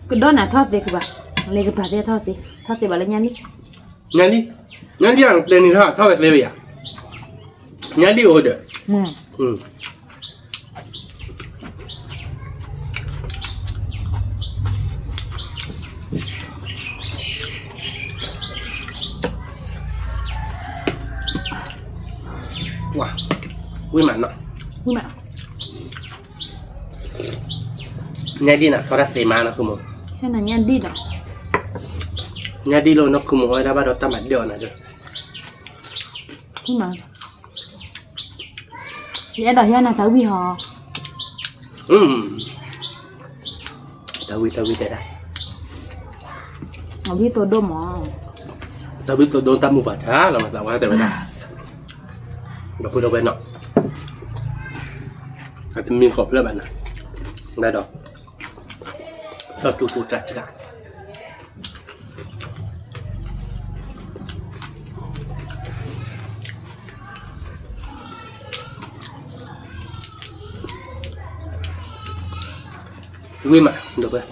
ကဒီးနၤထီၣ်သ့ကဘၣ်, လၢကပၤသ့ထီၣ်သ့, ထီၣ်သ့ဘၣ်လၢညါလံ, ညါလံ, ညါလံအကျဲန့ၣ်ထီၣ် ထီၣ်ဝဲသ့ဝဲယၤ, ညါလံအိၣ်ဒီး ဝံၣ်မးနီၤ, ဝံၣ်မး, ညါဒံၣ်နၤ ထီၣ်တၢ်သ့မးနီၤ ခုမိၢ်, ညါဒံၣ်လီၤ နီၢ်ခုမိၢ်အီၣ်ဝဲဒၣ်ဘၣ်ဒီးတၢ်မၤဒၢၣ်အီၤနၤဒီး, ယအဲၣ်ဒိးဟ့ၣ်နၤတၢ်ဝံၣ်ဟီ, တၢ်ဝံၣ် တၢ်ဝံၣ်တဲဒၣ်, အဝံၣ်သိဒိၣ်မး, တၢ်ဝံၣ်သိဒိၣ်တၢ်မုာ်ပှၤထါလီၤ မၤသးဝဲတဲဝဲဒၣ်, ဒီပုၢ်ဒီဝဲၢ်နီၤ, အတမံၤဃီၤဖျၢၣ်ဘၣ်နၤ, ဘၣ်ဒီး စီၤတူတူတၢ်တၢ် ဝံၣ်မး ဒီပုၢ်ဝဲၢ်,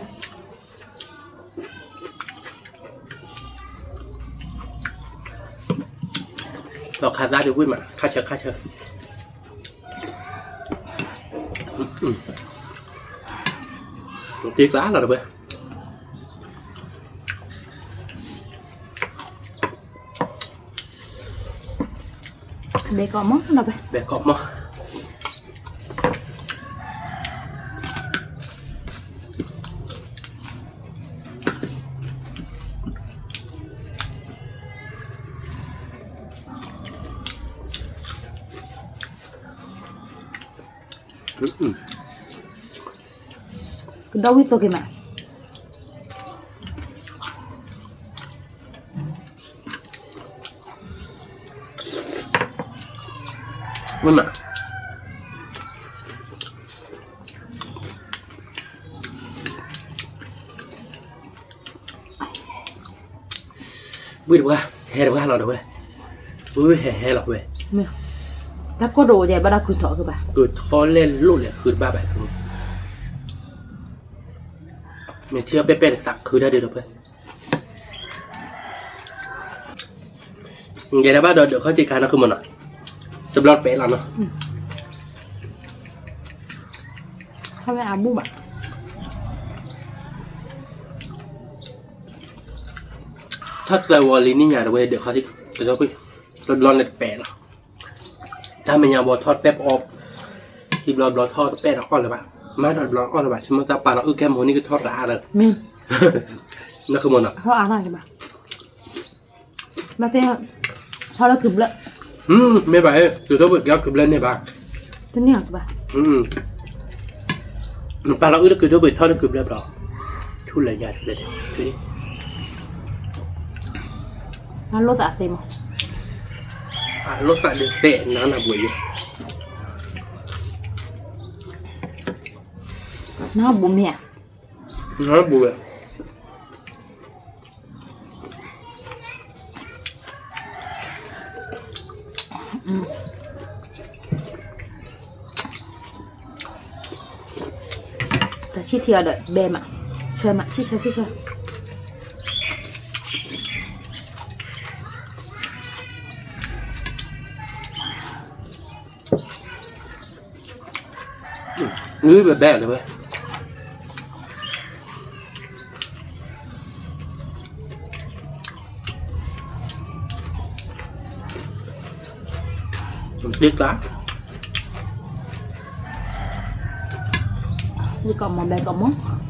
ဒီးခါသးဒုးဝံၣ်မး ခါဆၢခါဆၢ, တ့ကျါလီၤဒီပုၢ်ဝဲၢ်, ဘဲကီးမး ဘဲကီးမး. ကဒီးဝံၣ်သိက့ၤမး, ဝံၣ်မး ဝံၣ်တပှၢ် ဟဲတပှၢ်လီၤဒီးဝဲ, ဝံၣ်ဝံၣ်ဟဲဟဲလီၤဝဲ, တၢ်ကိၢ်တအိၣ်ဒဲး ဘၣ်တၢ်ကုၤထီၣ်ကဘၣ်, ကုၤထီၣ်လဲၣ်လိၣ်လဲၣ်ဃုတဘၣ်ဘၣ်, မ့ၢ်ထံအီၣ်ပဲၣ်ပဲၣ်တသးခုတၢ်ဒုးဒီးဝဲ ယဲဒၣ်ဘၣ်ဒီးဒုးခီၣ်စ့ခါနီၤ ခုမိၢ်နီၤ, တဘျီတပဲာ်လီၤနီၤ, ခီဝဲအဘူၣ်ဘၣ်, ထီၣ်သၢဝီလံနံၣ်ညါတဝဲဒုးခီၣ်စ့, တဘျီန့ၣ်တပဲာ်လီၤ, တၢ်မဲာ်ညါဘီထီၣ်တပဲာ်ပအီၣ်, ခံဘျီဘျီထီၣ်တပဲာ်ဒီးအီၣ်လၢၤဘၣ်, မၤဒီးတဘျီအီၣ်လၢၤဘၣ်, ဆ့မိၣ်သးပာ်လီၤအုၣ်ကဲမိၢ်န့ၣ်ကထီၣ်ရၤဒီး, မ့ၢ်, နီၤခုမိၢ်နီၤ, ထီၣ်အါထီၣ်ကဘၣ် မ့ၢ်သ့ၣ်, ထီၣ်လၢကုၤဘျၢၣ်, မ့ၢ်ဘၣ်, ကုၤထီၣ်ပှ့ၤက့ၤအီၣ်ကုၤဘျၢၣ်န့ၣ်ဘၣ်, တန့ၢ်အီၤကဘၣ်, ပာ်လီၤအုၣ်တကုၤထီၣ်ပှ့ၤထီၣ်လၢကုၤဘျၢၣ်ဘျီ, ထူၣ်လၢယၤတဘျဲၣ်, အလိၣ်သးသ့မး, အလိၣ်သးဒုးသ့နၤနဘှံးယိာ် တ နဘူးမ့ၢ်ဧါ, နဘူးဝဲ, တၢ်ဆံၣ်ထံအီၤဒီး ဘဲမး, ဆၢမး, ဆံၣ်ဆၢ ဆံၣ်ဆၢ. နဘဲဘဲလၢၤဝဲ, တ့ကျါ, ဝံကိးမီၤဘဲကိးမီၤ.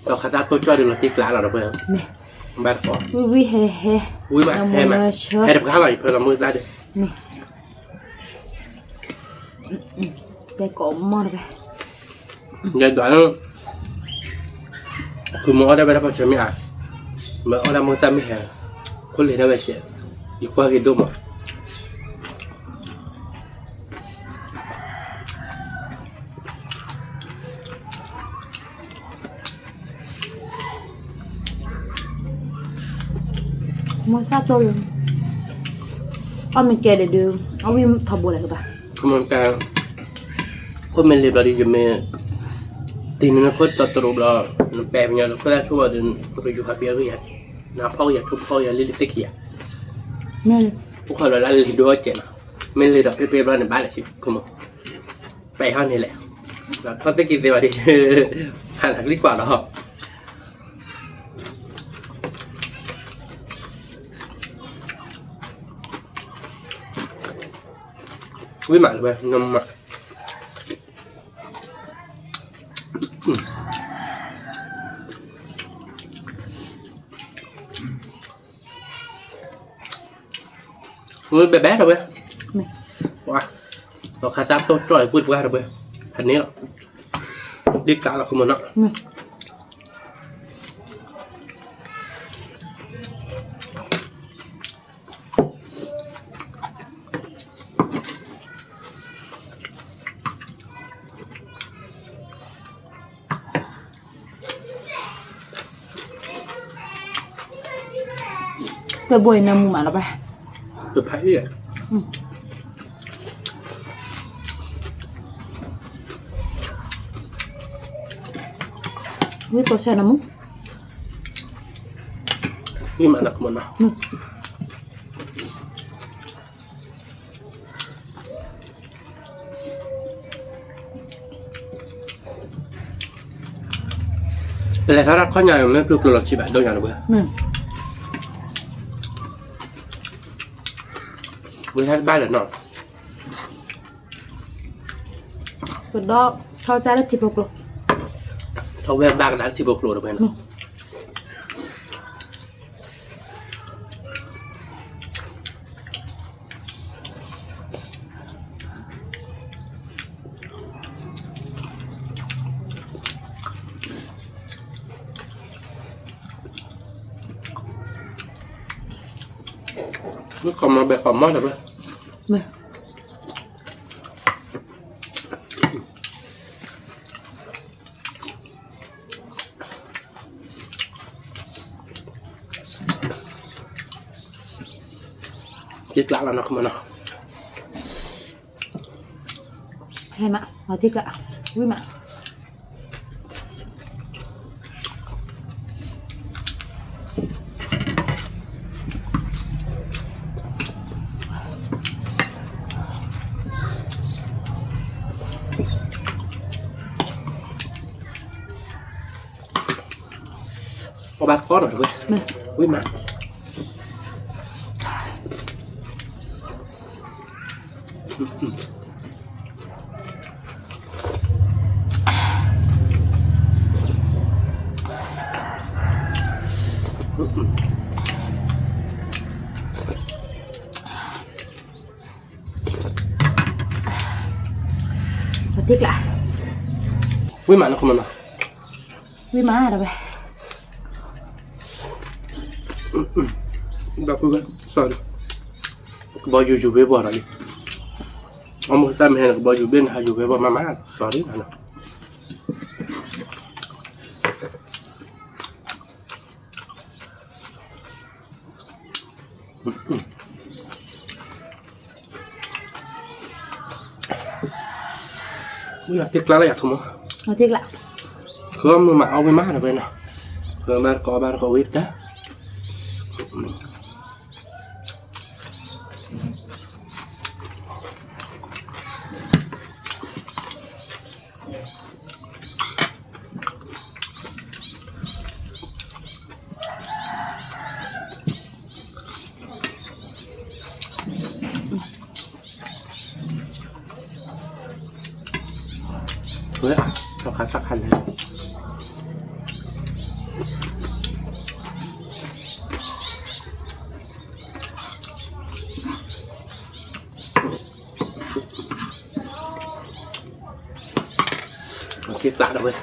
ဒီးခါသၣ်တိၢ်ကၠီၣ်ဒုးလီၤတ့ကျါလီၤဒီးဖဲ, ဘၣ်တကိး, ဝံၣ်ဝံၣ်ဟဲဟဲ, ဝံၣ်ဘၣ်ဟဲမး, ဟဲတပှၢ်လီၤအံၤဖဲလီၤမုၢ်သၣ်ဒီး, ဘဲကိးမီၤတဘဲ. ယဲဒွးလၢ ဃုမီၤအီၣ်ဒၣ်ဝဲဒၣ်ပှၤဆၢမ့ၢ်ဧါ, မ့ၢ်အီၣ်ဒၣ်မုၢ်သၣ်မ့ၢ်ဟဲ, ခိၣ်လ့ၤဒၣ်ဝဲစဲး, ယကွၢ်က့ၤဒိၣ်မး. မုၢ်သၣ်တိၢ်လၢ အီၣ်မ့ၢ်ကဲဒၣ်ဒုး အီၣ်ဝံၣ်ထီဘိလၢၤကဘၣ်. ခိၣ်မ့ၢ်လ့ၤဘျီဒီး ယမ့ၢ်တ့န့ၢ်နခိၣ်တီတရူးဘျီ, နပဲာ်ပညိၣ်လၢခိၣ်သၣ်ဆိၣ်ဘၣ်ဒီး နကယူၤဟးဘ့ၣ်ဂ့ၤယၤ, နဖီၣ်ဂ့ၤယၤ ထိၣ်ဖီၣ်ဂ့ၤယၤ လ့လ့သ့ၣ်ခံဂ့ၤယၤ, မ့ၢ်အိၣ်ခိးလီၤလၢလံၤဒိၣ်အီၣ်စဲးနီၤ, မ့ၢ်လ့ၤဒီးဖဲဖဲဘျီန့ၣ်ဘၣ်လဲၣ် ဆိကမိၣ်, ပဲာ်ဟီၣ်န့ၣ်လဲၣ်, ဒီးထီၣ်သ့ၣ်က့ၤသ့ဘၣ်ဒီး ဟးနၤကလံၣ်ကွၢ်လီၤ. ဝံၣ်မးလၢၤဝဲ နမး, ဝံၣ်ဘဲဘဲလၢၤဝဲ, ပှၤ, ဒီးခါသၣ်တိၢ်ကၠီၣ်အံၤ ပုၢ်တပှၢ်လၢၤဝဲ, ဖးန့ၣ်လီၤ, ဒ်ကးလီၤခမနီၤ. တဘိအံၤနၢမူမးလီၤဘၣ်, တဖးအံၤ, ဝံၣ်ကိးဆၢနၢမူ, ဝံၣ်မးလၢၤခမနီၤ. ပလဲၤထီၣ်တၢ်ခီၣ်ညါန့ၣ် မ့ၢ်ပျုၤကျိၤလီၤဆံးဘၣ်ဒိၣ်ညါန့ၣ်ဝဲ, ဝဲဒၣ်တဘၣ်လၢၤနီၤ, ကဒီးထီၣ်ကဒါလၢထံဖိကျိၤ, ထီၣ်ဝဲဘၣ်ကဒါလၢထံဖိကျိၤတဝဲနီၤ. မ့ၢ်ကိးမီၤဘဲကိးမီၤတဝဲ, က့ၤကျးလီၤနီၤခမနီၤ, ဟဲမး, အီၤတ့ကျး, ဝံၣ်မး. အီၣ်ဘၣ်တကီနီၤတဝဲ, ဝံၣ်မး. အီၤတ့ကျး, ဝံၣ်မးနီၤ ခိၣ်မနီၤ, ဝံၣ်မးတဝဲ, ဘၣ်ပုၢ်ဝဲၢ် sorry, ကဘီယူၤယူၤဖဲပှၤဒီးလံ, အမိၢ်သၣ်မဟဲန့ၣ် ကဘီယူၤဘ့ၣ်န့ၣ် ဟးယူၤဖဲပှၤမးမး sorry နီၤ. ဝံၣ်လီၤတ့ၢ်ကျါလၢယၤ ခိၣ်မနီၤ, တ့ၢ်ကျါ, ဃုအီၣ်မုာ်မး အီၣ်ဝံၣ်မးတဝဲနီၤ, ဃုဘၣ်တကိးဘၣ်တကိးဝံၣ်တၢ် ဝဲ သီခါသၣ်ခါလဲၣ် က့ၤကျးဒီးဝဲ တဖဲအ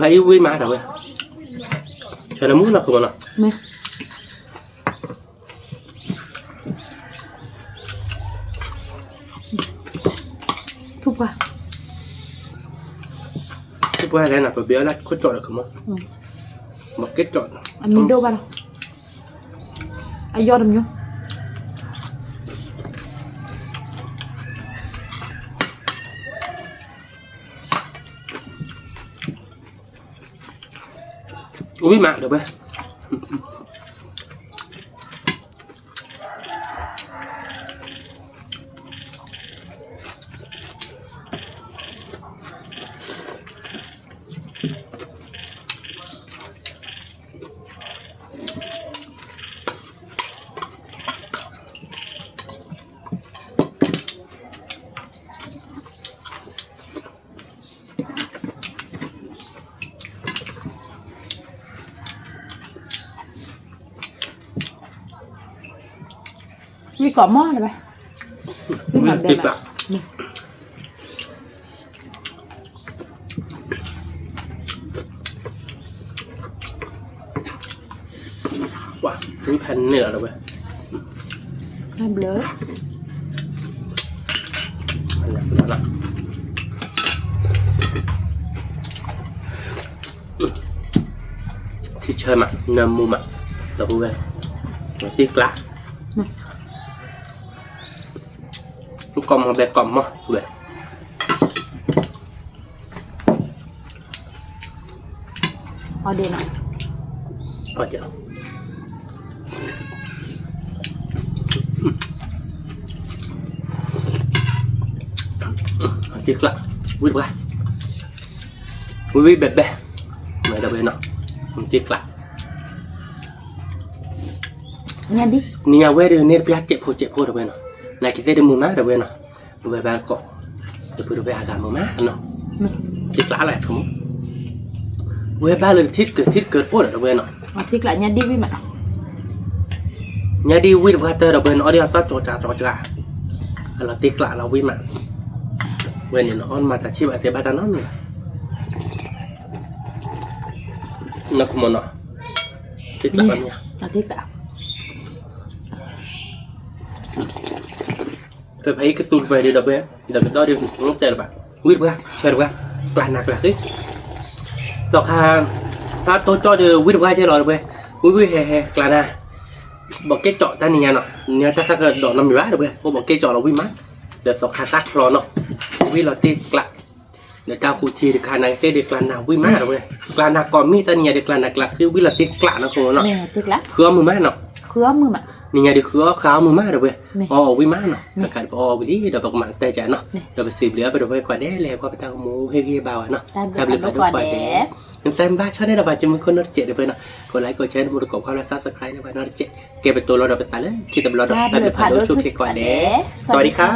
ံၤဝံၣ်မးတဝဲ, ဆၢနမူနီၢ်ခိၣ်မနီၤ, ထူၣ်ပှၢ်, ထူၣ်ပှၢ်လဲၣ်နီၤ ပဘ့အီၣ်လၢခိၣ်ကၠီၣ်ဒီးခိၣ်မနီၤ, မ့ၢ်က့ၤကၠီၣ်, အမံၤဒိၣ်ဘၣ်လီၤ, အယီၢ်တမံၤ ဝံၣ်မးဒီးဝဲ, ဝံၣ်ကိးမီၢ်တဝဲ, ဝံၣ်မးဘဲမး, ဝံၣ်ဖဲန့ၣ်လီၤတဝဲ, ဘျၢ ထံဆၢမး နၢမူမး ဒီပုၢ်ဝဲၢ်, တ့ၢ်ကျး, သူၣ်ကိးမီၢ်ဘဲကိးမီၢ်ဝဲ, အီၣ်ဒ့နီၤ, အီၣ်ဒ့, တ့ၢ်ကျး, ဝံၣ်တပှၢ်, ဝံၣ်ဝံၣ်ဘဲဘဲ, မ့ၢ်ဒီပုၢ်ဝဲၢ်နီၤ, တ့ၢ်ကျး, နံၤညါဝဲဒၣ်န့ၣ်တပျၢ်စဲးဖိစဲးဖိတဝဲနီၤ, နကသ့ၣ်တမုာ်မးတဝဲနီၤ, ဝဲဘၣ်ကိး, တပုၢ်တဝဲၢ်အဂၤမုာ်မးနီၤ, တ့ၢ်ကျးလၢ ဝဲဘၣ်လၢထံတကၢၢ်ထံတကၢၢ်တအိၣ်ဒီးတဝဲနီၤ, တ့ၢ်ကျးညါဒ်ဝံၣ်မး, ညါဒ်ဝံၣ်တပှၢ်တၢၢ်ဒီးဝဲနီၤ အီၣ်ဒ်အသီၣ်ကၠီကၠီကၠီကၠီ, အလီၤတ့ၢ်ကျးလီၤဝံၣ်မး, ဝဲန့ၣ်နီၤ အီၣ်မၤတၢ်ဆံၣ်ဘၣ်သ့ဘၣ်တၢ်နီတမံၤဘၣ်, နီၢ်ခိၣ်မနီၤ, တ့ၢ်ကျးလီၤမ့ၢ်ဧါ, တဖဲအံၤကသူတဖဲဒ်ဒီးပှဲၤ, ဒီးကဒီးဒ်တဲလၢၤဘၣ်, ဝံၣ်တပှၢ် ဆၢတပှၢ်, ကျးနၤကျးဃ့, သီခါ, သးတိကၠီၣ်ဒီးဝံၣ်တပှၢ်ကဲလီၤတပှဲၤ, ဝံၣ်ဝံၣ်ဟဲဟဲကျးနၤ, ဘီးကဲကၠီၣ်တၢ်နံၤညါနီၤ, နတၢ်သးကဒီးနီတမံၤဘၣ်တပှဲၤ, အိၣ်ဘီးကဲကၠီၣ်လီၤဝံၣ်မး, ဒီးသီခါသးချီနီၤ, ဝံၣ်လီၤတ့ၢ်ကျး, ဒီးတၢ်ဃူထံတခါနၤကသ့ၣ်ဒ်ကျးနၤဝံၣ်မးတပှဲၤ, ကျးနၤကိးမံၣ်တၢ်နံၤညါဒ်ကျးနၤကျးဃ့ ဝံၣ်လီၤတ့ၢ်ကျးနီၢ်ခိၣ်မနီၤ, ဃုအီၣ်မုာ်မးနီၤ, နံၤညါဒ်ဃုအီၣ်ဃုအီၣ်မုာ်မးတပှဲၤ, အီၣ်ဝံၣ်မးနီၤ, တခါဒ်ပအီၣ်ဝံၣ်လံ ဒီးပကမၤတၢ်ကနီၤ, ဒီးပစံးဘျုးအပဒိၣ်ပှဲၤကိးဂၤဒဲး လၢဟဲကွၢ်ပတၢ်ဂီၤမူဟ့ၣ်ဂံၢ်ဘါဝဲနီၤ, တၢ်ဘျုးဖးဒိၣ်ကိးဂၤဒဲး, နသးဘၣ်ဆီန့ၣ်ဒီးဘၣ်ကမုၢ်ခိၣ်နီတစဲးတပှဲၤနီၤ, ကိးlikeကိးshare တမူတကိးခီလၢ subscribe န့ၢ်ဘၣ်နီတစဲး, ကဲပတိၤလီၤဒီးပသးလၢခံတဘျီဒီး တၢ်ဘျုးဖးဒိၣ်ဆိၣ်ဂ့ၤကိးဂၤဒဲး, စဝၤဒံခါ.